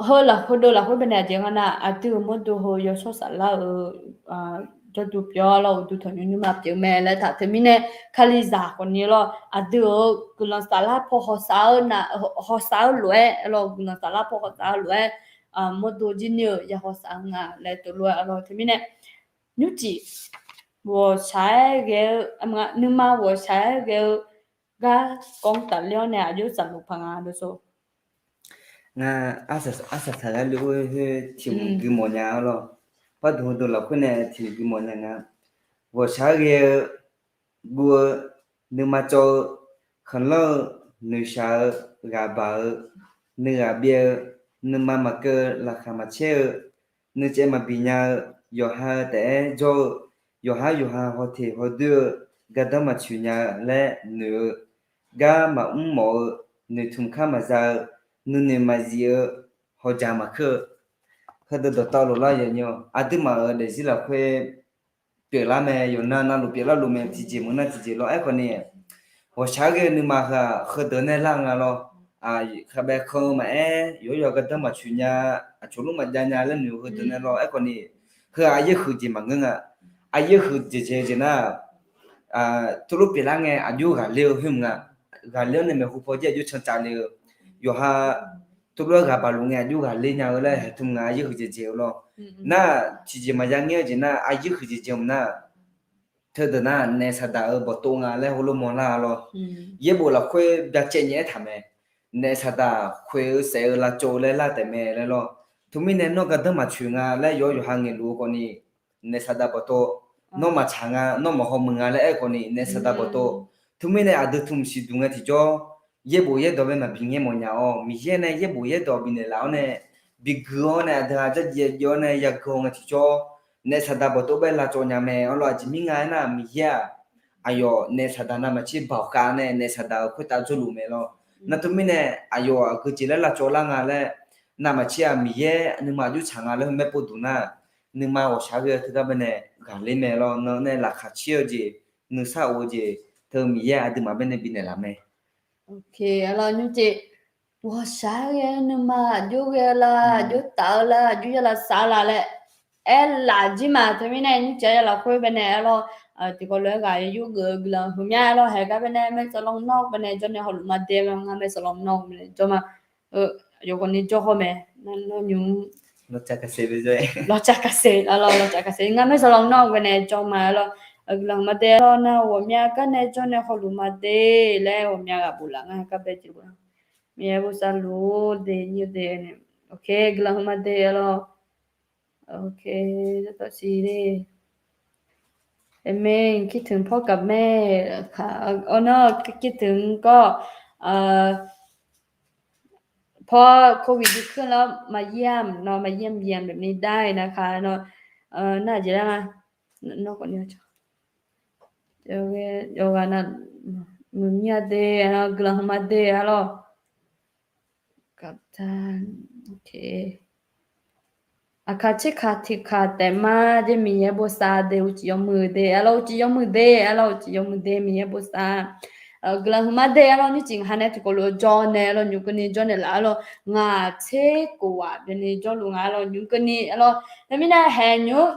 Heu lafkhoer deuv lafkhoer bae nae aqjeq nga nar, aqdui-euq mawrdo heu yawshawr saflar-euq jawrduq pyeuf-awr lawr, uqduq tanqnymr nymrma pyeuf mae laer taq teumirnae, Kalizaq khawf ni lawr, aqdui-euq guiqlanq saflar paw hawsav-eu na, hawsav-eu lof-aer lawr, guiqlanq saflar paw hawsav-eu lof-aer, mawrdo jir ni-euq ya hawsav nga laer tov lof-aer lawr teumirnae, nymrcif ghawqshaq-aer ghae-eu, nuima ghawqshaq-aer ghae-eu gar kawv-anr tafler-awr nae aqjox safluf paq nga deuq sor. Ngar arsaq saqlar luf-eu khoer tiq hmq gui mawf nya-a lawr. Pardmq heudeuq lafkhoer nae tiq hmq gui mawf nya nga. Ghawqshaq-aer ghae-eu guv-eu, nuima cawv-eu, khanqlanr-eu, noeqshaq-eu, ghaqbaq-eu, nuighaq byaev-eu, nuima maqkeuv-eu, laqkhaq maqcaer-eu, nuicaev maqbi nya-eu, yawqha taef-aer jawr-eu, yawqhar yawqha hawteq hawdoer-eu, gardanr maqtsoeq nya-eu laer noeq-eu, gar maqmr mawf-eu, noeqtmq kar maqza-eu, nuinoeq maqzif-eu, hawqdzaq maqkeur-eu, heudeuq dawqtawvluf lar yawnyir-awq. Aqduimaf-euq daefzir lafkhoer pyeuflar mae, yawqnan navluf pyeuflar luf mae, tiqjeq meuq nar tiqjeq lawr. Aerkhawf ni, ghawqshaq-aer ghae-eu nuima heu-aq heudeuq nae lar nga lawr. Khabae khan-eu maqaer, yawqhar yawqha gardanr maqtsoeq nya, aqcawq lor maqjav nya laer noeq-eu heudeuq nae lawr. Aerkhawf ni, Heu-aq aqyaer huiq jeq maqngeur nga. Aqyaer huiq jeq jeq-eu jeq nar, teulof pyeuflar ngae aqjox ghaqler-eu khoer mq nga. Ghaqler-awr nae maeqhu paw jir aqjox cancav le-eu, yawqha teulof-aer ghaq baq luf ngae aqjox ghaqler nya-eu laer haeq tmr nga, aqyaer huiq jeq jeq-eu lawr. Nar tiqjeq maqya ngaer-eu jeq nar, aqyaer huiq jeq jeq mq nar, teudeuq nar naef saqdaq-euq bawqtov nga laer heulof mawrlar lawr. Yaerbof lafkhoer byacaev nya-aer taq mae. Naef saqdaq khoeq-eu saef-eu lavcawv-eu laer lar taef mae laer lawr. Teumirnae nawr gardanr maqtsoeq nga laer yawqha yawqha ngaeqluf-eu khawfni, naef saqdaq bawqtov, nawr maqtsaq nga, nawr maqhaw muiq nga laer aer khawfni naef saqdaq bawqtov. Teumirnae aqdui tmq siqduq ngae tiqjawr, yaerbof yaerdawq bae maqbi ngaer mawf nya-awr, Miqyaer nae yaerbof yaerdawq bifnaeq laf-awr nae, bigui-awr nae aqdui-aq jarjaev jaev-awr nae yageuf-awr ngae tiqjawr, naef saqdaq bawqtov bae lavcawv nya mae. Arlawr aqjeq mirnga aernar, Miqyaer-aq aqyawf naef saqdaq navmaqtser baoq khav nae naef saqdaq-euq khoertav jawrluf mae lawr. Nar teumirnae aqyawf aqgeujeq laer lavcawv lar nga laer, navmaqtser-aq Miqyaer nuima aqjox tsaq nga laer heu maerpov duq nar, nuima ghawqshaq ghae-eu teugar bae nae ghaqler mae lawr. Nar nae laqkhaq caer-eu jeq, nuisar of-eu jeq, teu Miqyaer aqduimaf bae nae bifnaeq laf mae. Arlawr nymrjeq, ghawqshaq ghae-eu nuima aqjox ghae-eu la, aqjox taf-eu la, aqjox ya lavsav la laer aerlaf jir ma. Teumirnae nymrjeq ya lafkhoer bae nae arlawr, tiqkawv lof-aer ghaq ya yurgeuf-eu guiqlanq huiqmya arlawr. Haeq gar bae nae maersawq lanr nawr bae nae jawr nae hawluf ma de ma, ngar maersawq lanr nawr bae nae jawr ma. Yawqghaq ni jawr hawr mae. Nawr nymr lawcav kaqse, lawcav kaqse ngar maersawq lanr nawr bae nae jawr ma arlawr. Guiqlanq ma de arlawr. Nar ghawqmya gar nae jawr nae hawluf ma de laer ghawqmya ghaq bof laf ngar gar bae jeq bof-a. Miqyaer bosav luf de nyir de. Ok, guiqlanq huiqma de arlawr. Ok, siq de. Amen. Kirtmq pawr gaq mae. Awr nar kirtmq gawr, pawr โควิด ดีขึ้นแล้ว มาเยี่ยมเนาะ มาเยี่ยมเยียนแบบนี้ได้นะคะเนาะ Nar jeq laer nga, nawr khawf ni, yawqghaq na, muiqmya de, guiqlanq huiqma de arlawr. Aqkaq tserkaq tiqkaq taef ma, de Miqyaer bosav de, uqcif yawmuiq de arlawr, uqcif yawmuiq de arlawr, uqcif yawmuiq de Miqyaer bosav. Guiqlanq huiqma de arlawr, nymrcif ngaq ha nae tiqkawv lof-eu jawr nae arlawr, nymq keuvni jawr naeqlaf arlawr, ngaq tser khof ghaq byanni jawrluf nga arlawr, nymq keuvni arlawr. Teumirnae haeq nymr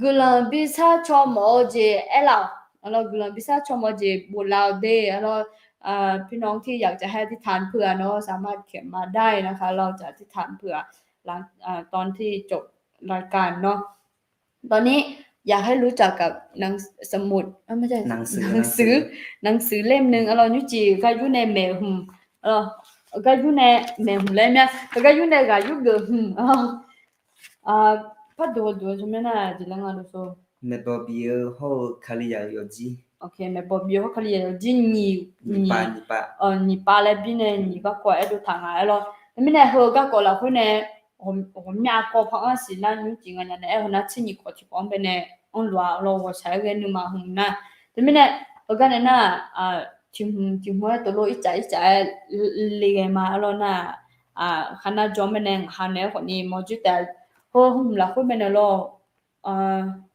guiqlanq bi sar caw mawf-eu jeq aerlaf-awq arlawr, guiqlanq bi sar caw mawf-eu jeq bof laf-awq de arlawr. พี่น้องที่อยากจะให้อธิษฐานเผื่อเนาะ สามารถเขียนมาได้นะคะ เราจะอธิษฐานเผื่อ ตอนที่จบรายการเนาะ ตอนนี้อยากให้รู้จักกับหนังสมุด ไม่ใช่ หนังสือ หนังสือ หนังสือเล่มหนึ่ง arlawr, nymrcif gar yur nae maeqhmq, gar yur nae maeqhmq laer mya, gar yur nae ghaq yurgeuf hmq arlawr. Parduq heuduq teu myanr nar jeq laer nga luf-eu, maeqbawq bif-eu hawr-eu Kalizaq-euq yawqjir, maeqbawq bif-eu hawr Kalizaq yawqjir nyiq, nyiq pav laer bir nae nyiq garkawv aerdov taq nga arlawr. Teumirnae heu garkawv lafkhoer nae ghawqmya kawv par-anr siq nar nymrcif nganyaf naeq-aer heu nar tser nyiq kawv tiq kawv-anr bae nae anrluf-a arlawr, ghawqshaq-aer ghae nuima hmq nar. Teumirnae heugar nae nar, tiq hmq tiq hmq-aer tov lof ircaf ircaf-aer le ghae ma arlawr nar, kharnar jawr-anr bae nae ngaq ha naeq-aer khawfni mawrjir taef, heu hmq lafkhoer bae nae lawr,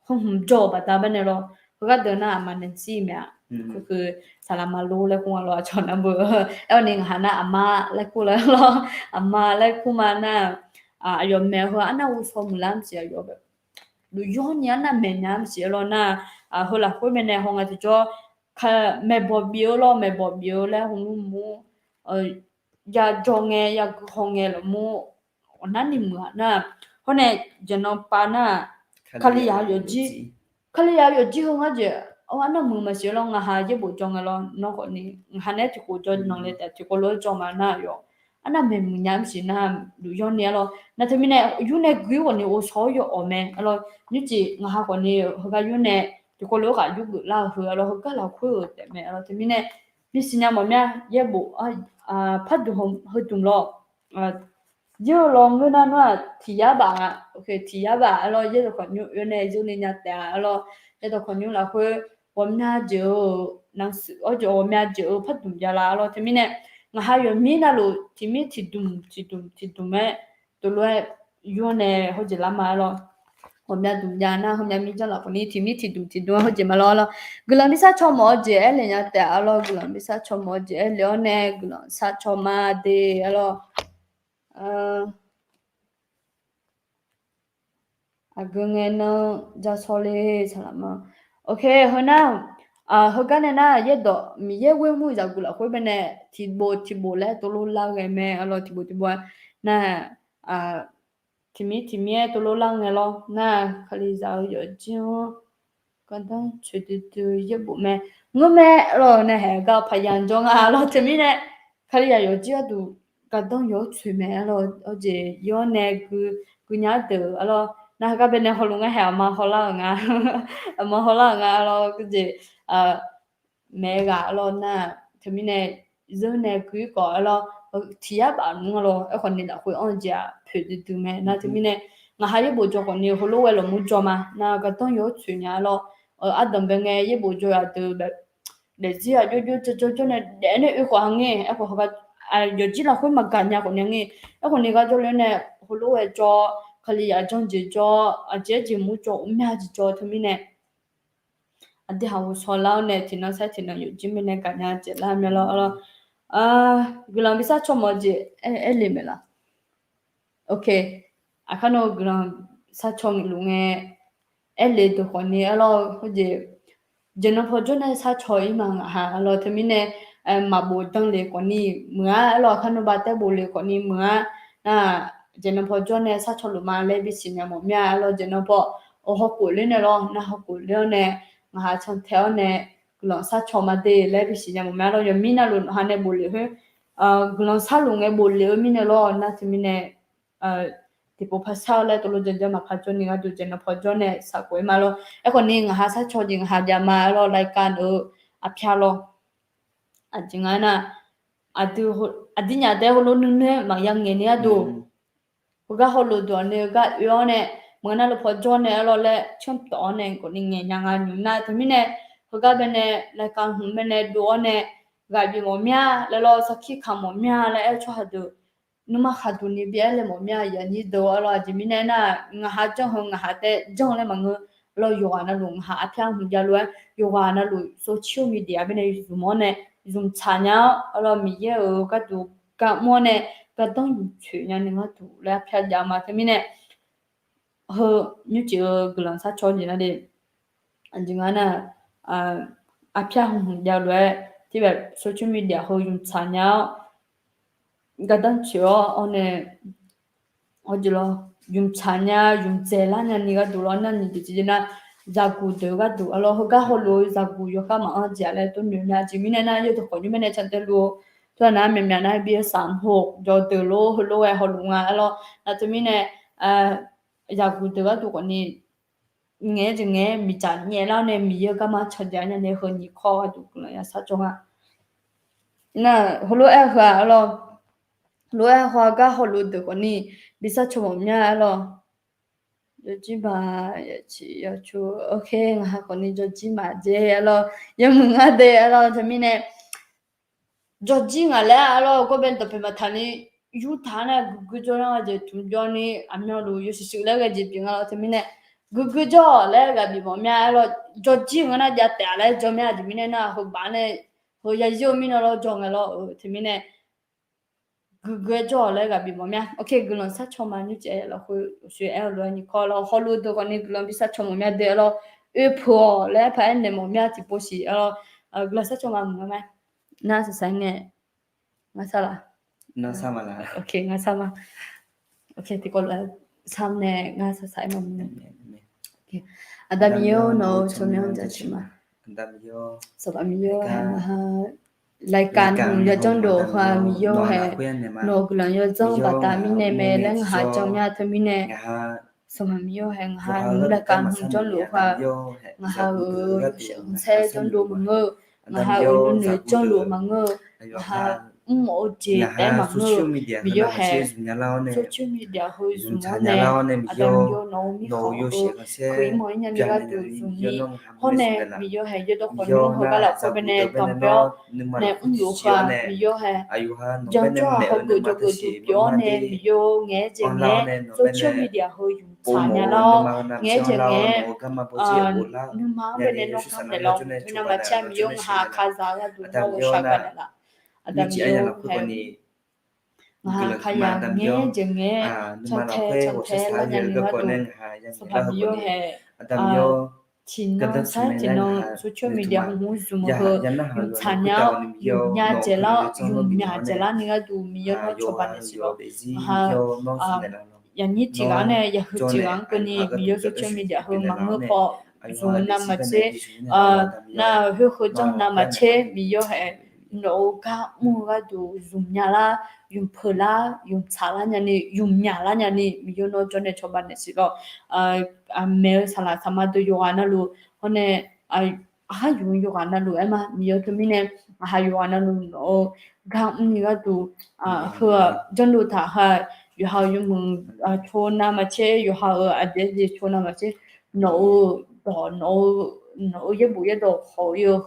heu hmq jawr-euq baqda bae nae lawr, heugar deuq nar aqma Nancy mae-a. Heu saqlaqma lor laer kur nga lawr, aqcawq nar beu, aer-awr ni ngaq ha nar aqma laer kur lar lawr, aqma laer kur ma nar, aqyawf maeq heu arnav ghovshaw muiqlar maqsiq, aqyawf luf yawr ni arnav maeqnya maqsiq arlawr nar, heu lafkhoer bae nae haw nga tiqjawr, maeqbawq bif-eu lawr, maeqbawq bif-eu laer hmq mur, ya jawr ngae ya gui haw ngae lafmur, ghawqnar ni muiq-a nar, hawr nae jeqnan pav nar, Kalizaq yawqjir, Kalizaq yawqjir heu ngar jeq, arnav muiq maqsiq lawr, ngaq ha yaerbof jawr ngae lawr, nawr khawfni ngaq ha naeq-aer tiqkhof jawr nan le taef tiqkhof lof-aer jawr ma nar yawf, arnav maeq muiqnya maqsiq nar, luf yawr ni arlawr nar teumirnae yur nae gui-ir khawfni ghovshaw-awr yawf awq mae arlawr, nymrcif ngaq ha khawfni heugar yur nae tiqkhof lof-aer ghaq yurgeuf lar-eu heu arlawr, heugar lafkhoer-euq taef mae arlawr teumirnae bisiq nya mawf mya yaerbof, parduq heudmq lawr, yaer-eu lawr ngeur nar nawr-aq tiq yar baf nga, tiq yar baf arlawr, yaerdawq kawq nymr yawr nae yur ni nya taef-a arlawr, yaerdawq kawq nymr lafkhoer ghawqmya jeq-eu, naqsiq awr jeq ghawqmya jeq-eu pardmq javlar arlawr teumirnae, ngaq ha yawqmir navluf tiqmir tiqdmq tiqdmq tiqdmq-aer, tov lof-aer yur nae hawjeq lar ma arlawr, ghawqmya dmq jav nar heumya mir janrlaf khawfni tiqmir tiqdmq tiqdmq-aer hawjeq ma lawr arlawr, guiqlanq bi sar caw mawf-eu jeq aer le nya taef arlawr, guiqlanq bi sar caw mawf-eu jeq aer le-awr nae guiqlanq sar caw ma de arlawr. Aqgeu ngae nan ja shaw le saqlaq ma. Ok, heu nar, heugar nae nar yaerdawq Miqyaer ghoer mur-eu zaqguq lafkhoer bae nae tiqbof tiqbof laer tov lor lar ghae mae. Arlawr tiqbof tiqbof nar, tiqmir tiqmir-aer tov lor lar ngae lawr. Nar Kalizaq-eu yawfjir-anr gardanr tsoeq duidui yaerbof mae. Ngeurmae arlawr nae haeq gar paqya jawr nga arlawr teumirnae Kalizaq yawfjir gharduq gardanr yawr tsoeq mae arlawr. Awjeq yawr nae gui, gui nya deuq arlawr nar heugar bae nae hawluf ngar haeq aqma hawlar-euq nga, aqma hawlar-euq nga arlawr. Jeq maeq ghaq arlawr nar teumirnae zeur nae gui-ir khawf arlawr tiq yar baf nmr arlawr. Aerkhawf ni lafkhoer anr-eu jeq-aq poeq duidui mae nar teumirnae ngaq ha yaerbof jawr khawf ni heulof ghae lawqmur jawr ma nar gardanr yawr tsoeq nya arlawr. Ardanq bae ngae yaerbof jawr-eu aqdui daefzir aqjox jox jawr jawr nae daef nae oe khawf ha ngae. Aerkhawf yawfjir lafkhoer maqgaq nya khawf ni ngae. Aerkhawf ni gar jawr le-awr nae heulof ghae jawr, Kalizaq janr jeq jawr, aqjeq aerjeq mur jawr, mya jeq jawr teumirnae aqdui haq ghovshaw lar-awr nae tiqnan sar tiqnan yawfjir mirnae gaqnya jeq lar mae lawr arlawr. Guiqlanq bi sar caw mawf-eu jeq aer le maeq laf. Ok, aqkar nawr guiqlanq sar caw luf ngae aer le deuq khawf ni arlawr. Khoerjeq jeq nan paw jawr nae sar caw-ir ma ngaq ha arlawr teumirnae maqbof dan le khawf ni meuq-ar arlawr. Aqkar nawr ba taer bof le khawf ni meuq-ar nar jeq nan paw jawr nae sar caw luf ma laer bisiq nya mawf mya arlawr. Jeq nan paw hawkhof ler nae lawr nar hawkhof ler-awr nae ngaq ha cantae-awr nae guiqlanq sar caw ma de laer bisiq nya mawf mya arlawr. Yawqmir navluf nawq ha nae bof le khoer guiqlanq sar luf ngae bof le-eu mirnae lawr nar teumirnae tiqpov par sar-eu laer tov lor janr janr maqpar jawr ni gharduq jeq nan paw jawr nae saqkhof-ir ma lawr. Aerkhawf ni ngaq ha sar caw jeq ngaq ha jav ma arlawr. Laikan euq arpyar lawr. Aqjeq nga nar aqdui aqdui nyaf daef heulof nuinoer maqya ngaeq ni gharduq heugar hawluf deuq-awq ni heugar oe-awr nae meuq navluf paw jawr nae arlawr laer canr tawf-awr nae khawf ni ngaeq nya nga nymq nar teumirnae heugar bae nae laikan hmq bae nae dov-awr nae ghaq bif mawf mya laer lawr sarkir kamq mawf mya laer aer tsawrhaq deuq nuima khaqduq ni bi aer le mawf mya yaqnyir deuq arlawr. Aqjeq mirnae nar ngaq ha janr heu ngaq ha taer janr laer maqngeur arlawr. Yawqghaq navluf ngaq ha arpyar hmq javlof-aer yawqghaq navluf social media bae nae zmq-awr nae zmq tsaq nya-awr arlawr Miqyaer-euq gharduq gar mr-awr nae gardanr yuf tsoeq nya ni gharduq laer arpyar jav ma teumirnae heu nymrcif-eu guiqlanq sar caw jeq nar de. Aqjeq nga nar arpyar hmq hmq javlof-aer tirbae social media heu zmq tsaq nya-awr gardanr tsoeq-awr awr nae awr jeq lawr zmq tsaq nya zmq dzaeqlar nya ni gharduq lawr nar nyiq jeq tiqjeq nar zaqguq deuq gharduq arlawr heugar hawluf-eu zaqguq yawkhav maqanr jeq-a laer tov noeq nya. Aqjeq mirnae nar yawdawq khawf nymr bae nae cantae luf-eu tawr-aq nar myaqmyaq nar bi-eu saq hmq hoq jawr deuq lor heulof-aer hawluf nga arlawr. Nar teumirnae zaqguq deuq gharduq khawf ni ngaeq-aer jeq ngaeq-aer miqdzaq nyaevlar-awr nae Miqyaer-eu garma cawqdaq nya nae heu nyiq kawr gharduq guiqlanq ya sar caw nga. Nar heulof-aer heu-aq arlawr lof-aer hawgar hawluf deuq khawf ni bi sar caw mawf mya arlawr. Jawrjir ma, yawciq yawcu, ok, ngaq ha khawf ni jawrjir ma jeq arlawr. Yawmuiq ngar de arlawr teumirnae jawrjir ngaq laer arlawr gawr bae dawqpaeq maqtaq ni yurtaq-anr nae guiqguir jawr nar jeq tmq jawr ni aqmyanluf yawshuif shuif laer ghae jeq pyeuf nga lawr teumirnae guiqguir jawr-awq laer ghaq bif mawf mya arlawr. Jawrjir ngaq nar jav taef-a laer jawr mya jeq mirnae nar heubaf nae heu ya yur-eu mirnae lawr jawr ngae lawr-eu teumirnae guiqguir-aer jawr-awq laer ghaq bif mawf mya. Ok, guiqlanq sar caw ma nymrcif-aer lafkhoer uqshoe aer-eu lof-aer nyiq kawr lawr hawluf deuq khawf ni guiqlanq bi sar caw mawf mya de arlawr. Oe peuq-awq laer paq-aer naeq mawf mya tiqpov siq arlawr. Guiqlanq sar caw ma mq-eu ma. Nar saqsaq-aer ngae ngar sar laf? Ok, ngar sar ma. Ok, tiqkawv lof-aer sar nae ngar saqsaq-aer ma mq. Aqda Miqyaer-or, nawq-euq tsawrmyanr-anr jaceuq ma. Sanqpaq Miqyaer-or, hae ngaq ha laikan hmq yajanr luf-eu ha Miqyaer-or, hae nawq-euq guiqlanq yawdzanr baqda mirnae mae laer ngaq ha jan mya teumirnae Sanqpaq Miqyaer-or, hae ngaq ha nymq-mr laikan hmq janr luf-eu ha ngaq ha-euq sheuqkhanqsaer janr dov maqngeur-eu, ngaq ha-euq nuinoeq janr luf-eu maqngeur-eu, ngaq ha mr-eu jeq taef-aer maqngeur-eu, Miqyaer-or, hae social media heu zmq-awr nae aqda Miqyaer-or, nawq-euq mirkhanq-anr-eu keuq-ir mawq-ir nya ni gharduq zmq ni hawr nae Miqyaer-or, hae yaerdawr khawf nymr heugar lafkhoer bae nae danqbae-awr nae mrluf-eu ha Miqyaer-or, hae janr jawr-aq hawgeuf jawgeuf duq pyeuf-awr nae Miqyaer-or, ngaeq-aer jeq ngaeq-aer social media heu zmq tsaq nya lar-awr, ngaeq-aer jeq ngaeq-aer nuima-anr bae nae nawr gar maeqlaf-awq. Nar maqcaer Miqyaer-or, ngaq ha kazaq-eu gharduq nawr ghawqshaq gaq naeqlaf. Aqda Miqyaer-or, hae Ngaq ha kayaq ngaer jeq ngaer, cantae cantae lar nyani gharduq, Sanqpaq Miqyaer hae, tiqnan sar tiqnan social media hmq-anr zmq-eu heu, yawtsaq nya, yawmya dzaeqlar, yawmya dzaeqlar ni gharduq Miqyaer nawr cawba naeq siq lawr. Ngaq ha yaqnyir tiq ghaq-anr nae yaqhuiq tiq ghaq-anr keuvni Miqyaer social media heu maqngeur paw zmq navmaqtser, nar-euq khoer heu janr navmaqtser Miqyaer hae, nawq-euq gar mr-eu gharduq zmq nya lar, ymq peuq lar, ymq tsaq lar nyani, ymq myaq lar nyani Miqyaer nawr jawrnae cawba naeq siq lawr. Maeq-eu saqlaq saqma deuq yawqghaq navluf hawr nae, aqhar yawqghaq yawqghaq navluf-aer ma Miqyaer teumirnae, aqhar yawqghaq navluf nawq-euq gar mrni gharduq, heu-aq janrdov taq ha, yawqha-euq yawmuiq cawq navmaqtser, yawqha-euq aqjeq jeq cawq navmaqtser, nawq-euq dawq, nawq-euq yaerbof yaerdawq khawf-ir-eu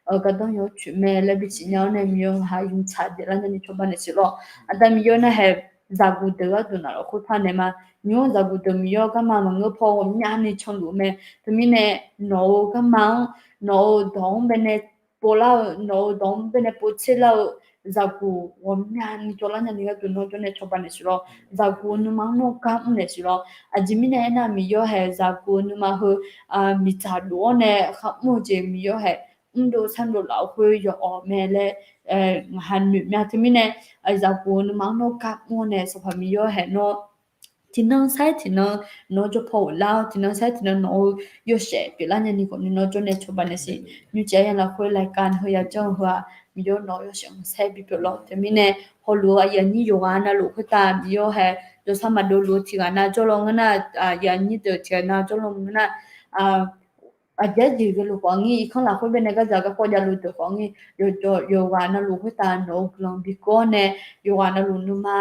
heu gardanr yawcoeq mae laer bisiq nya-awr nae Miqyaer ngaq ha ymq tsaq daeqlar nyani cawba naeq siq lawr. Aqda Miqyaer nar hae, zaqguq deuq gharduq navluf khoerpar naeq ma. Nymr-anr zaqguq deuq Miqyaer-awr garma maqngeur paw ghawqmyani canluf mae. Teumirnae nawq-euq garma-anr, nawq-euq dawq-anr baenae povlar-eu, nawq-euq dawq-anr baenae povtser lar-eu zaqguq ghawqmyani cawvlar nyani gharduq nawr jawrnae cawba naeq siq lawr. Zaqguq-eu nuima-anr nawr gar mr naeq siq lawr. Aqjeq mirnae aernar Miqyaer hae zaqguq-eu nuima heu miqdzaq dof-awr nae kharmr-eu jeq Miqyaer hae mrdov sardov laf-eu khoer yawawq mae laer ngaq ha noeq mya teumirnae, zaqguq-eu nuima-anr nawr gar mr-awr nae Sanqpaq Miqyaer hae nawr tiqnan sar-aer tiqnan nawr jawr paw ghoflar-awr, tiqnan sar-aer tiqnan nawq-eu yawshaef pyeuflar nyani khawfni nawr jawrnae cawba naeq siq. Nymrcif aryamq lafkhoer รายการ heu yajanr-eu heu-aq, Miqyaer nawq-eu yawshaef khanqsaer bipyeuf lawr. Teumirnae hawluf-eu aqyuif aqnyir yawqghaq navluf khoertav Miqyaer hae jawrsar maqdov luf tiq ghaq nav jawrlaw ngeur nar, aqyuif aqnyir deuq tiq ghaq nav jawrlaw ngeur nar, aqjeq jeq ghaeluf khawf ngir, irkanr lafkhoer baenae gardzaq garkawv javluf deuq khawf ngir, yawqghaq navluf khoertav nawq-eu guiqlanq bikeuv-awr nae, yawqghaq navluf nuima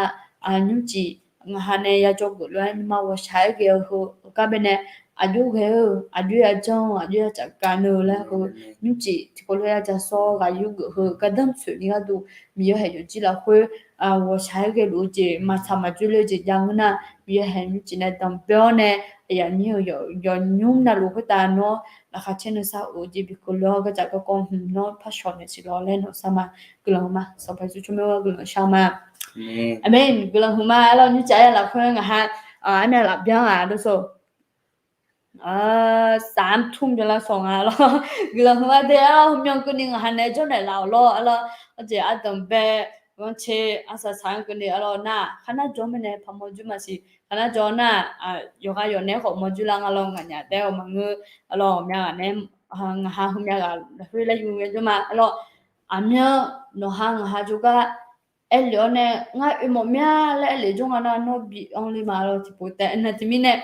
nymrcif ngaq ha nae yajawr geuf lof-aer nuima ghawqshaq-aer ghae-eu heu gar baenae, aqjox ghae-eu, aqjox yajanr-eu, aqjox yacaf gaq neu-eu laer heu nymrcif tiqkawv lof-aer yajaq sawr ghaq yurgeuf heu gardanr tsoeqni gharduq Miqyaer hae yawqjir lafkhoer ghawqshaq-aer ghaeluf-eu jeq maqtsaq maqdzoerler-eu jeq jav ngeur nar, Miqyaer hae nymrcif nae danqbae-awr nae, aqyuif aqnyir-eu yawqnymr navluf khoertav nawr laqkhaq caer nuisar of-eu jeq bikeuv lof-awr gardzaq garkawv hmq nawr par shawq naeq siq lawr laer nawq sar ma. Guiqlanq ma. Sanqpaq Yeqsur tsawrmyanr-anr guiqlanq shar ma. Aqmeq. Guiqlanq hmq ma. Arlawr nymrcif aryamq lafkhoer ngaq ha arnav laf byan-aq dawrso สามทุ่ม byanlar sawq nga lawr. Guiqlanq hmq ma de arlawr, heumyanr keuvni ngaq ha nae jawrnaeq laf-awq lawr. Arlawr, arjeq ardanq bae ghanrcae arsaq saq-anr keuvni arlawr nar, kharnar jawr mirnae paq mawrjur maqsiq, kharnar jawr nar, yawqghaq yawqnaeq khawf mawrjur lar nga lawr, nganyaf taef-aer-awq maqngeur. Arlawr, ghawqmya ghaq nae ngaq ha heumya ghaq lafkhoer laer yur ngae jawr ma. Arlawr, aqmyan nawq ha ngaq ha jawrgar aerlef-awr nae ngar oe mawf mya laer aerlef jawr nga nar nawr bi anr le ma lawr. Tiqpov taef aernar teumirnae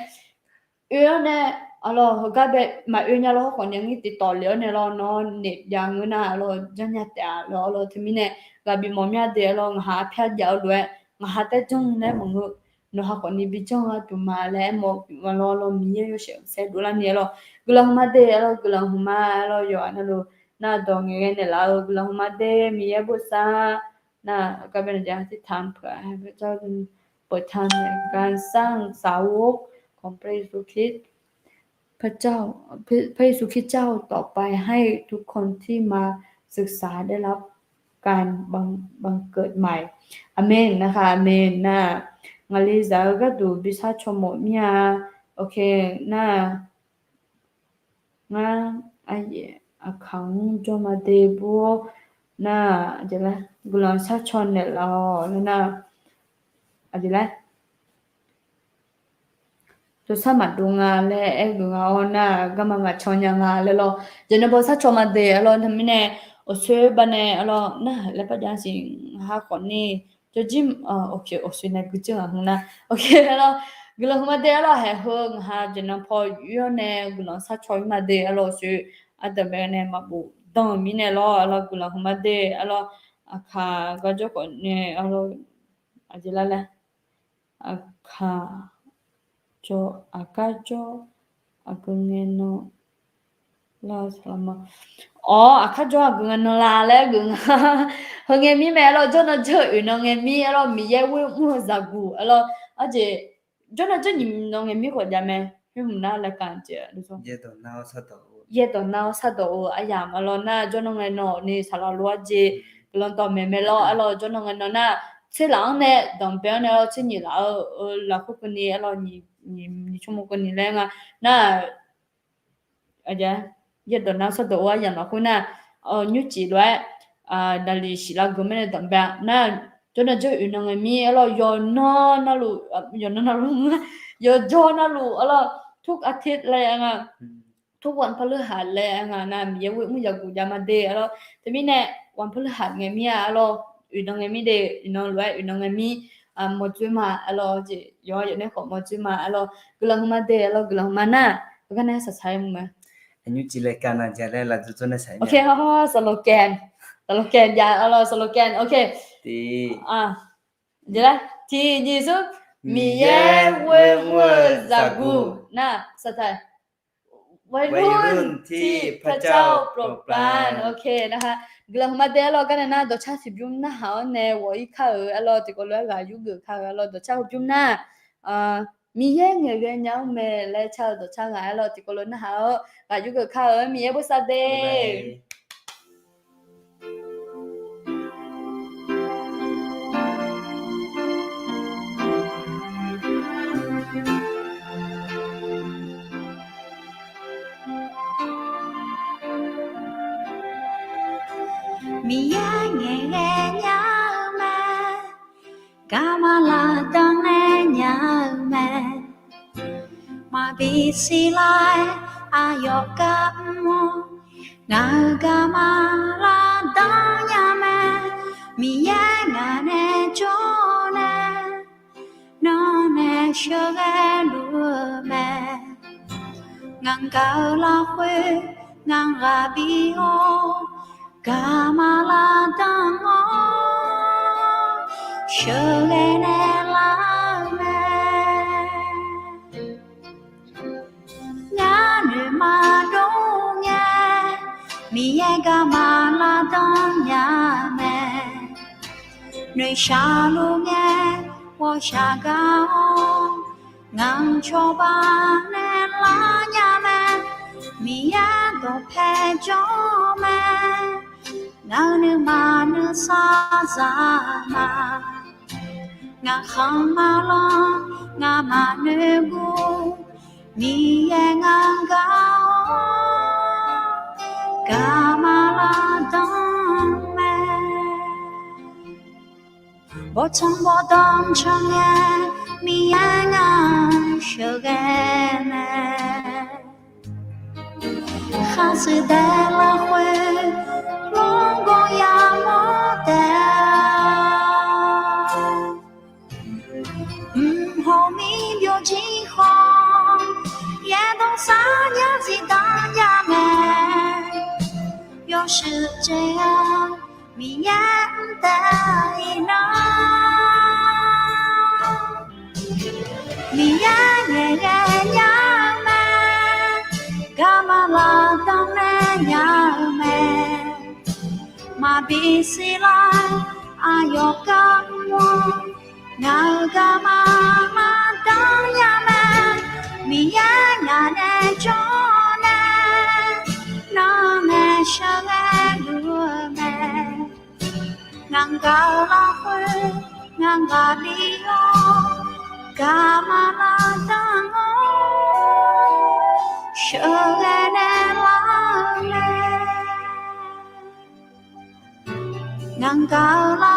oe-awr nae, arlawr heugar bae maqoe nya lawr khawf nae ngir tiqtawf lef-awr nae lawr nawr naef jav ngeur nar arlawr janrnya taef-a lawr. Arlawr teumirnae ghaq bif mawf mya de arlawr ngaq ha arpyar jav-eu lof-aer ngaq ha taer janr laer maqngeur. Nawq ha khawfni bi janr-eu gharduq ma laer aermawf-eu pyeuf nga lawr. Arlawr Miqyaer yawshaef khanqsaer dovlar ni arlawr guiqlanq hmq ma de arlawr, guiqlanq hmq ma arlawr. Yawqghaq navluf nar dawq ngaeqghae naeqlaf-eu guiqlanq hmq ma de Miqyaer bosav nar gar bae nae jav ที่ทางเผื่อให้พระเจ้า เปิดทางในการสร้างสาวกของพระเยซูคริสต์ พระเจ้า พระ พระเยซูคริสต์เจ้าต่อไป ให้ทุกคนที่มาศึกษาได้รับการบัง บังเกิดใหม่ Aqmeq nar kha, aqmeq nar. Ngaqli zaq-eu gharduq bi sharcaw mawf mir-a. Ok nar, ngar aqkaq-anr jawr ma de bur-awr nar, aqjeq laer guiqlanq sharcaw naeqlaf-awq laer nar, aqjeq laer jawrsar maqdov nga laer aergeuf nga-awr nar, garma maqcaw nya nga laer lawr. Jeq nar baw sharcaw ma de arlawr. Teumirnae awqsoer banae arlawr nar laer par jav siq. Ngaq ha khawfni jawrjir, awqsoer nae guicuiv ngaq hmq nar, ok arlawr. Guiqlanq hmq ma de arlawr. Haeq heu ngaq ha jeq nar paw yur-awr nae guiqlanq sharcaw ir ma de arlawr. Awqsoer ardanq bae nae maqbof dan-euq mirnae lawr arlawr, guiqlanq hmq ma de arlawr. Aqkaq garjawr khawfni arlawr, aqjeq lar laer, aqkaq jawr, aqkar jawr, aqgeu ngae nan lar saqlaq ma. Awr, aqkar jawr aqgeu ngae nan la laer geuf nga. Heu ngae mir mae arlawr, jawr nan jawr oeq nan ngae mir arlawr, Miqyaer ghoer mr-eu zaqguq arlawr. Arjeq jawr nan jawr nyiq nan ngae mir khawf jav mae. Khoer hmq nar laer ka jeq, yaerdawq nar-awr shardawq-eu aryamq arlawr nar, jawr nan ngae nan ni saqlaq lof-aer jeq guiqlanq dawqmaeq mae lawr arlawr. Jawr nan ngae nan nar tser laf-anr nae danqbae-anr nae-awr tser nyiq laf-eu lafkhoer keuvni aerlawr, nyiq tsawrmawr keuvni laer nga nar-aq, yaerdawq nar sawrdawq or-aer yamq lafkhoer nar, nymrcif lof-aer daqliq shif lavgeuq mae nae danqbae-a nar, jawrnan jawr oeq nan ngae mir aerlawr, yawqnan navluf, yawqnan navluf, yawqjawr navluf aerlawr, ทุกอาทิตย์ laer nga, ทุกวันพฤหัส laer nga nar, Miqyaer ghoer mr yaqguq jav ma de aerlawr. Teumirnae วันพฤหัส ngae mir-a aerlawr, oeq nan ngae mir de, oeq nan lof-aer oeq nan ngae mir, mawrdzoer ma aerlawr, jeq yawqha yawf nae khawf mawrdzoer ma aerlawr, guiqlanq hmq ma de aerlawr, guiqlanq hmq ma nar, heugar nae saqsaq-aer mr mae. Nymrcif laer kar na ja laer laf dzodzor nae saq-aer mr. Slogan, slogan jav aerlawr, slogan, ok. Tiq, tiq nyiq smr, Miqyaer ghoer mr-eu zaqguq nar, saqsaq วัยรุ่นที่พระเจ้าโปรดปราน ok, guiqlanq hmq ma de aerlawr, gar nae nar dawqcar tiqbymr narhaq-awr nae ghawq-ir kar-euq aerlawr, tiqkawv lof-aer ghaq yurgeuf kar-euq aerlawr, dawqcar tiqbymr nar, Miqyaer ngaeqghae nya-anr mae laer car-eu dawqcar ngaq aerlawr, tiqkawv lof narhaq-awr ghaq yurgeuf kar-euq, Miqyaer bosav de. Miqyaer ngaeqghae nya-eu mae, garma lavdanr nae nya-eu mae. Maqbi siqlar-aer aqyawf gar mr-awr, ngaq-euq garma lavdanr nya mae. Miqyaer ngaq nae jawr nae, nawr nae sheuqghae luf-eu mae. Ngaq gaq-eu lafkhoer ngaq ghaq bi-awr, garma lavdanr-awr sheuqghae naeqlar-eu mae. Ngar noeqma dov ngae, Miqyaer garma lavdanr nya mae. Noeqshaq luf ngae, ghawqshaq gar-awr, ngaq-euq cawba nae lar nya mae. Miqyaer dawqpae jawr mae. Ngaq-euq nuima nuisar zaq ma. Ngaq khanq ma lanr, ngaq maqnoeq guv, Miqyaer ngar gar-awr, garma lavdanr mae. Bawrtsanq bawrdanq can ngae, Miqyaer ngar sheuqghae mae. Khaqshuif daeq lafkhoer, lorgawr yamawr taef-a. Mq hawq mir byovjir khawf, yaerdawq sar nya zifdan nya mae. Yawshuif jeq-a, Miqyaer mr taef-a iqnan. Miqyaer ngaeqghae nya-eu mae, garma lavdanr nae nya-eu mae. Maqbi siqlar-aer aqyawf gar mr-awr, ngaq-euq garma lavdanr nya mae. Miqyaer ngaq nae jawr nae, nawr nae sheuqghae luf-eu mae. Ngaq gaq-eu lafkhoer ngaq gaq bi-awr, garma lavdanr-awr sheuqghae naeqlar-eu mae. Ngaq gaq-eu la